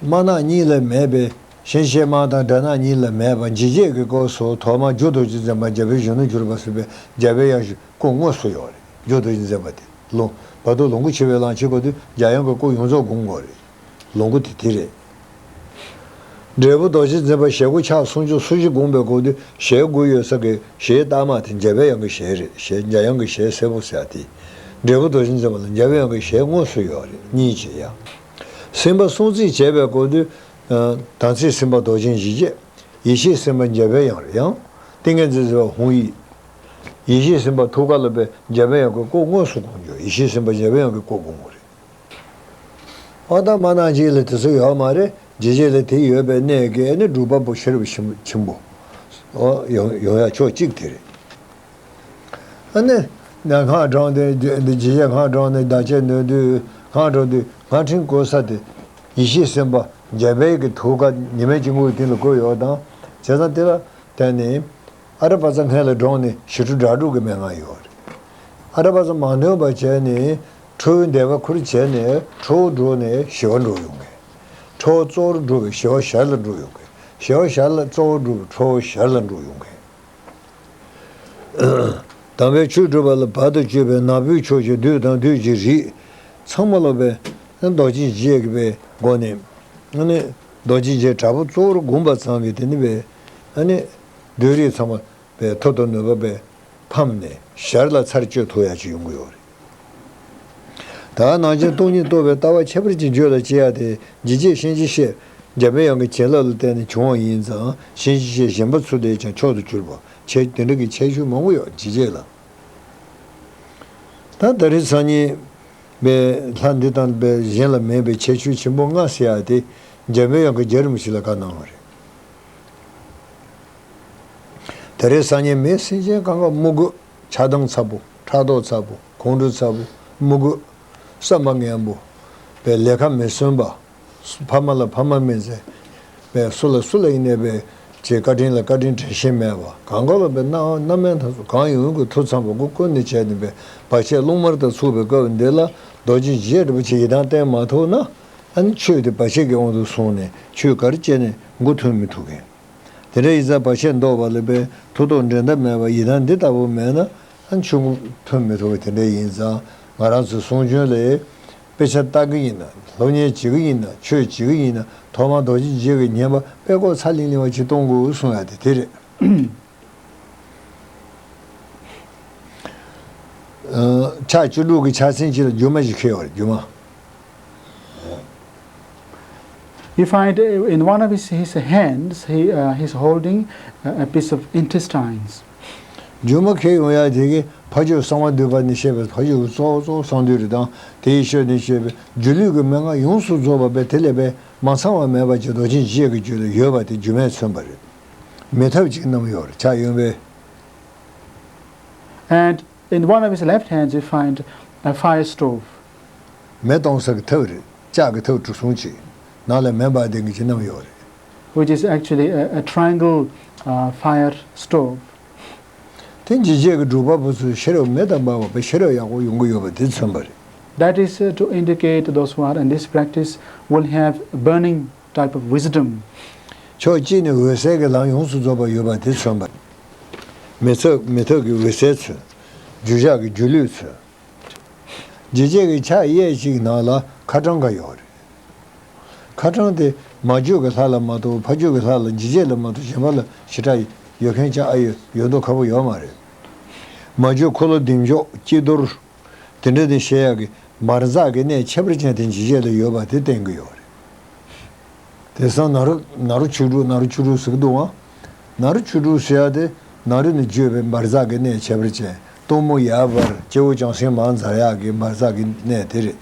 དམར་ནག་གཉིས་ལ་མེད་པའི་གཤིན་རྗེ་དམར་དང་དགྲ་ནག་གཉིས་ལ་མེད་པ་འཇིགས་བྱེད་ཀྱི་སྐབས་སུ་ཐོག་མར་རྒྱུ་རྡོ་རྗེ་འཛིན་པ་འཇམ་དཔལ་གཞོན་ནུར་གྱུར་པ་ཟེར་བའི་འཇམ་པའི་དབྱངས་ཤིག་སྐུ་དངོས་སུ་ཡོད་རེད། རྒྱུ་རྡོ་རྗེ་འཛིན་པ་དེ་ལོ་བར་དུ་ལོངས་སྐུ་ཆེ་བའི་གླང་ཆེན་སྐབས་དུས་འཇམ་དབྱངས་ཀྱི་སྐུ་ཡོངས་རྫོགས་བསྒོམ་དགོས་རེད། ལོངས་སྐུ་དེ་དེ་རེད། འབྲས་བུ་རྡོ་རྗེ་འཛིན་པ་ཞལ་སྒོ་ཕྱག་སུམ་ཅུ་སོ་བཞི་བསྒོམས་པའི་སྐབས་དུས་ཞལ་དགུ་ཡོད་ས་གི་ཞལ་ལྟག་མ་དེ་འཇམ་པའི་དབྱངས་ཀྱི་ཞལ་རེད། ཞལ་འཇམ་དབྱངས་ཀྱི་ཞལ་སེར་པོ་ཟེར་ཡ་དེ། འབྲས་བུ་རྡོ་རྗེ་འཛིན་པ་ལ་འཇམ་པའི་དབྱངས་ཀྱི་ཞལ་དངོས་སུ་ཡོད་རེད། གཉིས་བྱེད་ཡ། སེམས་པ་སྲུང་བརྩི་བྱས་པའི་སྐབས་དུས། དམ་ཚིག་སེམས་དཔའ་རྡོ་རྗེ་འཇིགས་བྱེད། ཡེ་ཤེས་སེམས་དཔའ་འཇམ་པའི་དབྱངས་རེད། ཡང་ཏིང་ངེ་འཛིན་སེམས་དཔའ་ཧཱུྃ་ཡིག། ཡེ་ཤེས་སེམས་དཔའ་ཐུགས་ཀ་ལ་པའི་འཇམ་པའི་དབྱངས་ཀྱི་སྐུ་དངོས་སུ་བསྒོམ་རྒྱུ། ཡེ་ཤེས་སེམས་དཔའ་འཇམ་པའི་དབྱངས་ཀྱི་སྐུ་བསྒོམ་དགོས་རེད། ཨོ་ད་དམར་ནག་གཅིག་ལ་དེ་ཚོ་ཡོད་མ་རེད། འཇིགས་བྱེད་ལ་དེ་ཡོད་པའི་གནད་ཀྱིས་ནི་སྒྲུབ་པ་པོ་ཤེས་རབ་ཆེན་པོ། ཨོ་ཡོང་ཡོང་ཡ་ཕྱོགས་གཅིག་དེ་རེད། ཨ་ནི། ང་སྔགས་བགྲངས་ཏེ་འཇིགས་བྱེད་སྔགས་བགྲངས་ནས་བདག་གཅེས་ནོན་དུས་སྔགས་བགྲངས་དུས་སྔགས་ཕྲེང་བཀོད་ས་དེ། ཡེ་ཤེས་སེམས་དཔའ་འཇམ་དཔལ་གྱི་ཐུགས་ཀ་ཉི་མའི་དཀྱིལ་འཁོར་གྱི་སྟེང་ལ་བཀོད་ཡོད་དང་། བྱས་ཙང་དེ་ལ་བརྟེན་ནས། ཨ་ར་པ་ཙ་སྔོན་ལ་བགྲངས་ནས་ཞི་ཁྲོ་སྒྲ་སྒྲོགས་ཀྱི་མན་ངག་ཡོད་རེད། ཨ་ར་པ་ཙ་མ་འདོན་པ་བྱས་ནས་ཁྲོ་བོའི་བཟླས་པ་ཁུར་བྱས་ནས་ཁྲོ་བོ་སྒྲོལ་ནས་ཞི་བ་འགྲོ་ཡོང་གི། ཁྲོ་བོ་གཙོ་བོར་སྒྲུབ་པའི་ཞི་བ་ཞར་ལ་འགྲོ་ཡོང་གི། ཞི་བ་ཞར་ལ་གཙོ་བོར་སྒྲུབ་པའི་ཁྲོ་བོ་ཞར་ལ་འགྲོ་ཡོང་གི། དམ་པའི་ཆོས་སྒྲུབ་པ་ལ་བར་དུ་གཅོད་པའི་ནག་པོའི་ཕྱོགས་ཀྱི་བདུད་དང་བདུད་ཀྱི་རིས། ཚང་མ་ལོ་པའི་རྡོ་རྗེ་འཇིགས་བྱེད་ཀྱི་པའི་སྒོ་ནས། ཨ་ནི། རྡོ་རྗེ་འཇིགས་དྲག་པོ་གཙོ་བོར་བསྒོམས་པ་ཙམ་གྱིས་དེ་ནི་པའི། ཨ་ནི། བདུད་རིས་ཚང་མ་པའི་མཐུ་དང་ནུས་པ་པའི་ཕམ་ནས་ཞར་ལ་ཚར་གཅོད་ཐུབ་ཡ་ཅིག་ཡོང་གི་ཡོད་རེད། ད་ནང་བཞིན་སྟོང་ཉིད་རྟོགས་པའི་ལྟ་བ་ཁྱད་པར་གྱིས་བརྗོད་ལ་བྱེད་ཡ་དེ་འཇིགས་བྱེད་གཤིན་རྗེ་གཤེད་འཇམ་པའི་དབྱངས་ཀྱི་བྱིན་རླབས་ལ་བརྟེན་ནས་བྱུང་བ་ཡིན་ཙང་གཤིན་རྗེ་གཤེད་གཞན་པ་ཚུར་དེ་ཀྱང་མཆོག་ཏུ་གྱུར་པ་ཁྱད་དེ་འདྲ་གི་ཁྱད་ཆོས་མང་པོ་ཡོད་འཇིགས་བྱེད་ལ། ད་ད་རེས་སང་ཉིན་པའི་ལྷ་འདི་དང་པའི་གཞན་ལ་མེད་པའི་ཁྱད་ཆོས་ཆེན་པོ་ལྔ་ཟེར་ཡ་དེ་འཇམ་པའི་དབྱངས་ཀྱི་རྒྱལ་རིམ་ཞིག་ལ་བཀའ་གནང་བ་རེད། ད་རེས་སང་ཉིན་མི་སེམས་ཅན་གང་ག་དམུ་རྒོད་ཆགས་སྡང་ཚ་པོ་ཕྲག་དོག་ཚ་པོ་ཁོང་ཁྲོ་ཚ་པོ་དམུ་རྒོད་བསམ་པ་ངན་པོ་པའི་ལས་ཀ་མི་བསོན་པ། ཕ་མ་ལ་ཕ་མ་མིན་ཟེར། པའི་སུ་ལ་སུ་ལ་ཡིན་ནའི་པའི་ཅེས་བཀའ་དྲིན་ལ་བཀའ་དྲིན་དྲན་ཤེས་མེད་པ་གང་ག་ལ་པའི་རྣམ་རྣམ་སྨིན་ཐ་ཚུ་གང་ཡོང་གི་མཐུ་ཚང་པོ་སྒོ་ཀུན་ནས་བྱས་ནས་པའི་བར་ཆད་རླུང་དམར་དང་ཚུགས་པའི་སྐབས་འདི་ལ་རྡོ་རྗེ་འཇིགས་བྱེད་འདྲ་པོ་ཅིག་ཡི་དམ་བསྟེན་མ་ཐུབ་ན། ཨ་ནི་ཆོས་དེ་བར་ཆད་ཀྱི་དབང་དུ་སོང་ནས་ཆོས་ག་རེ་བྱས་ནས་མགོ་ཐོན་མི་ཐུབ་མཁན། དེ་འདྲ་ཡིན་ཙང་བར་ཆད་བཟློག་པ་ལ་པའི་མཐུ་སྟོབས་འགྲན་ཟླ་མེད་པ་ཡི་དམ་འདི་ལྟ་བུ་མེད་ན། ཨ་ནི་ཆོས་མགོ་ཐོན་མི་ཐུབ་པ་དེ་འདྲ་ཡིན་ཙང་ང་རང་ཚོའི་གསུང་རྒྱུན་ལས། དཔེ་ཆ་ལྟ་གི་ཡིན་ན་སློབ་གཉེར་བྱེད་ཀྱི་ཡིན་ན་ཆོས་བྱེད་ཀྱི་ཡིན་ན་ཐོག་མར་རྡོ་རྗེ་འཇིགས་ཀྱི་བསྙེན་པ་དཔེ་ཀོ་ཚ་ལིང་ལིང་བ་ཅིག་གཏོང་དགོས་གསུང་ཡ་དེ་དེ་རེད། ཕྱག་བཅུ་དྲུག་གི་ཕྱག་མཚན་གཅིག་ལ་སྒྱུ་མ་ཞིག་འཁེལ་བ་རེད་སྒྱུ་མ། You find, uh, in one of his, his hands, he, uh, he's holding, uh, a piece of intestines. རྒྱུ་མ་ཁྱེར་ཡོང་ཡ་དེ་གི་ཕ་ཆོས་གསང་བ་འདུས་པ་ནས་བཤད་པའི་ཕ་ཆོས་ཀྱི་གཙོ་བོ་གཙོ་བོ་གསང་འདུས་རེད་དང་། དེའི་ཤུལ་ནས་བཤད་པའི་སྒྱུ་ལུས་ཀྱི་མན་ངག་ཡོངས་སུ་རྫོགས་པ་པས་དེ་ལས་པས་མ་ཚང་བ་མེད་པ་ཅིག་རྡོ་རྗེ་འཇིགས་བྱེད་ཀྱི་རྒྱུད་ལ་ཡོད་པ་དེ་སྒྱུ་མས་མཚོན་པ་རེད། མེད་ཐབས་ཅིག་བསྣམས་ཡོད་རེད། ཕྱག་གཡོན་པས། And in one of his left hands, you find a fire stove. མེ་གཏོང་ས་གི་ཐབ་རེད། ལྕགས་ཀྱི་ཐབ་གྲུ་གསུམ་ཅིག་ནང་ལ་མེ་འབར་ལྡིང་གི་ཅིག་བསྣམས་ཡོད་རེད། Which is actually a, a triangle, uh, fire stove. དེ་འཇིགས་བྱེད་ཀྱི་སྒྲུབ་པ་པོ་ཚོས་ཤེས་རབ་མེ་དང་འབར་བ་པས་ཤེས་རབ་ཡག་པོ་ཡོང་གི་ཡོད་པ་དེ་མཚོན་པ་རེད། That is, uh, to indicate those who are in this practice will have burning type of wisdom. ཕྱོགས་གཅིག་ནས་འོད་གསལ་གྱི་ལམ་ཡོངས་སུ་རྫོགས་པ་ཡོད་པ་དེ་མཚོན་པ་རེད། མེ་ཐབ་མེ་ཐབ་ཀྱི་འོད་གསལ་མཚོན། སྒྱུ་ཞགས་ཀྱི་སྒྱུ་ལུས་མཚོན། འཇིགས་བྱེད་ཀྱི་ཕྱག་གཡས་གཅིག་ནང་ལ་ཁ་བྲང་འགའ་ཡོད་རེད། ཁ་བྲང་དེ་མ་བཅོས་ཀྱི་ལྷ་ལ་མ་གཏོགས་ཕ་བཅོས་ཀྱི་ལྷ་ལ་འཇིགས་བྱེད་ལ་མ་གཏོགས་གཞན་པ་ལ་ཞེ་དྲག་ཡོད་མཁན་ཅིག་ཨ་ཡོད་ཡོད་མདོག་ཁ་པོ་ཡོད་མ་རེད། མ་བཅོས་འཁོར་ལོ་བདེ་མཆོག་སྐྱིད་རྡོར། དེ་འདྲ་དེ་བཤད་ཡག་གི་འབར་འཛག་གི་གནས་ཁྱད་པར་ཅན་དེ་འཇིགས་བྱེད་ལ་ཡོད་པ་དེ་བསྟན་གྱི་ཡོད་རེད། དེང་སང་ནཱ་རོ་ནཱ་རོ་ཆོས་དྲུག་ནཱ་རོ་ཆོས་དྲུག་ཟེར་གྱི་འདུག་ཨང་། ནཱ་རོ་ཆོས་དྲུག་ཟེར་ཡ་དེ་ནཱ་རོ་ནས་བརྗོད་པའི་འབར་འཛག་གི་གནས་ཁྱད་པར་ཅན། སྟོང་མོ་ཡར་འབར། སྐྱེ་བོ་བྱང་སེམས་མར་འཛག་ཡག་གི་འབར་འཛག་གི་གནས་དེ་རེད།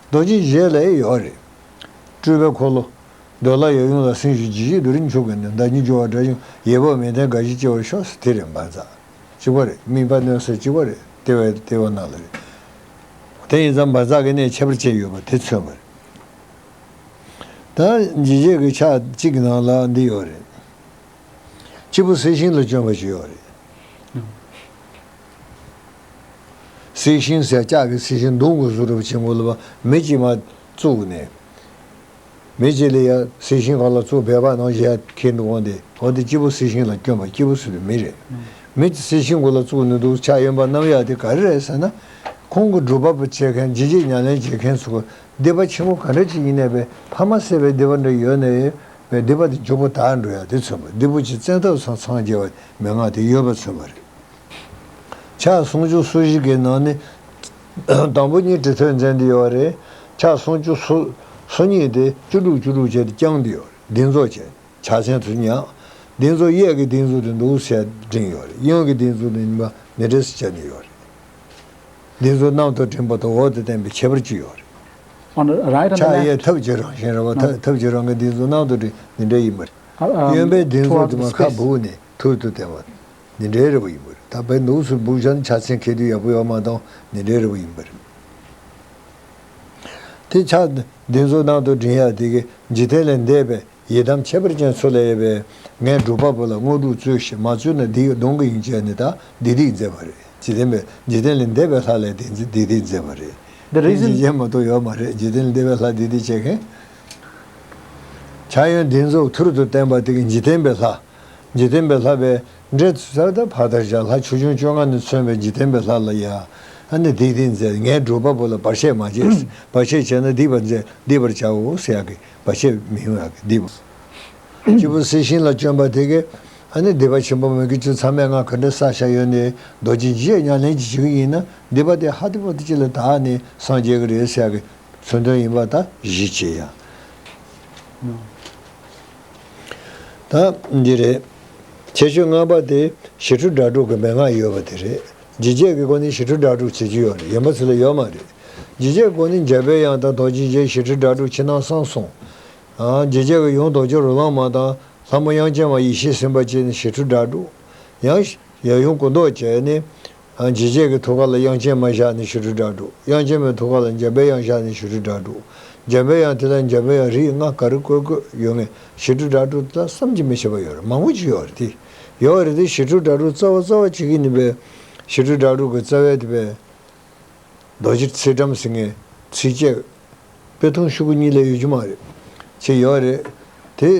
རྡོ་རྗེ་འཇིགས་བྱེད་ལ་ཡོད་རེད། སྤྲུལ་པའི་འཁོར་ལོ། འདོད་ལྷ་ཡབ་ཡུམ་ལ་སེམས་ཤིང་། འཇིགས་བྱེད་རྡོ་རིང་འཁྱུག་པའི་གནས། ཟླ་ཉི་སྦྱོར་བ་དགྲ་བཅོམ། ཡེ་བོག་མེ་ལྡན་དགའ་བཞིར་སྐྱེ་བར་ཤོག་ཟེར་དེ་རེད། འབར་འཛག་གཅིག་པ་རེད། དམིགས་པ་གནོན་ས་གཅིག་པ་རེད། ལྟེ་བའི་ལྟེ་བ་ནང་ལ་རེད། དེ་ཡིན་ཙང་འབར་འཛག་གི་གནས་ཁྱད་པར་ཅན་ཡོད་པ་དེ་མཚོན་པ་རེད། ད་འཇིགས་བྱེད་ཀྱི་ཕྱག་གཅིག་གི་ནང་ལ་འདི་ཡོད་རེད། སྐྱེས་བུ་གསལ་ཤིང་ལ་བཅོམ་པ་ཞིག་ཡོད་རེད། གསལ་ཤིང་ཟེར་ལྕགས་ཀྱི་གསལ་ཤིང་མདུང་གི་གཟུགས་རབ་ཆེན་པོ་ལ་མི་གཅིག་མ་བཙུགས་ནས། མི་གཅིག་ལ་ཡ་གསལ་ཤིང་སྒང་ལ་བཙུགས་སྦལ་པ་ནང་བཞིན་ཡ་འཁྱེར་འདུག་འོང་དེ་འོ་དེ་སྐྱེས་བུ་གསལ་ཤིང་ལ་བཅོམ་པ་སྐྱེས་བུ་ཟེར་བའི་མི་རེད། མི་གཅིག་གསལ་ཤིང་སྒང་ལ་བཙུགས་ནས་འདུག་ཕྱག་གཡོན་པ་བསྣམས་ཡ་དེ་ག་རེ་རེད་ཟེར་ན། ཁོང་གི་སྒྲུབ་པ་པོ་བྱེད་མཁན་འཇིགས་བྱེད་ཉམས་ལེན་བྱེད་མཁན་ཚོ་གི་སྡིག་པ་ཆེན་པོ་ག་འདྲ་ཅིག་ཡིན་ནའི་པས་ཕ་མ་བསད་པའི་སྡིག་པ་འདྲ་ཡོད་ནའི་པས་སྡིག་པ་དེ་མགྱོགས་པོ་དག་འགྲོ་ཡ་དེ་མཚོན་པ། སྡིག་པ་ཅིག་བཙན་ཐབས་སམ་འཚང་རྒྱ་བའི་མན་ངག་དེ་ཡོད་པ་མཚོན་པ་རེད། ཕྱག་སུམ་ཅུ་སོ་བཞི་གི་ནང་ནས་དང་པོ་གཉིས་གྲི་ཐོད་འཛིན་དེ་ཡོད་རེད། ཕྱག་སུམ་ཅུ་སོ་སོ་གཉིས་དེ་བཅུ་དྲུག་བཅུ་དྲུག་བྱས་ཏེ་བརྐྱངས་དེ་ཡོད་རེད། སྡིགས་མཛུབ་བྱས། ཕྱག་མཚན་དུ་ཉག་སྡིགས་མཛུབ་གཡས་ཀྱི་སྡིགས་མཛུབ་དེ་འདུག་སེ་བསྒྲེངས་ཡོད་རེད། གཡོན་གྱི་སྡིགས་མཛུབ་དེ་ཉི་མ་ནི་འདྲེས་སུ་བྱས་ནས་ཡོད་རེད། སྡིགས་མཛུབ་གནམ་དུ་བསྒྲེངས་པ་དང་འོག་ཏུ་བསྟན་པའི་ཁྱད་པར་ཅིག་ཡོད་རེད། On the right and the ཕྱག་གཡས་left. ཐབས་ཀྱི་རང་བཞིན་རེད་བ། ཐབས་ཐབས་ཀྱི་རང་གི་སྡིགས་མཛུབ་གནམ་དུ་བསྒྲེངས་ནི་འདྲ་ཡིན་པ་རེད། Uh, um, གཡོན་པའི་སྡིགས་མཛུབ་towards དེ་the མ་ཁ་space. སྦུག་ནས་ཐུར་དུ་བསྟན་པ་ནི་འདྲའི་རེད་བ་ཡིན་པ་རེད། ད་བའི་འདུག་སུ་སྦུག་བཞག་ནས་ཕྱག་མཚན་འཁྱེར་དུས་ཡག་པོ་ཡོད་མ་གཏོགས་ནི་འདྲའི་རེད་བ་ཡིན་པ་རེད། དེ་ཕྱག་སྡིགས་མཛུབ་གནམ་དུ་བསྒྲེངས་ཡ་དེ་གི་འཇིག་རྟེན་ལས་འདས་པའི་ཡི་དམ་ཁྱད་པར་ཅན་ཚོ་ལ་ཡོད་པའི་ངའི་སྒྲུབ་པ་པོ་ལ་དངོས་གྲུབ་སྩོལ་ཞེས་མ་སྩོལ་ན་སྡིག་གདོན་གྱི་ཡིན་ཅེས་ནི་ད་སྡིག་སྡིག་མཛད་པ་རེད། འཇིག་རྟེན་པའི་འཇིག་རྟེན་ལས་འདས་པའི་ལྷ་ལ་སྡིག་སྡིག་སྡིག་མཛད་པ་རེད། The reason འཇིག་རྟེན་མ་གཏོགས་ཡོད་མ་རེད། འཇིག་རྟེན་ལས་འདས་པའི་ལྷ་སྡིག་སྡིག་བྱེད་མཁན། ཕྱག་གཡོན་སྡིགས་མཛུབ་ཐུར་དུ་བསྟན་པ་དེ་གི་འཇིག་རྟེན་པའི་ལྷ། འཇིག་རྟེན་པའི་ལྷ་པས་འདྲེ་ཚུ་ཟ་དང་ཕ་དར་བྱ་ལྷ་ཆོས་སྐྱོང་བཅོ་ལྔ་ནས་མཚོན་པའི་འཇིག་རྟེན་པའི་ལྷ་ལ་ཡ། ཨ་ནི་སྡིག་སྡིག་མཛད། ངའི་སྒྲུབ་པ་པོ་ལ་བར་ཆད་མ་བྱེད། བར་ཆད་བྱས་ན་སྡིག་པ་མཛད་སྡིག་པར་བྱའོ་ཟེར་ཡག་གི་བར་ཆད་མི་ཡོང་ཡག་གི་སྡིག་པ། སྐྱེས་བུ་གསལ་ཤིང་ལ་བཅོམ་པ་དེ་གས་ཨ་ནི་སྡིག་པ་ཆེན་པོ་མི་དགེ་བཅུ་མཚམས་མེད་ལྔ་ག་འདྲ་བསགས་བཞག་ཡོད་ནའི་རྡོ་རྗེ་འཇིགས་བྱེད་ཉམས་ལེན་ཅིག་བྱེད་ཀྱི་ཡིན་ན་སྡིག་པ་དེ་ཧ་ཏི་པོ་ཏི་ཅིག་ལ་དག་ནས་སངས་རྒྱས་ཀྱི་རེད་ཟེར་ཡག་གི་མཚོན་དོན་ཡིན་པ་ད་གཞི་བྱེད་ཡ། ད་འདི་རེད། ཁྱད་ཆོས་ལྔ་པ་དེ་ཞི་ཁྲོ་སྒྲ་སྒྲོགས་ཀྱི་མན་ངག་ཡོད་པ་དེ་རེད། འཇིགས་བྱེད་ཀྱི་སྒོ་ནས་ཞི་ཁྲོ་སྒྲ་སྒྲོགས་བྱེད་ཀྱི་ཡོད་རེད། གཞན་པ་ཚོ་ལ་ཡོད་མ་རེད། འཇིགས་བྱེད་སྒོ་ནས་འཇམ་པའི་དབྱངས་དང་རྡོ་རྗེ་འཇིགས་ཞི་ཁྲོ་སྒྲ་སྒྲོགས་ཕྱི་ནང་གསང་གསུམ། ཨ་འཇིགས་བྱེད་ཀྱི་ཡུམ་རྡོ་རྗེ་རོ་ལངས་མ་དང་ལྷ་མོ་དབྱངས་ཅན་མ་ཡེ་ཤེས་སེམས་དཔའ་བཅས་ནས་ཞི་ཁྲོ་སྒྲ་སྒྲོགས། ཡང་ཡབ་ཡུམ་སྐུ་མདོག་བཅས་ནས། ཨ་འཇིགས་བྱེད་ཀྱི་ཐུགས་ཀ་ལ་དབྱངས་ཅན་མ་བཞག་ནས་ཞི་ཁྲོ་སྒྲ་སྒྲོགས། དབྱངས་ཅན་མའི་ཐུགས་ཀ་ལ་འཇམ་པའི་དབྱངས་བཞག་ནས་ཞི་ཁྲོ་སྒྲ་སྒྲོགས། འཇམ་པའི་དབྱངས་དེ་ལ་འཇམ་པའི་དབྱངས་རིགས་ལྔ་ག་རེ་བཀོད་བཀོད་ཡོད་ངེས་ཞི་ཁྲོ་སྒྲ་སྒྲོགས་དེ་ལ་བསམ་གྱིས་མི་ཁྱབ་པ་ཡོད་རེད། མང་པོ་ཅིག་ཡོད་རེད་དེ། ཡོད་རེད་དེ་ཞི་ཁྲོ་སྒྲ་སྒྲོགས་རྩ་བ་རྩ་བ་བྱེད་ཀྱི་ནི་པས། ཞི་ཁྲོ་སྒྲ་སྒྲོགས་ཀྱི་རྩ་བའི་དེ་པས། རྡོ་རྗེ་ཚེ་བཀྲམ་ཟེར་ངེས་ཚིགས་བཅད། དཔེ་ཐུང་ཤོག་གུ་གཉིས་ལས་ཡོད་རྒྱུ་མ་རེད། ཅེས་ཡོད་རེད། དེ།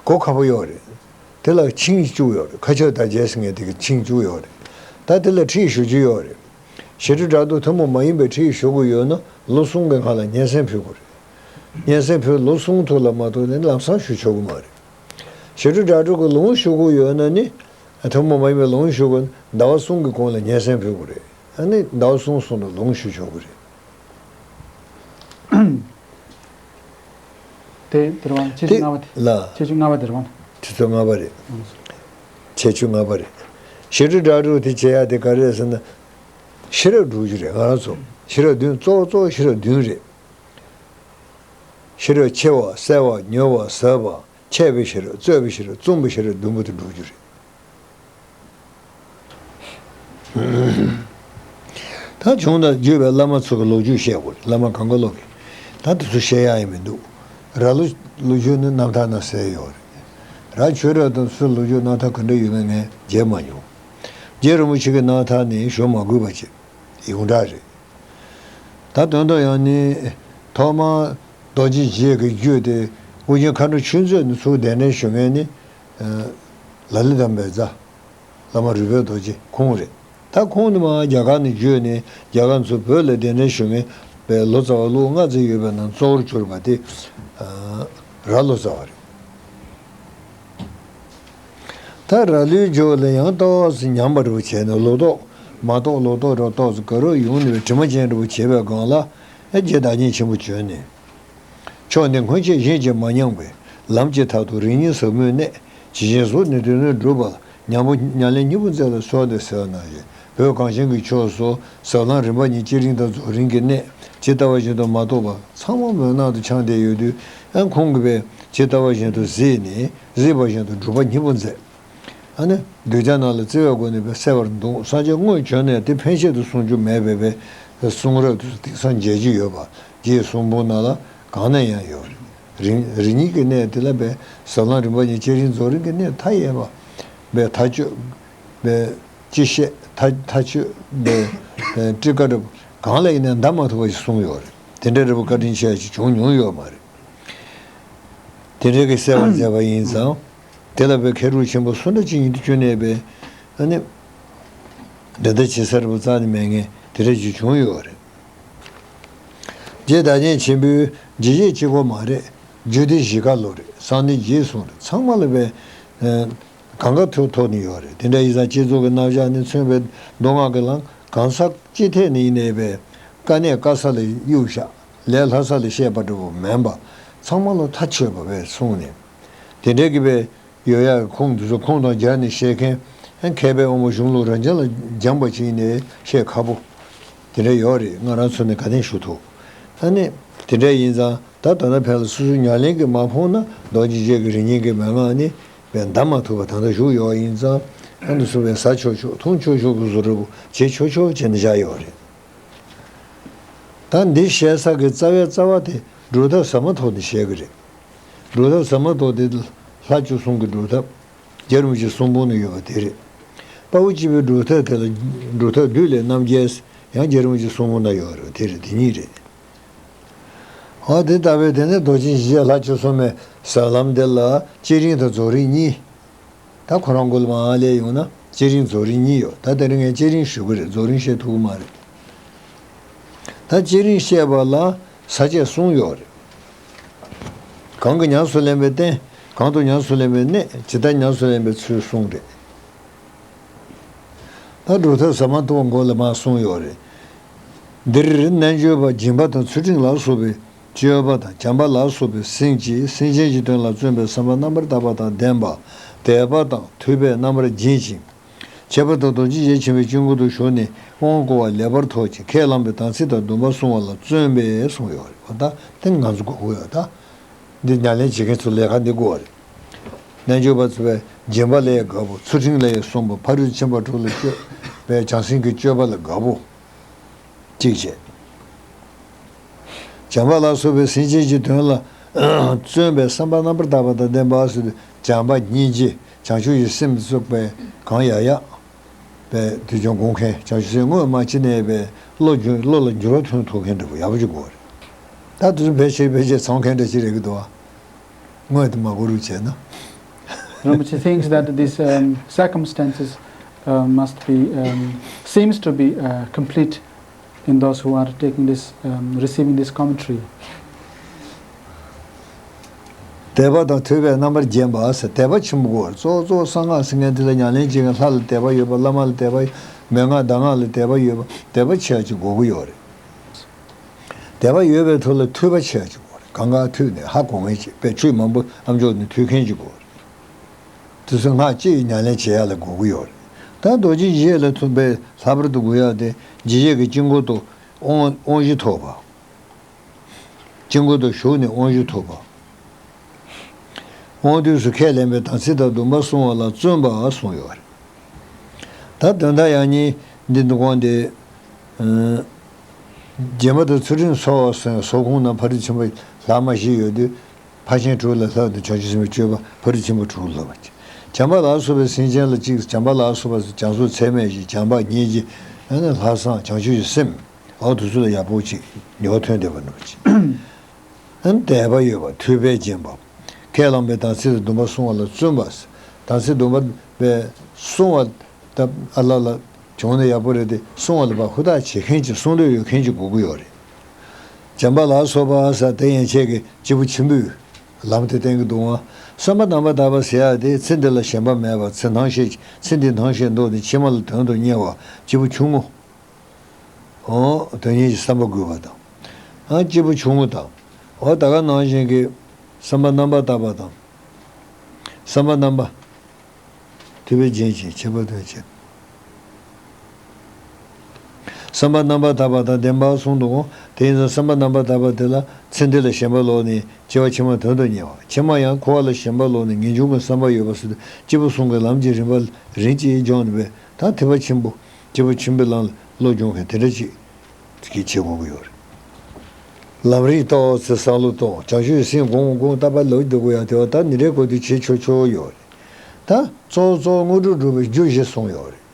གོ་ཁག་པོ་ཡོད་རེད། དེ་ལ་ཆིངས་བཅུག་ཡོད་རེད། མཁའ་ཁྱབ་བརྡ་བརྒྱད་ཟེར་མཁན་དེ་གི་ཆིངས་བཅུག་ཡོད་རེད། ད་དེ་ལ་ཁྲིད་ཞུ་རྒྱུ་ཡོད་རེད། ཞི་ཁྲོ་སྒྲ་སྒྲོགས་ཐུན་མོང་མ་ཡིན་པའི་ཁྲིད་ཞུ་དགོས་ཡོད་ན་ལོ་གསུམ་གྱི་སྔ་ལ་སྙན་སེང་ཕུལ་དགོས་རེད། སྙན་སེང་ཕུལ་ལོ་གསུམ་ཐོག་ལ་མ་ཐོབ་ནས་ལམ་སང་ཞུ་ཆོག་གི་མ་རེད། ཞི་ཁྲོ་སྒྲ་སྒྲོགས་ཀྱི་ལུང་ཞུ་དགོས་ཡོད་ན་ནི། ཐུན་མོང་མ་ཡིན་པའི་ལུང་ཞུ་དགོས་ན་ཟླ་བ་གསུམ་གྱི་གོང་ལ་སྙན་སེང་ཕུལ་དགོས་རེད། ཨ་ནི་ཟླ་བ་གསུམ་སོང་ན་ལུང་ཞུ་ཆོག་གི་རེད། དེ་དེ་རེད་བ། ཁྱད་ཆོས་ལྔ་པ་དེ། ལ། ཁྱད་ཆོས་ལྔ་པ་དེ་རེད་བ། ཁྱད་ཆོས་ལྔ་པ་རེད། ཁྱད་ཆོས་ལྔ་པ་རེད། ཤེས་སྒྲིབ་སྒྲ་དྲུག་དེ་བྱེད་ཡ་དེ་ག་རེ་རེད་ཟེར་ན། ཤེས་རབ་སྒྲུབ་རྒྱུ་རེད། ང་རང་ཚོ་ཤེས་རབ་བདུན། གཙོ་བོ་གཙོ་བོ་ཤེས་རབ་བདུན་རེད། ཤེས་རབ་ཕྱེ་བ། གསལ་བ། མྱུར་བ། ཟབ་པ། འཆད་པའི་ཤེས་རབ། རྩོད་པའི་ཤེས་རབ། གསུངས་པའི་ཤེས་རབ་བདུན་པོ་དེ་སྒྲུབ་རྒྱུ་རེད། ད་བྱུང་དང་བརྒྱུད་པའི་བླ་མ་ཚོ་གི་ལོ་རྒྱུས་བཤད་དགོས་རེད། བླ་མ་གང་ག་ལོ་གི། ད་དེ་ཚོ་བཤད་ཡག་ཡང་མི་འདུག་ར་ལུག་ལོ་རྒྱུས་ནི་རྣམ་ཐར་ན་གསལ་ཡོད་རེད། ར་ཆོས་ར་དང་སུ་ལོ་རྒྱུས་རྣམ་ཐར་ག་འདྲ་ཡོད་མེད་ངས་མཇལ་མ་མྱོང་། རྗེ་རིན་པོ་ཆེ་གི་རྣམ་ཐར་ནི་ཞུ་མ་དགོས་པ་ཅིག་ཡོངས་གྲགས་རེད། ད་དོན་དུ་ཡང་ནི་ཐོག་མར་རྡོ་རྗེ་འཇིགས་ཀྱི་རྒྱུད་དེ་ཨོ་རྒྱན་མཁའ་འགྲོ་ཆོས་མཛད་ནས་ཚུར་གདན་འདྲེན་ཞུ་མཁན་ནི། ལ་ལུ་དམ་པའི་རྩ། བླ་མ་རུས་སྦལ་རྡོ་རྗེ་ཁོང་རེད། ད་ཁོང་ནི་མར་རྒྱ་གར་ནས་བརྒྱུད་ནས་རྒྱ་གར་ཚུར་བོད་ལ་གདན་འདྲེན་ཞུ་མཁན་པའི་ལོ་ཙཱ་བ་ལོ་ལྔ་ཙམ་ཡོད་པའི་ནང་གཙོ་བོར་གྱུར་པ་དེ་ར་ལོ་ཙཱ་བ་རེད། ད་ར་ལུའི་རྒྱུད་ལ་ཡང་ཏོག་ཙམ་ཉམས་པ་འདྲ་བོ་བྱས་ནས་ལོ་ཏོག་མ་གཏོགས་ལོ་ཏོག་ར་ཏོག་ཙམ་ག་རུ་ཡོང་ནས་དྲི་མ་ཅན་འདྲ་བོ་བྱེད་པའི་སྒང་ལ་ཨེ་རྗེ་བདག་ཉིད་ཆེན་པོ་བྱོན་ནས། ཕྱོགས་འདི་སྔོན་ཆད་གཞན་གྱིས་མ་མྱངས་པའི། ལམ་གྱི་མཐར་ཐུག་རིམ་གཉིས་ཟབ་མོའི་གནད། ཇི་བཞིན་གཟུགས་ནས་སྡེ་སྣོད་བསྒྲུབ་པ་ལ། ཉམས་པོ་ཉམས་ལེན་སྙིང་པོ་མཛད་ལ་གསོལ་ཏེ་ཟེར་བ་ནང་བཞིན་བོད་གངས་ཅན་གྱི་ཕྱོགས་སུ་ཟབ་ལམ་རིམ་པ་གཉིས་བསྐྱེད་རིམ་དང་རྫོགས་རིམ་གྱི་གནད་ཇི་ལྟ་བ་བཞིན་དུ་མ་རྟོགས་པ་ཚང་མ་མུན་ནག་ཏུ་འཁྱམས་བསྡད་ཡོད་དུས། ཨ་ཁོང་གིས་པས་ཇི་ལྟ་བ་བཞིན་དུ་གཟིགས་ནས་གཟིགས་པ་བཞིན་དུ་སྒྲུབ་པ་སྙིང་པོ་མཛད། ཨ་ནི་གདུལ་བྱ་རྣམས་ལ་བརྩེ་བའི་སྒོ་ནས་པས་གསལ་བར་འདུག་སངས་རྒྱས་དངོས་བྱོན་ནས་དེ་ཕན་ཆད་དུ་གསུང་རྒྱུ་མེད་པས་པས་གསུང་རབ་དུ་དེང་སང་མཇལ་རྒྱུ་ཡོད་པ་རྗེའི་གསུང་འབུམ་ནང་ལ་གང་ན་ཡང་ཡོད་རེད། རིམ་རིམ་གཉིས་ཀྱི་གནད་དེ་ལ་པས་ཟབ་ལམ་རིམ་པ་གཉིས་བསྐྱེད་རིམ་རྫོགས་རིམ་གྱི་གནད་མཐའ་ཡས་པ་པས་མཐའ་དཔྱོད་པས་སྤྱི་བཤད་མཐའ་མཐའ་དཔྱོད་པས་ཀྲི་ཀ་རབ་གང་ལ་ཡིན་ན་འདའ་མ་ཐུབ་པ་ཞིག་གསུངས་ཡོད་རེད། དེ་འདྲ་རི་བོ་བཀའ་དྲིན་ཆེ་བ་ཞིག་བྱུང་མྱོང་ཡོད་མ་རེད། དེ་འདྲའི་གི་གསལ་བར་མཛད་པ་ཡིན་ཙང་། དེ་ལ་པའི་མཁས་གྲུབ་ཆེན་པོ་སུ་འདྲ་ཅིག་ཡིན་དུ་བཅུག་ནས་པའི་ཨ་ནི་འགྲན་ཟླ་ཇི་སྲིད་རི་བོ་རྩ་ནས་མེད་མཁན་དེ་འདྲ་ཅིག་བྱུང་ཡོད་རེད། རྗེ་བདག་ཉིད་ཆེན་པོའི་འཇིགས་བྱེད་གཅིག་པོ་མ་རེད། རྒྱུད་སྡེ་བཞི་ཀ་ལོ་རེད། གསང་གནས་རྗེས་གསུངས་རེད། ཚང་མ་ལ་པའི་གང་ག་ཐུག་ཐོག་ནས་ཡོད་རེད། དེ་འདྲ་ཡིན་ཙང་བསྐྱེད་རྫོགས་ཀྱི་རྣམ་གཞག་ནས་མཚོན་པའི་མདོ་སྔགས་ཀྱི་ལམ་གང་ཟག་ཅི་ཐད་ནས་ཡིན་ནའི་པའི་དཀའ་གནད་དཀའ་ས་ལ་གཡུག་བཞག་ལས་སླ་ས་ལ་བཤད་པ་འདྲ་བོ་མིན་པ། ཚང་མ་ལ་མཐའ་ཆོད་པ་བས་གསུངས་ནས། དེ་འདྲའི་གི་བས་ཡོད་ཡག་གི་ཁུངས་འདི་ཚོ་ཁུངས་དང་སྦྱར་ནས་བཤད་མཁན་མཁས་པའི་དབང་པོ་གཞུང་ལུགས་རང་ཅན་ལ་སྦྱངས་པ་ཅིག་ཡིན་ནའི་བཤད་ཁག་པོ་དེ་འདྲ་ཡོད་རེད། ང་རང་ཚོ་ནས་ག་ནས་ཞུ་ཐུབ། ཨ་ནི་དེ་འདྲ་ཡིན་ཙང་ད་ད་ལྟ་ཕན་ལ་སོ་སོའི་ཉམས་ལེན་གྱིས་མ་ཕོངས་ན་རྡོ་རྗེ་འཇིགས་ཀྱི་རིམ་གཉིས་ཀྱི་མན་ངག་ནི་བས་འདའ་མ་ཐུབ་པ་ད་ལྟ་བཞུགས་ཡོད་ཡིན་ཙང་། ཨ་ནི་སུ་བས་ཟ་ཆོག་ཆོག་འཐུང་ཆོག་ཆོག་གི་བཟོ་འདྲ་པོ་བྱེད་ཆོག་ཆོག་བྱས་ནས་བཞག་ཡོད་རེད། ད་འདི་བཤད་ས་གི་རྩ་བའི་རྩ་བ་དེ་སྒྲུབ་ཐབས་ཟབ་མོ་ཐོག་ནས་བཤད་གི་རེད། སྒྲུབ་ཐབས་ཟབ་མོ་ཐོག་དེ་ལྷ་བཅུ་གསུམ་གྱི་སྒྲུབ་ཐབས་རྒྱལ་བ་རིན་པོ་ཆེའི་གསུང་འབུམ་ནང་ཡོད་པ་དེ་རེད། དཔའ་བོ་སྐྱེས་བུའི་སྒྲུབ་ཐབས་དེ་ལ་སྒྲུབ་ཐབས་བདུད་ལས་རྣམ་རྒྱལ་ཡང་རྒྱལ་བ་རིན་པོ་ཆེའི་གསུང་འབུམ་ན་ཡོད་རེད། དེ་རེད། དེ་གཉིས་རེད། འོ་དེ་ལྟ་བུའི་དེ་ནས་རྡོ་རྗེ་འཇིགས་བྱེད་ལྷ་བཅུ་གསུམ་མའི་ཟབ་ལམ་དེ་ལ་བསྐྱེད་རིམ་དང་རྫོགས་རིམ་གཉིས། ད་ཁོ་རང་མགོ་ལ་མར་སླེབས་ཡོང་ན་བསྐྱེད་རིམ་རྫོགས་རིམ་གཉིས་ཡོད། ད་དེ་རིང་ངས་བསྐྱེད་རིམ་ཞུ་གི་རེད། རྫོགས་རིམ་བཤད་ཐུབ་ཀྱི་མ་རེད། ད་བསྐྱེད་རིམ་བཤད་པ་ལ་ས་བཅད་གསུམ་ཡོད་རེད། གང་གིས་ཉམས་སུ་ལེན་པའི་རྟེན། གང་དུ་ཉམས་སུ་ལེན་པའི་གནད། ཇི་ལྟར་ཉམས་སུ་ལེན་པའི་ཚུལ་གསུམ་རེད། ད་སྒྲུབ་ཐབས་ཟབ་མོ་ཐོག་མགོ་ལ་མར་གསུངས་ཡོད་རེད། འདིར་རྣལ་འབྱོར་པ་སྦྱིན་པ་དང་ཚུལ་ཁྲིམས་ལ་སོགས་པའི་སྤྱོད་པ་དང་བྱམས་པ་ལ་སོགས་པའི་སེམས་ཀྱིས་སེམས་ཅན་གྱི་དོན་ལ་བརྩོན་པའི་བསམ་པ་རྣམ་པར་དག་པ་དང་ལྡན་པ། དད་པ་དང་ཐོས་པས་རྣམ་པར་བརྒྱན་ཅིང་། ཁྱད་པར་དུ་རྡོ་རྗེ་འཇིགས་ཆེན་པོའི་སྐྱེ་སྒོ་དུ་ཞུགས་ནས་དབང་བསྐུར་བ་ལེགས་པར་ཐོབ་ཅིང་ཁས་བླངས་པའི་དམ་ཚིག་དང་སྡོམ་པ་བསྲུང་བ་ལ་བརྩོན་པས་གསུངས་ཡོད་རེད་པ། ད་དེ་ང་ཚོ་དགོས་ཀྱི་ཡོད་ད། འདི་ཉམས་ལེན་བྱེད་མཁན་ཚོ་ལས་ཀ་འདི་དགོས་རེད། རྣལ་འབྱོར་པ་ཚོ་བས་སྦྱིན་པ་ལ་དགའ་པོ། ཚུལ་ཁྲིམས་ལ་བསྲུང་བ། ཕ་རོལ་ཕྱིན་པ་དྲུག་ལ་སྤྱོད་པའི་བྱང་སེམས་ཀྱི་སྤྱོད་པ་ལ་དགའ་པོ་གཅིག་བྱས། བྱམས་པ་ལ་སོགས་པའི་སེམས་ཅན་གྱི་དོན་ལ་བརྩོན་པའི་བསམ་པ་རྣམ་པར་དག་པ་དང་ལྡན་པ་ཟེར་དུས་བྱམས་པ་སྙིང་རྗེ་བྱང་ཆུབ་ཀྱི་སེམས་སུ་བས་གང་ཡག་ཡག་པའི་དུས་ཀྱང་དགོངས་མཁན། བྱང་ཆུབ་སེམས་དངོས་མ་ཕྱིན་ནས་པའི་བློ་འགྱུར་བློ་ལ་འགྱུར་བ་ཐོན་ཐུབ་མཁན་འདྲ་པོ་ཡག་པོ་ཅིག་དགོས་རེད། ད་དུས་ཚོད་ཕལ་ཆེར་ཕལ་ཆེར་ཚང་མཁན་འདྲ་ཅིག་རེད་ཀྱི་འདུག་ཨ། དངོས་དེ་མ་གོ་རུ་བྱས་ན། Rinpoche thinks that these um, circumstances uh, must be um, seems to be uh, complete in those who are taking this um, receiving this commentary. དད་པ་དང་ཐོས་པས་རྣམ་པར་བརྒྱན་པ་ཟེར། དད་པ་ཆེན་པོ་དགོས། གཙོ་བོ་གཙོ་བོ་གསང་སྔགས་ཟེར་མཁན་དེ་ལ་ཉམས་ལེན་བྱེད་མཁན་ལྷ་ལ་དད་པ་ཡོད་པ། བླ་མ་ལ་དད་པ་ཡོད། མན་ངག་གདམས་ངག་ལ་དད་པ་ཡོད་པ། དད་པ་ཆེ་བ་ཅིག་དགོས་ཀྱི་ཡོད་རེད། དད་པ་ཡོད་པའི་ཐོག་ལ་ཐོས་པ་ཆེ་བ་ཅིག་དགོས་རེད། གང་ག་མཐུད་ནས་ཧ་གོ་མཁན་ཅིག་དཔེ་ཆོས་མང་པོ་ཨ་མཆོག་ནས་ཐོས་མཁན་ཅིག་དགོས་རེད། དེ་ཚོ་སྔགས་ཅི་ཡི་ཉམས་ལེན་བྱེད་ཡ་ལ་དགོས་ཀྱི་ཡོད་རེད། ད་རྡོ་རྗེ་འཆང་ལ་མཚོན་པའི་ལྷག་པར་དུ་དགོས་ཡ་དེ་འཇིགས་བྱེད་ཀྱི་དཀྱིལ་འཁོར་དུ་དབང་དབང་བཞི་ཐོབ་པ། དཀྱིལ་འཁོར་དུ་ཞུགས་ནས་དབང་བཞི་ཐོབ་པ། དབང་དུས་སུ་ཁས་ལེན་པའི་དམ་ཚིག་དང་སྡོམ་པ་བསྲུང་བ་ལ་བརྩོན་པ་གསུངས་ཡོད་རེད། ད་དོན་དག་ཡང་སྙིང་འདི་འདུག་གོང་དེ། ཨ། སྦྱིན་པ་དང་ཚུལ་ཁྲིམས་གསོལ་བ་སོགས་ཟབ་ཁུངས་རྣམས་ཕ་རོལ་ཕྱིན་པ་ལྷག་མ་བཞི་ཡོད་དུས། ཕར་ཕྱིན་དྲུག་ལ་བསླབ་སྟེ་བྱང་ཆུབ་སེམས་དཔའི་སྤྱོད་པ་ཕ་རོལ་ཕྱིན་པ་དྲུག་ལ་བསླབ་པ། བྱམས་པ་ལ་སོགས་པའི་སེམས་ཅན་ལ་གཅིག་བྱམས་པ་ལ་སོགས་པ་བྱམས་སོགས་ཚད་མེད་བཞི། བྱམས་པ་སྙིང་རྗེ། ཨ་ནི་ལྷག་བསམ་བྱང་ཆུབ་ཀྱི་སེམས། འོ་དེ་ཚོ་ལ་ཡག་པོ་ཅིག་ཉོ་ཐོན་བསྡད་པ་འདྲ་ཅིག་ཨ་ནི་དད་པ་ཡོད་པ། ཐུབ་པས་བརྒྱན་པ། ཁས་བླངས་པའི་དམ་ཚིག་དང་སྡོམ་པ་བསྲུང་བ་ལ་བརྩོན་པ། དམ་ཚིག་སྡོམ་པ་པའི་བསྲུང་བ་ད་ཨ་ལ་ལ་བྱུང་ན་ཡག་པོ་རེད་དེ། བསྲུང་བ་ལ་ཕར་ཧུར་ཐག་བྱེད་མཁན་ཅིག་བསྲུང་འདོད་ཡོད་མཁན་ཅིག་དགོས་ཀྱི་ཡོད་རེད། བྱམས་པ་ལ་སོགས་པ་ཟེར་དེ་ཡན་ཆད་ཀྱི་སྐྱེས་བུ་ཆེན་པོའི་ལམ་དེ་བསྟན་གྱི་འདུག་ཨང་། བསམ་པ་རྣམ་པར་དག་པ་ཟེར་ཡ་དེ་ཚེ་འདི་ལ་ཞེན་པ་མེད་པ། ཚེ་ནང་ཞེན། ཚེ་འདིའི་ནང་ཞེན་བཟློག་ནས་ཕྱི་མ་ལ་དོན་དུ་གཉེར་བ། སྐྱེས་བུ་ཆུང་ངུ། འོ། དོན་གཉེར་གྱི་བསམ་པ་དགོས་པ་དང་། ཨ། སྐྱེས་བུ་ཆུང་ངུ་དང་། འོ། ད་ག་ནང་བཞིན་གྱི་བསམ་པ་རྣམ་པར་དག་པ་དང་། བསམ་པ་རྣམ་པ། ཐུབ་པས་བརྒྱན་ཅིང་ཁྱད་པར་དུ་བྱས། བསམ་པ་རྣམ་པར་དག་པ་དང་ལྡན་པ་གསུངས་འདུག་གོ། དེ་ཡིན་ཙང་བསམ་པ་རྣམ་པར་དག་པ་དེ་ལ་ཚེ་འདི་ལ་ཞེན་པ་བཟློག་ནས་སྐྱེ་བ་ཕྱི་མ་དོན་དུ་གཉེར་བ། ཕྱི་མ་ཡང་འཁོར་བ་ལ་ཞེན་པ་བཟློག་ནས་ངེས་འབྱུང་གི་བསམ་པ་ཡོད་པ་ཟེར་དུས། སྐྱེས་བུ་གསུམ་གྱི་ལམ་གྱི་རིམ་པ་རིམ་གྱིས་སྦྱངས་ནས་པས། ད་ཐེག་པ་ཆེན་པོ། སྐྱེས་བུ་ཆེན་པོའི་ལམ་ལ་བློ་སྦྱོང་མཁན་དེ་འདྲ་ཅིག་གིས་བྱེད་དགོས་ཀྱི་ཡོད་རེད། ལམ་རིམ་ལྟ་བ་ཚོས་བསམ་བློ་གཏོང་། བྱང་ཆུབ་སེམས་གོང་གོང་བཏབ་པ་ལོ་འདུག་གོ་ཡ། དེ་བ་ད་ནི་རེ་གོ་དུས་བྱེད་ཆོག་ཆོག་ཡོད་རེད། ད་གཙོ་བོ་གཙོ་བོ་དངོས་གྲུབ་སྒྲུབ་པའི་རྒྱུ་བཞི་གསུངས་ཡོད་རེད།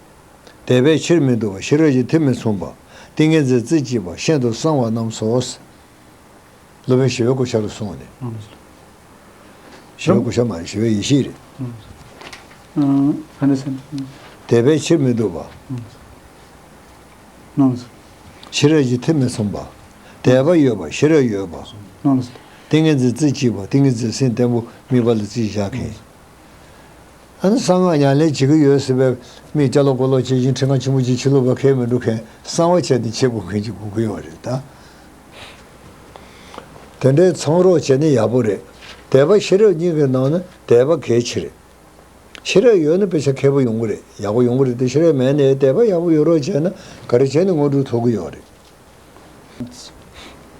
དད་པས་ཕྱིར་མི་ལྡོག་པ། ཤེས་རབ་ཀྱིས་མཐུ་མི་མཚུངས་པ། ཏིང་ངེ་འཛིན་རྩེ་གཅིག་པ། ཤིན་ཏུ་གསང་བ་རྣམས་སོ། སློབ་དཔོན་ཞི་བའི་གོ་ཆ་ལ་གསུངས་ནས། ཞི་བའི་གོ་ཆ་མ་རེད། ཞི་བའི་ཡེ་ཤེས་རེད། ཨ་ནི་སེམས། དད་པས་ཕྱིར་མི་ལྡོག་པ། ཤེས་རབ་ཀྱིས་མཐུ་མི་མཚུངས་པ། དད་པ་ཡོད་པ། ཤེས་རབ་ཡོད་པ། ཏིང་ངེ་འཛིན་རྩེ་གཅིག་པ། ཏིང་ངེ་འཛིན་སེམས་བརྟན་པོ་དམིགས་པ་ལ་རྩིས་བཞག་མཁན། ཨ་ནི་གསང་སྔགས་ཉམས་ལེན་བྱེད་ཀྱི་ཡོད་ཟེར་བའི་མིས་སྐྱ་ལོག་ཀོ་ལོག་བྱེད་བཞིན་ཁྲི་ཁང་ཆེན་པོ་ཅིག་ཕྱི་ལོགས་པ་ཁས་མི་འགྲོ་མཁན། གསང་བ་བྱས་ནས་བྱེད་དགོས་མཁན་ཅིག་དགོས་ཀྱི་ཡོད་རེད་ད། དེ་འདྲའི་ཚང་རོགས་བྱས་ན་ཡག་པོ་རེད། དད་པ་ཤེས་རབ་གཉིས་ཀྱི་ནང་ནས་དད་པ་གལ་ཆེ་རེད། ཤེས་རབ་ཡོད་ན་དཔེ་ཆ་མཁས་པོ་ཡོང་གི་རེད། ཡག་པོ་ཡོང་གི་རེད་དེ། ཤེས་རབ་མེད་ནའི་དད་པ་ཡག་པོ་ཡོད་རོགས་བྱས་ན་ག་རེ་བྱས་ནས་དངོས་གྲུབ་ཐོབ་ཀྱི་ཡོད་རེད།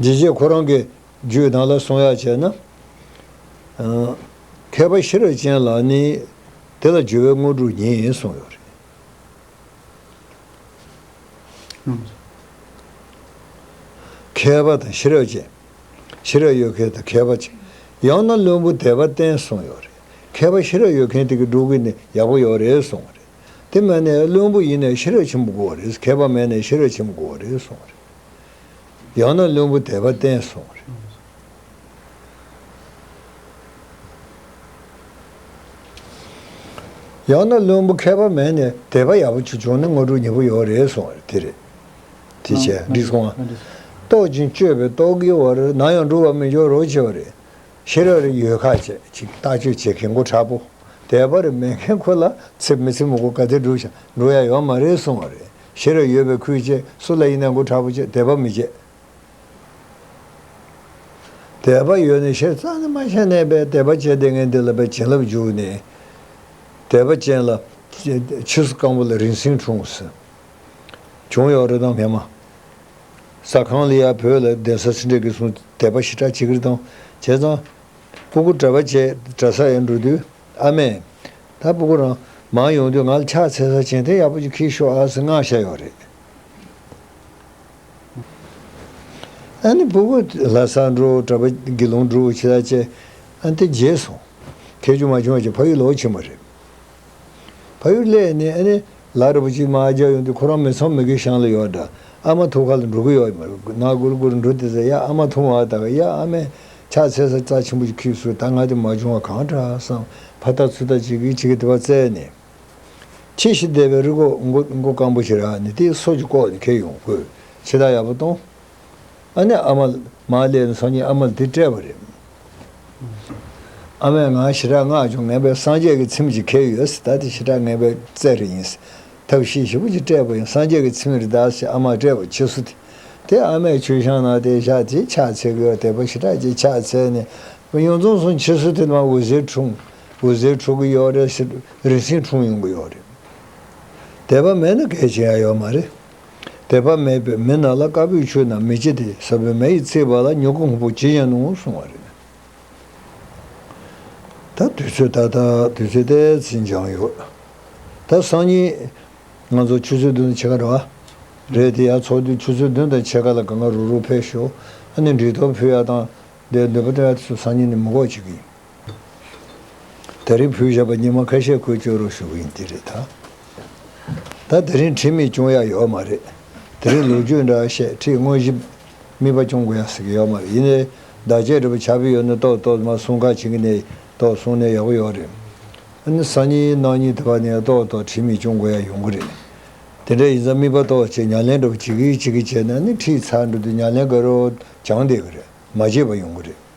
འཇིགས་བྱེད་ཁོ་རང་གི་རྒྱུད་ནང་ལ་གསུང་ཡག་བྱས་ན། ཨ། མཁས་པ་ཤེས་རབ་ཅན་ལ་ནི་དེ་ལ་འབྱོར་བའི་དངོས་གྲུབ་ཉིད་ཡིན་གསུངས་ཡོད་རེད། མཁས་པ་དང་ཤེས་རབ་ཅན། ཤེས་རབ་ཡོད་མཁན་དང་མཁས་པ་ཅན། ཡང་ན་བླུན་པོ་དད་པ་བརྟན་གསུངས་ཡོད་རེད། མཁས་པ་ཤེས་རབ་ཡོད་མཁན་དེ་གིས་སྒྲུབ་ཀྱི་ནི་ཡག་པོ་ཡོད་རེད་གསུངས་པ་རེད། དེ་མིན་ནའི་བླུན་པོ་ཡིན་ནའི་ཤེས་རབ་ཆེན་པོ་དགོས་པ་རེད། མཁས་པ་མེད་ནའི་ཤེས་རབ་ཆེན་པོ་དགོས་པ་རེད་གསུངས་པ་རེད། ཡང་ན་བླུན་པོ་དད་པ་བརྟན་གསུངས་པ་རེད། ཡང་ན་བླུན་པོ་མཁས་པ་མེད་ནའི་དད་པ་ཡག་པོ་ཅིག་བྱུང་ན་དངོས་གྲུབ་ཉེ་པོ་ཡོད་རེད་གསུངས་པ་རེད། དེ་རེད། དེ་བྱས་འགྲིག་སོང་ང་། རྟོག་ཅིང་དཔྱོད་པས་རྟོག་གེ་བར། ནམ་ཡང་འགྲོ་བར་མི་འགྱུར་རོ་ཞེས་པ་རེད། ཤེས་རབ་རེ་ཡོད་ཁ་བྱས་ཅིག་བརྟག་དཔྱོད་བྱེད་མཁན་མགོ་མཁྲེགས་པོ། དད་པ་རེ་མེད་མཁན་ཁོ་ལ་ཚེ་མི་ཚེ་མི་དགོས། ག་དེ་འགྲུབ་ཤག་འགྲོ་ཡ་ཡོད་མ་རེད་གསུངས་པ་རེད། ཤེས་རབ་ཡོད་པའི་ཁུལ་བྱས། སུ་ལ་ཡིན་ན་མགོ་མཁྲེགས་པོ་བྱས། དད་པ་མི་བྱེད། དད་པ་ཡོད་ནས་ཤེས་རྩ་ནས་མ་ཤེས་ནས་པའི་དད་པ་བྱས་བསྡད་མཁན་དེ་ལ་པའི་བྱིན་རླབས་འཇུག་ནས། དད་པ་ཅན་ལ་ཕྱི་སོ་སྐམ་པོ་ལ་རིང་སྲིང་འཁྲུངས་ཟེར། བྱུང་ཡོད་རེད་དང་། སྔན་མ། ཟ་ཁང་ལ་ཡ་བོད་ལ་གདན་ས་ཕྱི་འབྲེལ་གྱི་སོང་དད་པ་ཞེ་དྲག་བྱེད་ཀྱི་རེད་དང་། བྱས་ཙང་། སྤུ་གུ་གྲྭ་པ་བྱས་གྲྭ་ས་ཡར་འགྲོ་དུས་ཨ་མས། ད་སྤུ་གུ་རང་མར་ཡོང་དུས་ང་ལ་ཕྱག་འཚལ་ས་བྱིན་ཐེངས་ཡག་པོ་ཅིག་འཁྱེར་ཤོག་ཨ་ཟེར་མངགས་བཞག་ཡོད་རེད། ཨ་ནི་སྤུ་གུ་ལྷ་ས་འགྲོ། གྲྭ་པ་དགེ་སློང་འགྲོ་བྱེད་ད་བྱས། ཨ་ནི་དེ་བརྗེད་སོང་། ཁྱད་ཆོས་མ་བྱུང་བ་ཅིག་ཕ་ཡུལ་ལོག་ཕྱིན་པ་རེད། ཕ་ཡུལ་སླེབས་ནས་ཨ་ནི་ལ་རི་བོ་ཅིག་མར་རྒྱག་ཡོང་དུས་ཁོ་རང་མི་ཚང་མི་དགེ་ཤང་ལ་ཡོད་འདྲ། ཨ་མ་ཐུག་ཁ་ལ་འགྲོ་གི་ཡོད་མ་རེད། ནག་གུར་གུར་འགྲོ་དེ་ཚེ་ཡ་ཨ་མ་ཐུག་བ་ད་ག་ཡ་ཨ་མས་ཕྱག་འཚལ་ས་རྩ་ཆེན་པོ་ཅིག་འཁྱེར་སོང་། ད་ང་དེ་མ་བྱུང་བ་གང་དྲག་བསམ། ཕར་ལྟ་ཚུར་ལྟ་བྱེད་ཀྱི་བྱེད་ཀྱི་དེ་བ་བཙལ་ནས། ཕྱི་བཞིན་བསྡད་པའི་རི་སྒོ་མགོ་མགོ་སྐམ་པོ་ཞིག་རག་ནས་དེའི་སོ་ཅིག་བཀོག་ནས་འཁྱེར་ཡོང་དགོས། ཕྱི་ཐག་ཡག་པོ་གཏོང་། ཨ་ནི་ཨ་མ་མར་སླེབས་ནས་སང་ཉིན་ཨ་མ་ལ་དེ་སྤྲད་པ་རེད། ཨ་མས་ང་ཞེ་དྲག་མངགས་བྱུང་། ངས་པའི་སངས་རྒྱས་ཀྱི་ཚིམས་ཅིག་འཁྱེར་ཡོད་ཟེར། ད་དེ་ཞེ་དྲག་ངས་པའི་རྩེད་རེ་ཡིན་ཟེར། ཐབས་ཤེས་ཞེ་པོ་ཅིག་སྤྲད་པ་ཡིན། སངས་རྒྱས་ཀྱི་ཚིམས་རེད་ད་ཟེར་ཨ་མ་སྤྲད་པ། ཕྱི་སོ་དེ་ དེ་ཨ་མས་མཆོད་བཤམས་གནང་སྟེ་བཞག་དེ་ཕྱག་འཚལ་གི་ཡོད། དད་པ་ཞེ་དྲག་ཅིག་ཕྱག་འཚལ་ནས་ཡོངས་རྫོགས་སོང་། ཕྱིས་སུ་དེ་མ་འོད་ཟེར་འཁྲུངས། འོད་ཟེར་འཕྲོ་གི་ཡོད་རེད་ཟེར། རིང་བསྲེལ་འཁྲུངས་ཡོང་གི་ཡོད་རེད། དད་པ་མེད་ན་གལ་ཆེ་ཡ་ཡོད་མ་རེད། དད་པ་མེད་པའི་མི་རྣམས་ལ་དཀར་པོའི་ཆུ་ནང་མེ་ལྕེ་དེ་ཟ་བའི་མེ་ཡིས་ཚིག་པ་ལ་མྱུ་གུ་སྔོན་པོ་ཇི་བཞིན་ནོ་གསུངས་པ་རེད། ད་དུས་ཚོད་ད་ལྟ་དུས་ཚོད་དེ་ཚིག་འཇང་ཡོད། ད་སང་ཉིན་ང་ཚོ་ཆུ་ཚོད་བདུན་དང་ཕྱེད་ཀ་རེད་བ། རེད་དེ། ཡར་ཚོགས་དུས་ཆུ་ཚོད་བདུན་དང་ཕྱེད་ཀ་ལ་གང་ག་རུ་རུ་ཕེབས་ཤོག་ཨ་ནི་འབྲི་ཐོ་ཕུལ་ཡ་དང་དེ་འདོན་པ་སྟོན་ཡ་དེ་ཚོ་སང་ཉིན་ནས་མི་དགོས་བྱེད་ཀྱི་ཡིན། དེ་རིང་ཕུལ་བཞག་པ་ཉི་མ་ཁ་ཤས་འགོར་བཅུག་རོགས་ཞུ་གི་ཡིན། དེ་རེད་ད། ད་དེ་རིང་ཁྲིམས་མེད་སྐྱོང་ཡ་ཡོད་མ་རེད། དེ་རིང་ལོ་རྒྱུས་འདྲ་བཤད། ཁྲིམས་དངོས་གཞི་དམིགས་པ་སྐྱོང་དགོས་ཡ་ཟེར་གི་ཡོད་མ་རེད། ཡིན་ནའི་བརྡ་ཆད་འདྲ་པོ་ཆགས་པའི་ཡོད་ན་ཏོག་ཏོག་མར་གསུང་ཁ་བྱེད་ཀྱི་ནས་ཏོག་གསུང་ནས་ཡག་པོ་ཡོད་རེད། ཨ་ནི་སང་ཉིན་གནངས་ཉིན་དེ་བ་ནས་ཏོག་ཏོག་ཁྲིམས་མེད་སྐྱོང་དགོས་ཡ་ཡོང་གི་རེད། དེ་འདྲ་ཡིན་ཙང་དམིགས་པ་ཏོག་ཅིག་ཉམས་ལེན་འདྲ་པོ་བྱེད་ཀྱི་བྱེད་ཀྱི་བྱས་ན་ནི་ཁྲིམས་ཚར་འགྲོ་དུས་ཉམས་ལེན་དགའ་རབ་བྱང་བསྡད་ཀྱི་རེད། མ་བྱས་པ་ཡོང་གི་རེད།